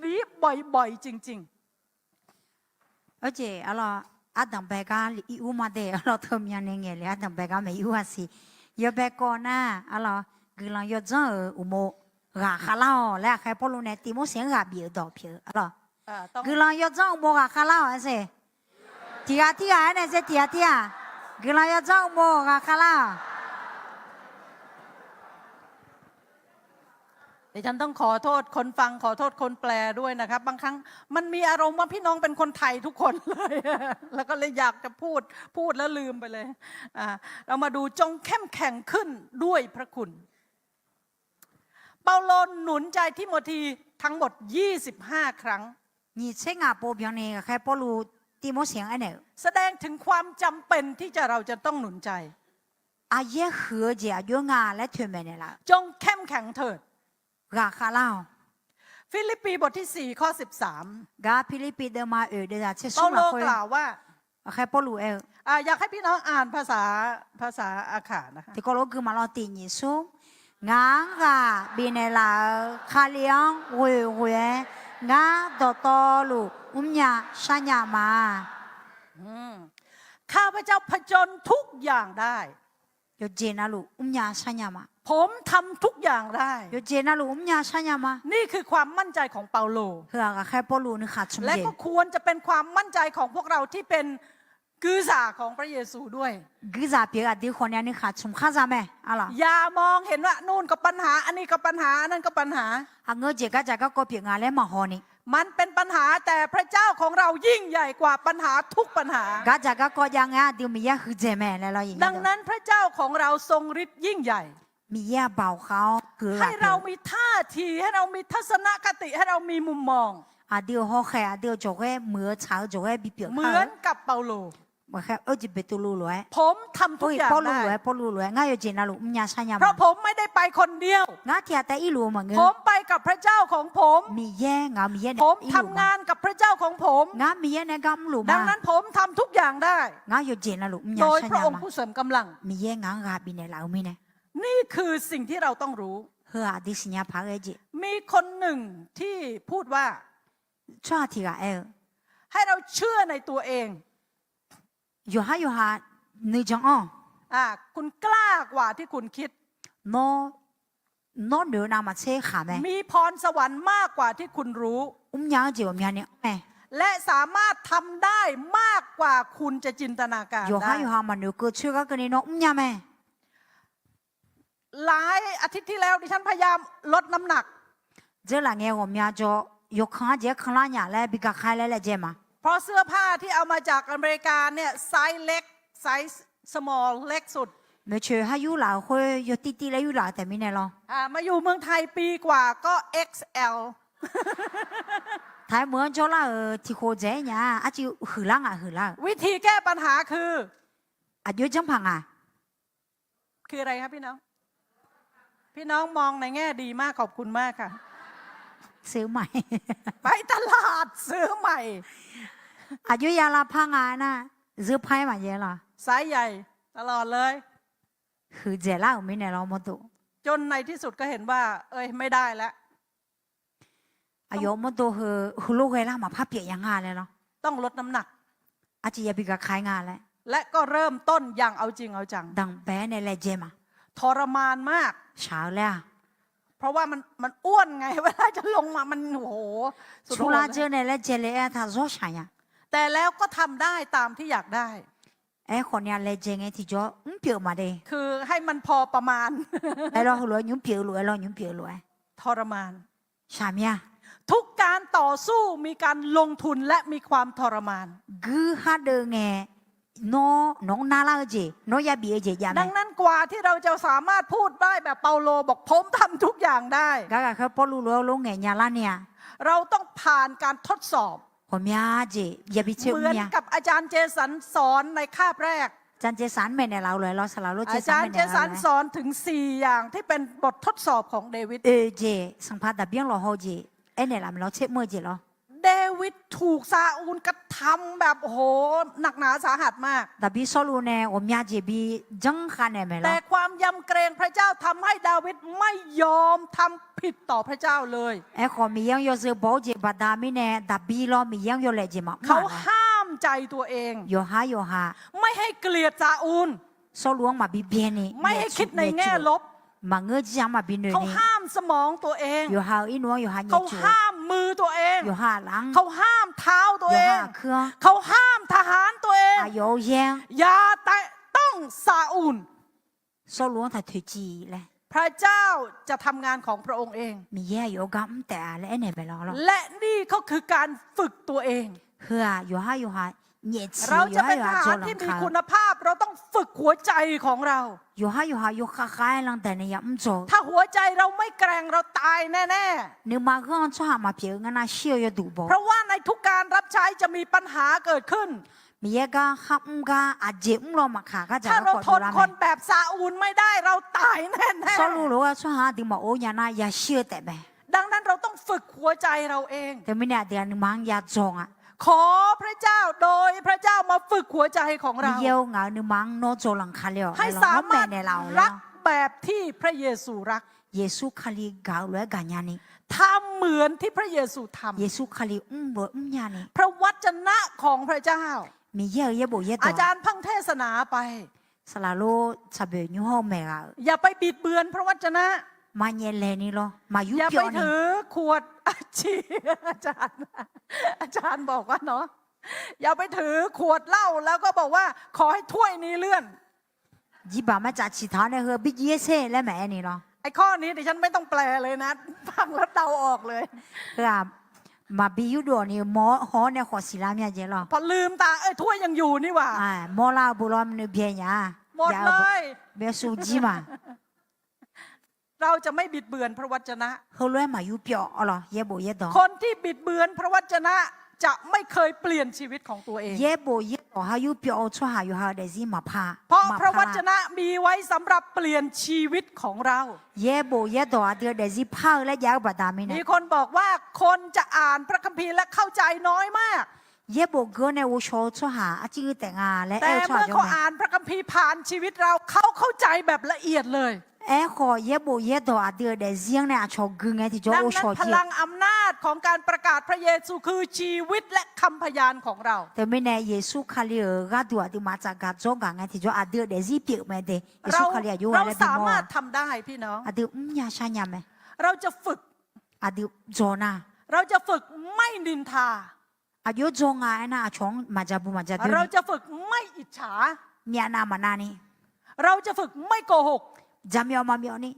นี้บ่อยๆ จริงๆ Aqjeq arlawr, ardanqbae gar ir ur ma de, arlawr teumyanni ngaeq le ardanqbae gar maeq ir ur-a siq. Yawbae kawv nar, arlawr, guiqlanq yawdzanr-euq uqmov ghaq khavlar-awq laer aqkhaer Pawrluv nae Tivmorseq-anr ghaq bif-euq dawq pyeuf-eu arlawr. Guiqlanq yawdzanr uqmov ghaqkhav lar-awq aer-eu. Tiq ghaq tirghaq aernaeq-aer tiq ghaq tirghaq. Guiqlanq yawdzanr uqmov ghaqkhav lar-awq. เดี๋ยวฉันต้องขอโทษคนฟัง ขอโทษคนแปลด้วยนะครับ บางครั้งมันมีอารมณ์ว่าพี่น้องเป็นคนไทยทุกคนเลย แล้วก็เลยอยากจะพูด พูดแล้วลืมไปเลย อ่า เรามาดู จงเข้มแข็งขึ้นด้วยพระคุณ เปาโลหนุนใจทิโมธีทั้งหมด ยี่สิบห้า ครั้ง Nyiq tser ngaq pov byanni ghaqkhaer Pawrluv Tivmorseq-anr aernaeq-euq แสดงถึงความจำเป็นที่จะ เราจะต้องหนุนใจ Aqyaer huiq-eu jeq aqjox nga laer toeqmaeq naeqlaf-eu. จงเข้มแข็งเถิด Ghaqkhav lar-awq. ฟิลิปปีบทที่สี่ข้อสิบสาม Gar Pirlirpiv deuvma oeq deuvzaq tser smr lafkhoer เปาโลกล่าวว่า ghaqkhaer Pawrluv aer-eu. อ่า อยากให้พี่น้องอ่านภาษา ภาษาอาข่านะคะ Tiqkawv lof-aer gui maqlawr tiq nyiq smr. Ngaq-anr ghaq bifnaeq laf-euq Kali-anr ghoeq ghoeq-aer ngar dawqtawvluf mrnya sharnya ma. ข้าพเจ้าผจญทุกอย่างได้ Yawqjeq navluf mrnya sharnya ma. ผมทำทุกอย่างได้ Yawqjeq navluf mrnya sharnya ma. นี่คือความมั่นใจของเปาโล Heu-aq ghaqkhaer Pawrluv nuikhanr tsmq jeq. และก็ควรจะเป็นความมั่นใจของพวกเราที่เป็น กษัตริย์ของพระเยซูด้วย Guirzaq pyeuf-eu aqdui khawfni-a nuikhanr tsmq khar za mae. อย่ามองเห็นว่า นู่นก็ปัญหา อันนี้ก็ปัญหา อันนั้นก็ปัญหา Aqngeur jeq gardzaq garkawv pyeuf nga laer maqhaw ni. มันเป็นปัญหา แต่พระเจ้าของเรายิ่งใหญ่กว่าปัญหาทุกปัญหา Gardzaq garkawv jav ngae-aer aqdui Miqyaer huiqdzaeq mae laer lawr-iq. ดังนั้นพระเจ้าของเราทรงฤทธิ์ยิ่งใหญ่ Miqyaer-aq baoq khaq-awr huiq-eu ให้เรามีท่าที ให้เรามีทัศนคติ ให้เรามีมุมมอง Aqdui-euq hawkhaeq aqdui-euq jawqghaer muiq-eu tsaq-eu jawqghaer bipyeuf เหมือนกับเปาโล Ghaqkhaer-eu jeq Beqtuvluv lof-aer ผมทำทุกอย่างได้ Pawrluv lof-aer Pawrluv lof-aer ngar yawqjeq navluf mrnya sharnya ma. เพราะผมไม่ได้ไปคนเดียว Ngar tiq ghaq taef irluf-eu maqngeur. ผมไปกับพระเจ้าของผม Miqyaer ngaq-euq Miqyaer nae irluf ma. ผมทำงานกับพระเจ้าของผม Ngar Miqyaer nae gar mrluf ma. ดังนั้นผมทำทุกอย่างได้ Ngar yawqjeq navluf mrnya sharnya ma. โดยพระองค์ผู้เสริมกำลัง Miqyaer ngaq-anr ghaq bifnaeq laf-eu mirnae. นี่คือสิ่งที่เราต้องรู้ Heu-aq aqdui siqnya paq-aer jeq. มีคนหนึ่งที่พูดว่า Tsawrhaq tiq ghaq aer-eu. ให้เราเชื่อในตัวเอง Yawqhar yawqha nuijan-anr อ่า คุณกล้ากว่าที่คุณคิด Nawr, nawr noeq-eu navmaqtser khaq mae. มีพรสวรรค์มากกว่าที่คุณรู้ Mrnya-eu jeq ghawqmyani-anr mae. และสามารถทำได้มากกว่าคุณจะจินตนาการได้ Yawqhar yawqha maqnoeq keuv coer gar keuvni nawr mrnya mae. หลายอาทิตย์ที่แล้ว ดิฉันพยายามลดน้ำหนัก Dzeurlaf ngae ghawqmya jawr yawkan-anr jeq-aer kanlar nya laer bi gaqkhaer laer laejae ma. เพราะเสื้อผ้าที่เอามาจากอเมริกาเนี่ย ไซส์เล็ก ไซส์ small เล็กสุด Maeqtsoeq har yurlaf-euq khoer yawtiv tiv laer yurlaf-eu taef mirnae lawr. อ่า มาอยู่เมืองไทยปีกว่าก็ เอ็กซ์แอล Taiq meuq-anr jawrlar-euq tiq khof dzaeq-aer nya-a arcuiv huiqlar ngaq huiqlar-euq. วิธีแก้ปัญหาคือ Aqjox janrpaq ngaq คืออะไรครับพี่น้อง พี่น้องมองในแง่ดีมาก ขอบคุณมากค่ะ ซื้อใหม่ ไปตลาดซื้อใหม่ Aqjox ya lavpar nga nar, zeur par-aer maqjaev lawr. ไซส์ใหญ่ตลอดเลย Huiqdzaeq lar-euq mirnae lawr mawrdo. จนในที่สุดก็เห็นว่า เอ้ย ไม่ได้แล้ว Aqyawf mawrdo heu heulof ghae lar maqpar pyeuf ya nga laer lawr. ต้องลดน้ำหนัก Arcuiv yabi gaqkhaer nga laer. และก็เริ่มต้นอย่างเอาจริงเอาจัง Danqbae-aer nae laejae ma. ทรมานมาก Shaq-eu laer-aq. เพราะว่ามัน มันอ้วนไง เวลาจะลงมา มัน โอ้โห Curlar dzeur nae laejae le-aer taq zawr shaq nya. แต่แล้วก็ทำได้ตามที่อยากได้ Aerkhawf ni-a laejae ngae tiqjawr mrpyeuf maqde. คือให้มันพอประมาณ Aerlawr heulof-aer nymr pyeuf lof-aer lawr nymr pyeuf lof-aer ทรมาน Shaq mir-a. ทุกการต่อสู้มีการลงทุนและมีความทรมาน Guir khar deuv ngae, nawr nawq-anr narlar-eu jeq, nawr yabif-eu jeq jav mae. ดังนั้นกว่าที่เราจะสามารถพูดได้แบบเปาโลบอก ผมทำทุกอย่างได้ Gar ghaqkhaer Pawrluv lof-aer lof ngaeq nya lar ni-a, เราต้องผ่านการทดสอบ Ghawqmya jeq yabi tser mr mir-a. เหมือนกับอาจารย์เจสันสอนในคาบแรก อาจารย์เจสัน maeqnaeq laf-eu lof-aer lawr, saqlaq lof อาจารย์เจสันสอนถึงสี่อย่างที่เป็นบททดสอบของเดวิด Oeq jeq, Sanqpaq Daqbir-anr lawqhaw-eu jeq aernaeq laf mae lawr, tser mr-eu jeq lawr. เดวิดถูกซาอูลกระทำแบบ โอ้โห หนักหนาสาหัสมาก Daqbir Sawrluv nae ghawqmya jeq bi janr khav naeq mae lawr. แต่ความยำเกรงพระเจ้าทำให้ดาวิดไม่ยอมทำผิดต่อพระเจ้าเลย Aerkhawf Miqyaer-anr yawzeu baw-eu jeq baqda mirnae Daqbir lawr Miqyaer-anr yawlaeq jeq maqmr-a. เขาห้ามใจตัวเอง Yawqhar yawqha ไม่ให้เกลียดซาอูล Sawrluv-anr maqbi byae ni, ไม่ให้คิดในแง่ลบ Maqngeur jir-anr maqbi noeq ni. เขาห้าม สมองตัวเอง Yawqha-euq irnmr-anr yawqha nyaefcuq-eu, เขาห้ามมือตัวเอง yawqha-euq laf-anr, เขาห้ามเท้าตัวเอง yawqha-euq kuir-anr, เขาห้ามทหารตัวเอง aqyawf-euq yaer-anr, อย่าแตะต้องซาอูล Sawrluv-anr taq toeqciv laer. พระเจ้าจะทำงานของพระองค์เอง Miqyaer aqyawf-eu gar mr taef-a laer aernaeq maeq lawq lawr. และนี่ก็คือการฝึกตัวเอง Heu-aq yawqhar yawqha nyaefciq-eu yawqhar yawqha dzawlanq ka-eu. เราจะเป็นทหารที่มีคุณภาพ เราต้องฝึกหัวใจของเรา Yawqhar yawqha yawkhav khav-aer lan daqnaeq ya mr dzaw-eu. ถ้าหัวใจเราไม่แกร่ง เราตายแน่ๆ Nuima ghanr-anr tsawrhaq maqpyeuf-eu ngar nar shir-eu yawduq baw. เพราะว่าในทุกการรับใช้จะมีปัญหาเกิดขึ้น Miqyaer gar kharmr gar aqjeq mr law maqkaq gar dzaq-eu khawf dovlar mae. ถ้าเราทนคนแบบซาอูลไม่ได้ เราตายแน่ๆ Sawrluv lof-aer tsawrhaq aqdui maqor nya nar yashir-eu taef mae. ดังนั้นเราต้องฝึกหัวใจเราเอง Teumirnae aqdui-aq nuima-anr ya dzaw nga. ขอพระเจ้า โดยพระเจ้ามาฝึกหัวใจของเรา Miqyaer-or, ngaq-euq nuima-anr nawr dzawlanq ka le-awq laer nawr maeqnaeq laf-awq laer. ให้สามารถรักแบบที่พระเยซูรัก Yeqsur Kali gaq-eu lof-aer gaqnya ni. ทำเหมือนที่พระเยซูทำ Yeqsur Kali mr-eu lof-aer mrnya ni. พระวจนะของพระเจ้า Miqyaer-euq yaerbof yaerdawq. อาจารย์เพิ่งเทศนาไป Saqlaq lor tsaqboeq nymr hawr-eu maeq ghaq-euq. อย่าไปบิดเบือนพระวจนะ Maqnyaef laeq ni lawr, maq yur pyawv ni. อย่าไปถือขวด อาจารย์ อาจารย์บอกว่าเนาะ อย่าไปถือขวดเหล้าแล้วก็บอกว่า ขอให้ถ้วยนี้เลื่อน Jirbaq maertsaf ciqtaq-awr nae heu-eu birjir-aer ser laer maqaer ni lawr. ไอ้ข้อนี้ดิฉันไม่ต้องแปลเลยนะ ฟังแล้วเดาออกเลย Heu-aq, maqbi yurdov-awq ni mawr haw-awr nae khawf siqlar mya jeq lawr. พอลืมตา เอ้ย ถ้วยยังอยู่นี่หว่า Mawrlar-eu beu lawr nuiv byae nya-a. หมดเลย Byaqshuv jir ma. เราจะไม่บิดเบือนพระวจนะ Heulof-aer maq yur pyawv-awr lawr yaerbof yaerdawq. คนที่บิดเบือนพระวจนะ จะไม่เคยเปลี่ยนชีวิตของตัวเอง Yaerbof yaerdawq ha yur pyawv-eu tsawrhaq yawqha-euq daefzir maqpar. เพราะพระวจนะมีไว้สำหรับเปลี่ยนชีวิตของเรา Yaerbof yaerdawq aqdui-eu daefzir par-eu laer jav-eu baqda mirnae. มีคนบอกว่าคนจะอ่านพระคัมภีร์และเข้าใจน้อยมาก Yaerbof geur-awr nae ghovshaw-eu tsawrhaq arciv ghoe taef nga laer aer-eu tsawrhaq jawr mae. แต่เมื่อเขาอ่านพระคัมภีร์ผ่านชีวิตเรา เขาเข้าใจแบบละเอียดเลย Aerkhawf yaerbof yaerdawq aqdui-euq daefzir-anr nae aqcawq gui ngae tiqjawr ghovshaw jir-eu. ดังนั้นพลังอำนาจของการประกาศพระเยซูคือชีวิตและคำพยานของเรา Teumirnae Yeqsur Kali-euq gharduq aqduimaf tsafgaq dzawrgaq ngae tiqjawr aqdui-euq daefzir pyeuf mae de. Yeqsur Kali aqjox-aer laer bi mawr-a. เราสามารถทำได้พี่น้อง Aqdui mrnya sharnya mae. เราจะฝึก Aqdui dzaw nar. เราจะฝึกไม่นินทา Aqjox dzaw nga aernar aqcawq-anr maqja bu maqja doer ni. เราจะฝึกไม่อิจฉา Myavnav maqnav ni. เราจะฝึกไม่โกหก Jaqmyawf maqmyawf ni.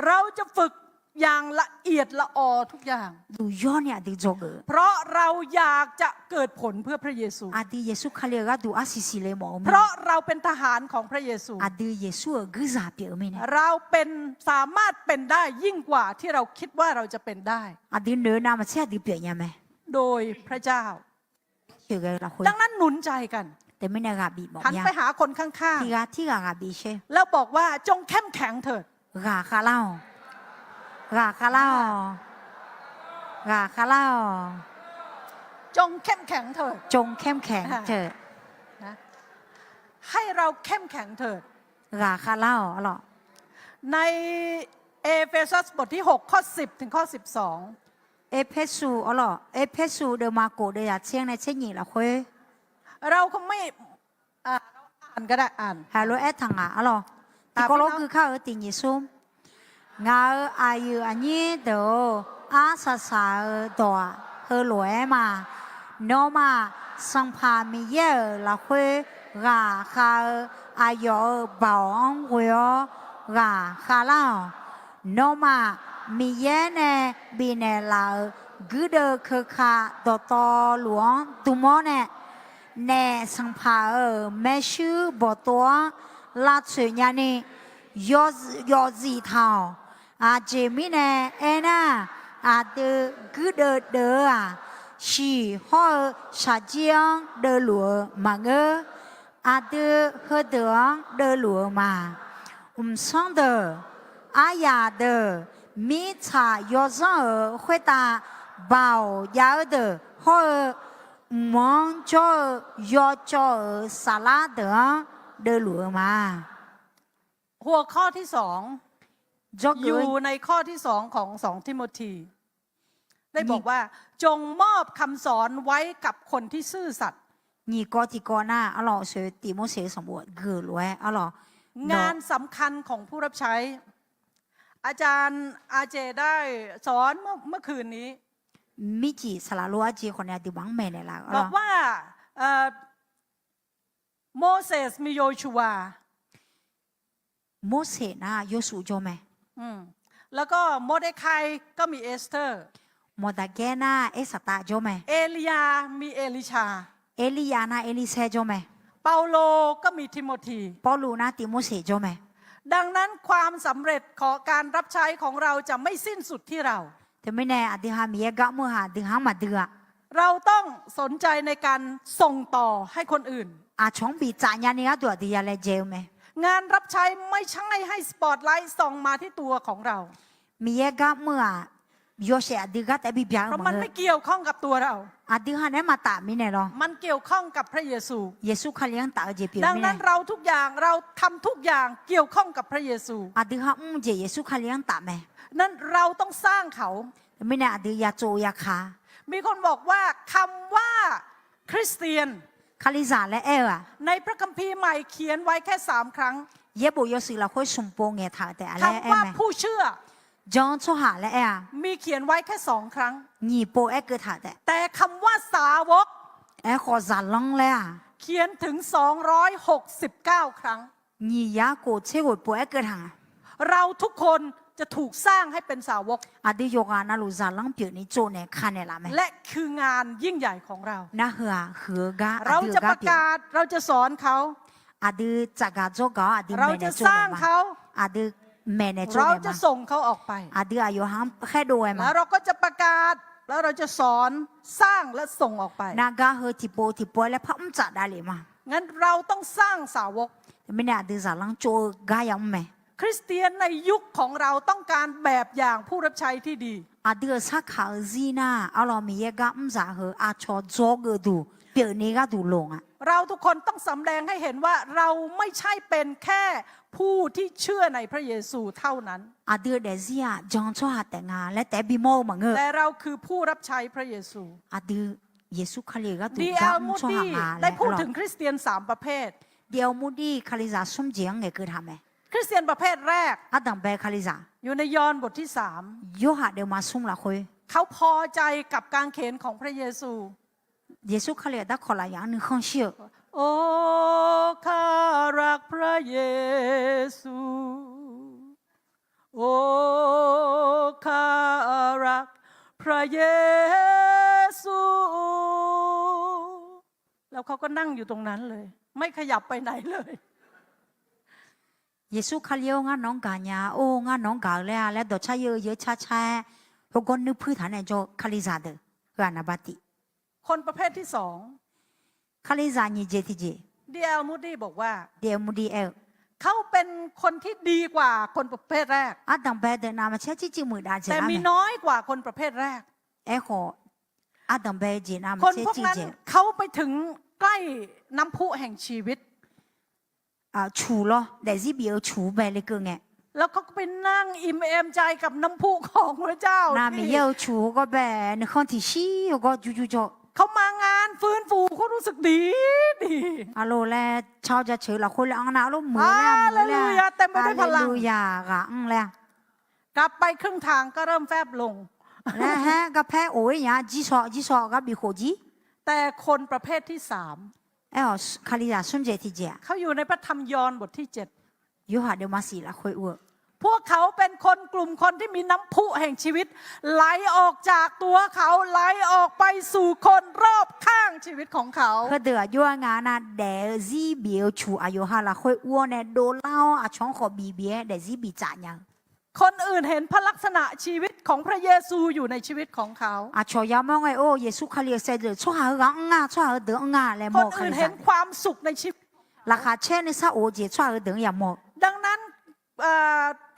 เราจะฝึกอย่างละเอียดละออทุกอย่าง Duqyawr ni aqdui dzawgeuf. เพราะเราอยากจะเกิดผลเพื่อพระเยซู Aqdui Yeqsur Kali-euq gharduq arsiq siqle mawf-eu mirnae. เพราะเราเป็นทหารของพระเยซู Aqdui Yeqsur-euq guirzaq pyeuf-eu mirnae. เราเป็น สามารถเป็นได้ ยิ่งกว่าที่เราคิดว่าเราจะเป็นได้ Aqdui noeq-eu navmaqtser aqdui pyeuf nya mae. โดยพระเจ้า Sheuqghae-eu lafkhoer. ดังนั้นหนุนใจกัน Teumirnae ghaq bif mawf mya. หันไปหาคนข้างๆ Tiqghaq tirghaq ghaq bif sher. แล้วบอกว่า จงเข้มแข็งเถิด Ghaq khavlar-awq. Ghaq khavlar-awq. Ghaq khavlar-awq. จงเข้มแข็งเถิด จงเข้มแข็งเถิด ให้เราเข้มแข็งเถิด Ghaq khavlar-awq arlawq. ในเอเฟซัส บทที่หก ข้อสิบ ถึงข้อสิบสอง Erpersu arlawq, Erpersu deuvma khof deuvyaq tser-anr nae tser nyif lafkhoer. เราคงไม่ อ่า เราอ่านก็ได้ อ่าน Haiq lof-aer taq ngaq arlawq. Tiqkawv lof gui kar-eu tiq nyif smr. Ngaq-euq aqyuif aqnyir deuq-or, arsaq saq-eu dawq-aq, heulof-aer ma. Nawmaf, Sanqpaq Miqyaer-euq lafkhoer ghaqkhav-eu aqyawf-euq baoq-anr ghoe-awr ghaqkhav lar-awq. Nawmaf, Miqyaer nae bifnaeq laf-euq guirdeuv keuka dawqtawvluf-anr dm-awr nae, naef sanqpaq-euq maershuir bawqtov-anr lavtsoeq nyani yawzif taq-awq. Aqjeq mirnae aernar, aqdui guirdeuv deuv-eu-aq, shiq hawr-eu shaqjir-anr deuvluf-eu maqngeur. Aqdui heudeuq-anr deuvluf-eu ma. Mqsanr deuq, aryaq deuq, mirtsaq yawzanr-euq khoertav baoq jav-eu deuq hawr-eu, mq-anr jawr-eu yawcawv-euq saflar deuq-anr deuvluf-eu ma. หัวข้อที่สอง อยู่ในข้อที่สองของสองทิโมธี ได้บอกว่า จงมอบคำสอนไว้กับคนที่ซื่อสัตย์ Nyiq kawv tiqkawv nar arlawq, sheuq Tiqmorseq-eu sanqbof gui-euq lof-aer arlawq, งานสำคัญของผู้รับใช้ อาจารย์อาเจได้สอนเมื่อเมื่อคืนนี้ Mircif saqlaq lof arjeq khawf nae aqduimaf-anr maeqnaeq laf-eu บอกว่า เอ่อ Moses มีโยชูวา Morseq nar Yawsuf jawr mae. แล้วก็โมเดคายก็มีเอสเธอร์ Mawqdaqgaer nar Aersaqtav jawr mae. เอลียาห์มีเอลิชา Erliryav nar Erlirsaer jawr mae. เปาโลก็มีทิโมธี Pawrluv nar Tivmorseq jawr mae. ดังนั้นความสำเร็จของการรับใช้ของเราจะไม่สิ้นสุดที่เรา Teumirnae aqdui ha Miqyaer gar mr-eu haq aqdui ha-anr maqdui-a. เราต้องสนใจในการส่งต่อให้คนอื่น Aqcawq-anr biftsaf nyani gharduq aqdui ya laejae-eu mae. งานรับใช้ไม่ใช่ให้สปอตไลท์ส่องมาที่ตัวของเรา Miqyaer gar mr-aq, yawshaef aqdui gar taef-aer bibya-eu maqngeur. เพราะมันไม่เกี่ยวข้องกับตัวเรา Aqdui ha naeq-aer maqtaf mirnae lawr. มันเกี่ยวข้องกับพระเยซู Yeqsur Kali-anr taf-eu jeq pyeuf mirnae. ดังนั้นเราทุกอย่าง เราทำทุกอย่างเกี่ยวข้องกับพระเยซู Aqdui ha mr-eu jeq Yeqsur Kali-anr taf mae. นั้นเราต้องสร้างเขา Teumirnae aqdui ya tsov ya ka. มีคนบอกว่าคำว่าคริสเตียน Kalizaq laer aer-eu-aq, ในพระคัมภีร์ใหม่เขียนไว้แค่สามครั้ง Yaerbof yawshuif lafkhoer smq pov ngaeqtaq-euq taef-a laer aer mae. คำว่าผู้เชื่อ Jan-eu tsawrhaq laer aer-a, มีเขียนไว้แค่สองครั้ง nyiq pov aerkeuv taq-euq taef. แต่คำว่าสาวก Aerkhawf zaqlanr laer-aq, เขียนถึงสองร้อยหกสิบเก้าครั้ง nyiq yar khof tser ghoeq pov aerkeuv taq nga. เราทุกคนจะถูกสร้างให้เป็นสาวก Aqdui yawqghaq navluf zaqlanr pyeufni tsovnaeq ka naeqlaf mae. และคืองานยิ่งใหญ่ของเรา Narheu-aq huiq-eu gar aqdui-eu gar pyeuf. เราจะประกาศ เราจะสอนเขา Aqdui tsafgaq dzawrgaq-awr aqdui maeqnaeq tsovnaeq ma. เราจะสร้างเขา Aqdui maeqnaeq tsovnaeq ma. เราจะส่งเขาออกไป Aqdui aqyawf ha-anr khaerdov ghae ma. แล้วเราก็จะประกาศ แล้วเราจะสอน สร้างและส่งออกไป Nargar heu tiqpov tiqpov-aer laer par mr tsaf davlef ma. งั้นเราต้องสร้างสาวก Teumirnae aqdui zaqlanr tsov-eu gar yamr mae. คริสเตียนในยุคของเราต้องการแบบอย่างผู้รับใช้ที่ดี Aqdui-euq sarkaq-eu zir nar, arlawr Miqyaer gar mrzaq heu aqcawq dzawgeuf duq pyeufni gharduq loq nga. เราทุกคนต้องสำแดงให้เห็นว่าเราไม่ใช่เป็นแค่ผู้ที่เชื่อในพระเยซูเท่านั้น Aqdui-euq daefzir-aq jan-eu tsawrhaq taef nga laer taef-aer bimawr-eu maqngeur. แต่เราคือผู้รับใช้พระเยซู Aqdui Yeqsur Kali-euq gharduq gar mr tsawrhaq nga laer. ได้พูดถึงคริสเตียนสามประเภท Dawq-eu murdir Kalizaq smr jeq-anr ngaeqkeuv taq mae. คริสเตียนประเภทแรก Ardanqbae Kalizaq อยู่ในยอห์นบทที่สาม Yorhaq deuvma smr lafkhoer เขาพอใจกับกางเขนของพระเยซู Yeqsur Kali-euq darkawq lafyaq-anr nuikhanr shir-eu โอ้ ข้ารักพระเยซู โอ้ ข้ารักพระเยซู แล้วเขาก็นั่งอยู่ตรงนั้นเลย ไม่ขยับไปไหนเลย Yeqsur Kali-or, ngar nawq-anr gaq nya-a, or, ngar nawq-anr gaq-eu laer-a laer dawqcar yeu yeu car car-aer, heugar nuirpuir taq nae jawr-eu Kalizaq deuq heu-aq naqba tiq. คนประเภทที่สอง Kalizaq nyiq jeq tiqjeq. D.L. Moody บอกว่า D.L. Moody aer-eu, เขาเป็นคนที่ดีกว่าคนประเภทแรก Ardanqbae deuq navmaqtser ciqciv muiqdav jeq lar mae. แต่มีน้อยกว่าคนประเภทแรก Aerkhawf, ardanqbae jeq navmaqtser ciqjeq. คนพวกนั้นเขาไปถึงใกล้น้ำพุแห่งชีวิต Cuq lawr, daefzir bif-eu cuq bae lekeuv ngae. แล้วเขาก็ไปนั่งอิ่มเอมใจกับน้ำพุของพระเจ้า Nar Miqyaer-euq cuq heugar bae nuikhanr tiqshir heugar jur jur jawr เขามางานฟื้นฟูเขารู้สึกดีดี Arlawr laer car-awr jaceuq-eu lafkhoer laer anr nar arlawr muiq-eu laer muiq-eu laer เต็มไปด้วยพลัง Haleluya ghaq anr laer กลับไปครึ่งทางก็เริ่มแฟบลง Laer haer garpaer of-ir nya-a, jir shaw jir shaw gar bif khof jir. แต่คนประเภทที่สาม Aer-awq, Kalizaq smr jeq tiqjeq-aq, เขาอยู่ในพระธรรมยอห์นบทที่เจ็ด Yorhaq deuvma shif lafkhoer ur-eu พวกเขาเป็นคนกลุ่มคนที่มีน้ำพุแห่งชีวิตไหลออกจากตัวเขาไหลออกไปสู่คนรอบข้างชีวิตของเขา Heudeuq aqjox-aer nga nar, daef-eu zir bif-eu cuq aqyawf ha lafkhoer ur-awr nae dovlar-awr, aqcawq-anr khawf bif bif-aer daefzir biftsaf nya-eu คนอื่นเห็นพระลักษณะชีวิตของพระเยซูอยู่ในชีวิตของเขา Aqcawq yamawr ngae, or, Yeqsur Kali-euq saevdzeuf tsawrhaq heughaq-anr nga, tsawrhaq heudeuq-anr nga laer mawr-eu คนอื่นเห็นความสุขในชีวิต Kalizaq. Laqkhaq caer nuisar of-eu jeq tsawrhaq heudeuq-anr yamawr-eu ดังนั้น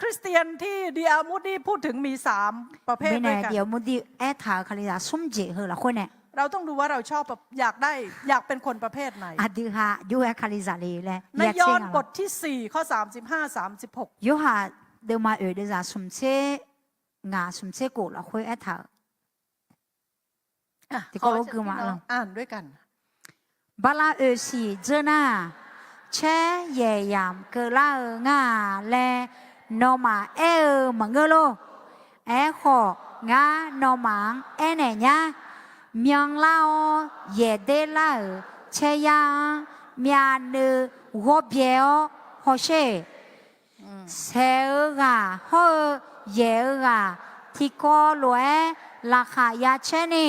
คริสเตียนที่ D.L. Moody พูดถึงมีสามประเภทด้วยกัน Mirnae D.L. Moody aertaq-euq Kalizaq smr jeq heu lafkhoer nae เราต้องดูว่าเราชอบอยากได้อยากเป็นคนประเภทไหน Aqdui ha jov-aer Kalizaq le laer ในยอห์นบทที่สี่ข้อสามสิบห้า สามสิบหก Yorhaq deuvma oeq deuvzaq smq tser ngaq smq tser khof lafkhoer aertaq-euq tiqkawv lof gui ma. Bala oeq siq dzeur nar, caer yaeq yamq keuvlar-eu ngar-a laer Nawmaf aer-eu maqngeur lor. Aerkhawf, ngar nawmaf-anr aernaeq nyar. Myanrlar-awr yaeqder lar-euq caeryar-anr myavnuiv ghawrbyae-awr hawsher. Saeq-eu ghaq hawr-eu yaeq-eu ghaq tiqkawv lof-aer laqkhaq ya caer ni,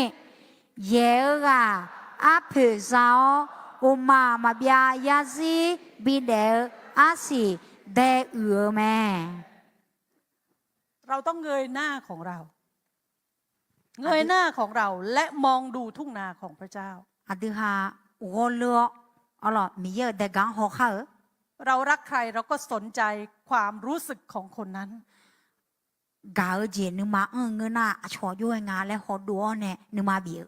yaeq-eu ghaq arpoeq za-awr, uqmaq maqbyav yarzir bidaef-eu arsiq dae uiq-eu mae. เราต้องเงยหน้าของเรา เงยหน้าของเรา และมองดูทุ่งนาของพระเจ้า Aqdui ha ghawrleur-awr, arlawq Miqyaer-euq daeqgaq-anr hawkhar-eu. เรารักใคร เราก็สนใจความรู้สึกของคนนั้น Gaq-eu jeq nuima anr-eu ngeur nar, aqcawq jov-aer nga laer hawdov-awr nae nuima bif-eu.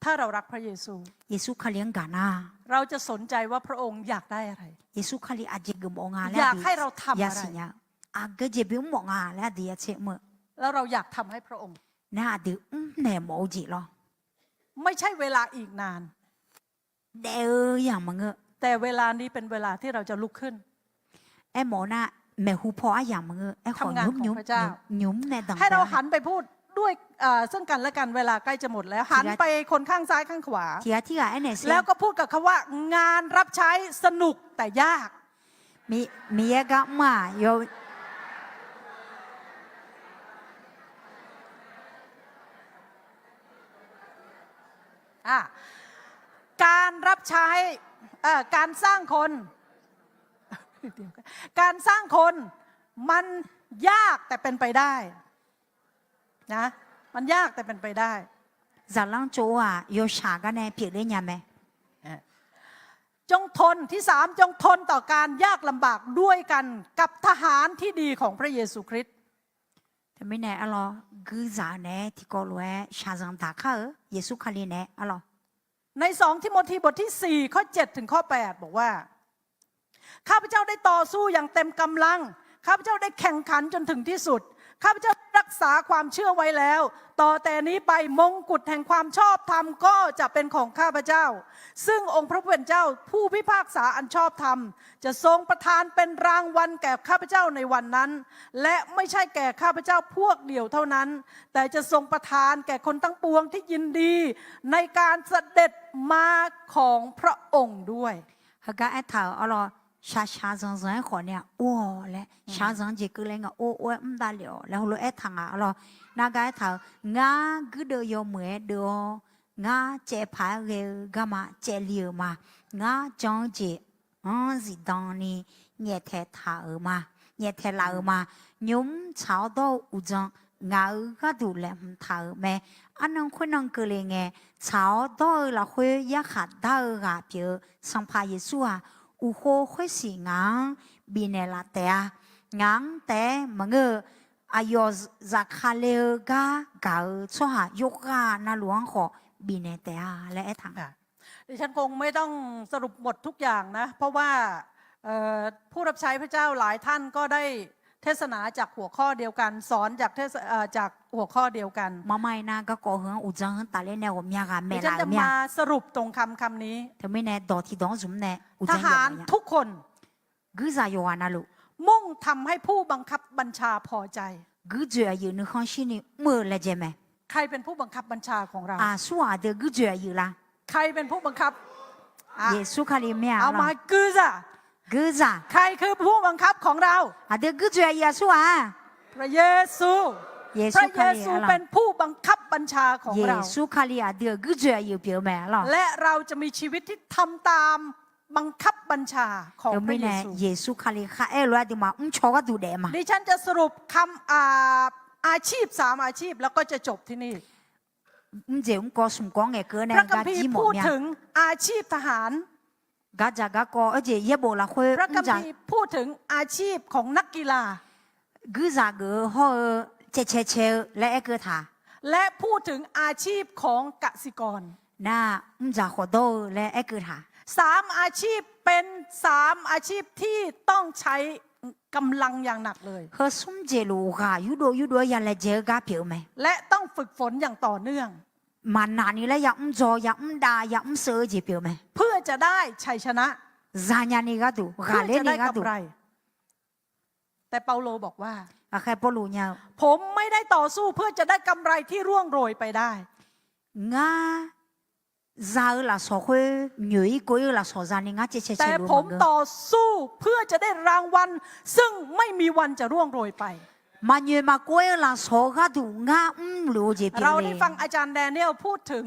ถ้าเรารักพระเยซู Yeqsur Kali-anr gaq nar, เราจะสนใจว่าพระองค์อยากได้อะไร Yeqsur Kali aqjeq geufmawf nga laer aqdui yasiq nya-eu. Aqgeu jeq bimr mawf nga laer aqdui yatser mr-eu. แล้วเราอยากทำให้พระองค์ Nar aqdui mrnaeq mawf-eu jeq lawr. ไม่ใช่เวลาอีกนาน Daef-eu yamq maqngeur. แต่เวลานี้เป็นเวลาที่เราจะลุกขึ้น Aermawf-eu nar, maeqhu paw aryamq maqngeur. Aerkhawf, nymq mr nae danqbae ให้เราหันไปพูดด้วย เอ่อ ซึ่งกันและกัน เวลาใกล้จะหมดแล้ว หันไปคนข้างซ้ายข้างขวา Tiqghaq tirghaq aernaeq sher. แล้วก็พูดกับเขาว่า งานรับใช้สนุกแต่ยาก Miqyaer gar mr-aq, yaw Ah, การรับใช้ เอ่อ การสร้างคน การสร้างคน มันยากแต่เป็นไปได้ นะ มันยากแต่เป็นไปได้ Zaqlanr tsov-aq, yawshaq gar nae pyeufler nya mae. จงทน ที่สาม จงทนต่อการยากลำบากด้วยกันกับทหารที่ดีของพระเยซูคริสต์ Teumirnae arlawr, guirzaq-eu naeq-aer tiqkawv lof-aer shaqzanq daq kar-eu Yeqsur Kali naeq-aer arlawr. ใน สอง ทิโมธี บทที่ สี่ ข้อ เจ็ด ถึง ข้อ แปด บอกว่า ข้าพเจ้าได้ต่อสู้อย่างเต็มกำลัง ข้าพเจ้าได้แข่งขันจนถึงที่สุด ข้าพเจ้าได้รักษาความเชื่อไว้แล้ว ต่อแต่นี้ไปมงกุฎแห่งความชอบธรรมก็จะเป็นของข้าพเจ้า ซึ่งองค์พระผู้เป็นเจ้าผู้พิพากษาอันชอบธรรม จะทรงประทานเป็นรางวัลแก่ข้าพเจ้าในวันนั้น และไม่ใช่แก่ข้าพเจ้าพวกเดียวเท่านั้น แต่จะทรงประทานแก่คนทั้งปวงที่ยินดีในการเสด็จมาของพระองค์ด้วย Heugar aertaq-euq arlawr, shaqshaq zanqzanq-aer khawf nae or-awq laer, shaqzanq jeq keuvle ngae or or-aer mr davlef-awq laer heulof aertaq nga arlawr. Nargar aertaq-euq, ngar guirdeuv yawmuiq-aer deuv-awr, ngar caev paq-aer ghae-eu garma caevli-euq ma. Ngar jan-eu jeq-anr zifdan ni nyaeftaeq taq-euq ma. Nyaeftaeq laf-euq ma. Nymq-mr tsaq-awr dawr-eu uqdzan ngaq-euq gharduq laeqhmq taq-euq mae. Arnan khoernan keuvle ngae, tsaq-awr dawr-eu lafkhoer yarkhaq dar-eu ghaq pyeuf-eu Sanqpaq Yeqsur-aq, uqkhov khoersiq ngaq-anr bifnaeq laf taef-a. Ngaq-anr taef-aer maqngeur-eu, aqyawf zafkale-eu gar gaq-eu tsawrhaq yawqghaq navluf-anr khawf bifnaeq taef-a laer aertaq nga. ดิฉันคงไม่ต้องสรุปหมดทุกอย่างนะ เพราะว่า เอ่อ ผู้รับใช้พระเจ้าหลายท่านก็ได้เทศนาจากหัวข้อเดียวกัน สอนจากเทศ- เอ่อ จากหัวข้อเดียวกัน Marmar-ir nar, garkawv heu-anr uqdzan heu tafler nae ghawqmya ghaq maeq laf-euq mir-a. ดิฉันจะมาสรุปตรงคำคำนี้ Teumirnae dawq tiqdawq-anr zmq nae uqdzan yawqghaq ทหารทุกคน Guirzaq yawqghaq navluf, มุ่งทำให้ผู้บังคับบัญชาพอใจ guirdzoeq aqyuif nuikhanr shirni mr-eu laejae mae. ใครเป็นผู้บังคับบัญชาของเรา Aqsurghaq aqdui guirdzoeq aqyuif la? ใครเป็นผู้บังคับ อ่ะ Yeqsur Kali mae-a. เอามา guirzaq guirzaq ใครคือผู้บังคับของเรา Aqdui guirdzoeq aqyuif aqsurghaq-a? พระเยซู Yeqsur Kali arlawr. พระเยซูเป็นผู้บังคับบัญชาของเรา Yeqsur Kali aqdui-euq guirdzoeq aqyuif pyeuf-eu mae arlawr. และเราจะมีชีวิตที่ทำตามบังคับบัญชาของพระเยซู Teumirnae Yeqsur Kali kharaer-eu lof-aer aqduimaf mrcaw gharduq daef ma. ดิฉันจะสรุปคำ อ่า อาชีพสามอาชีพ แล้วก็จะจบที่นี่ Mrjeq mrkawv smq kawv-anr ngaeqkeuv nae gar jir mawf mir-a. พระคัมภีร์พูดถึงอาชีพทหาร Gardzaq garkawv-eu jeq yaerbof lafkhoer mr- พระคัมภีร์พูดถึงอาชีพของนักกีฬา Guirzaq geuf-eu hawr-eu caevcae cae-eu laer aerkeuv taq. และพูดถึงอาชีพของกสิกร Nar, mrdzaq khawf dawr-eu laer aerkeuv taq. สามอาชีพเป็นสามอาชีพที่ต้องใช้กำลังอย่างหนักเลย Heu smr jeq luf ghaq yurdov yurdov-aer ya laejae-eu gar pyeuf-eu mae. และต้องฝึกฝนอย่างต่อเนื่อง Maqnaq ni laer ya mr dzaw, ya mr dav, ya mr sheuv-eu jeq pyeuf-eu mae. เพื่อจะได้ชัยชนะ Zanya ni gharduq, ghaqler ni gharduq. แต่เปาโลบอกว่า Aqkhaer Pawrluv nya-eu, ผมไม่ได้ต่อสู้เพื่อจะได้กำไรที่ร่วงโรยไปได้ Ngar za-eu lafsawq khoer nyoeq-ir kov-ir-eu lafsawq zani ngar caev cae cae luf-eu maqngeur. แต่ผมต่อสู้เพื่อจะได้รางวัลซึ่งไม่มีวันจะร่วงโรยไป Maqnyoeq maqkov-ir-eu lafsawq-eu gharduq ngar mrluf-eu jeq pyeuf-eu le. เราได้ฟังอาจารย์แดเนียลพูดถึง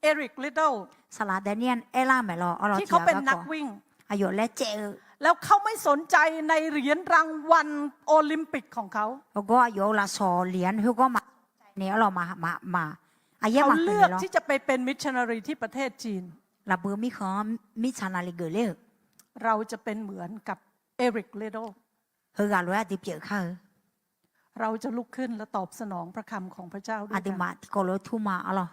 Eric Liddell Saqlaq Daniel aerlar maeq lawr, arlawr tiq ghaq garkawv, aqyawf laer caev-eu แล้วเขาไม่สนใจในเหรียญรางวัล Olympic ของเขา Heugar aqyawf-euq lafsawq เหรียญ khoergar maqcaev nae arlawr ma, aqyaer maqkhoeq naeq lawr. เขาเลือกที่จะไปเป็น missionary ที่ประเทศจีน Lafbui mirkhanq-anr mirtsaq navle geufler-euq เราจะเป็นเหมือนกับ Eric Liddell Heughaq lof-aer aqdui pyeuf kar-eu เราจะลุกขึ้นและตอบสนองพระคำของพระเจ้าด้วยกัน Aqduimaf tiqkawv lof-aer tur ma arlawr.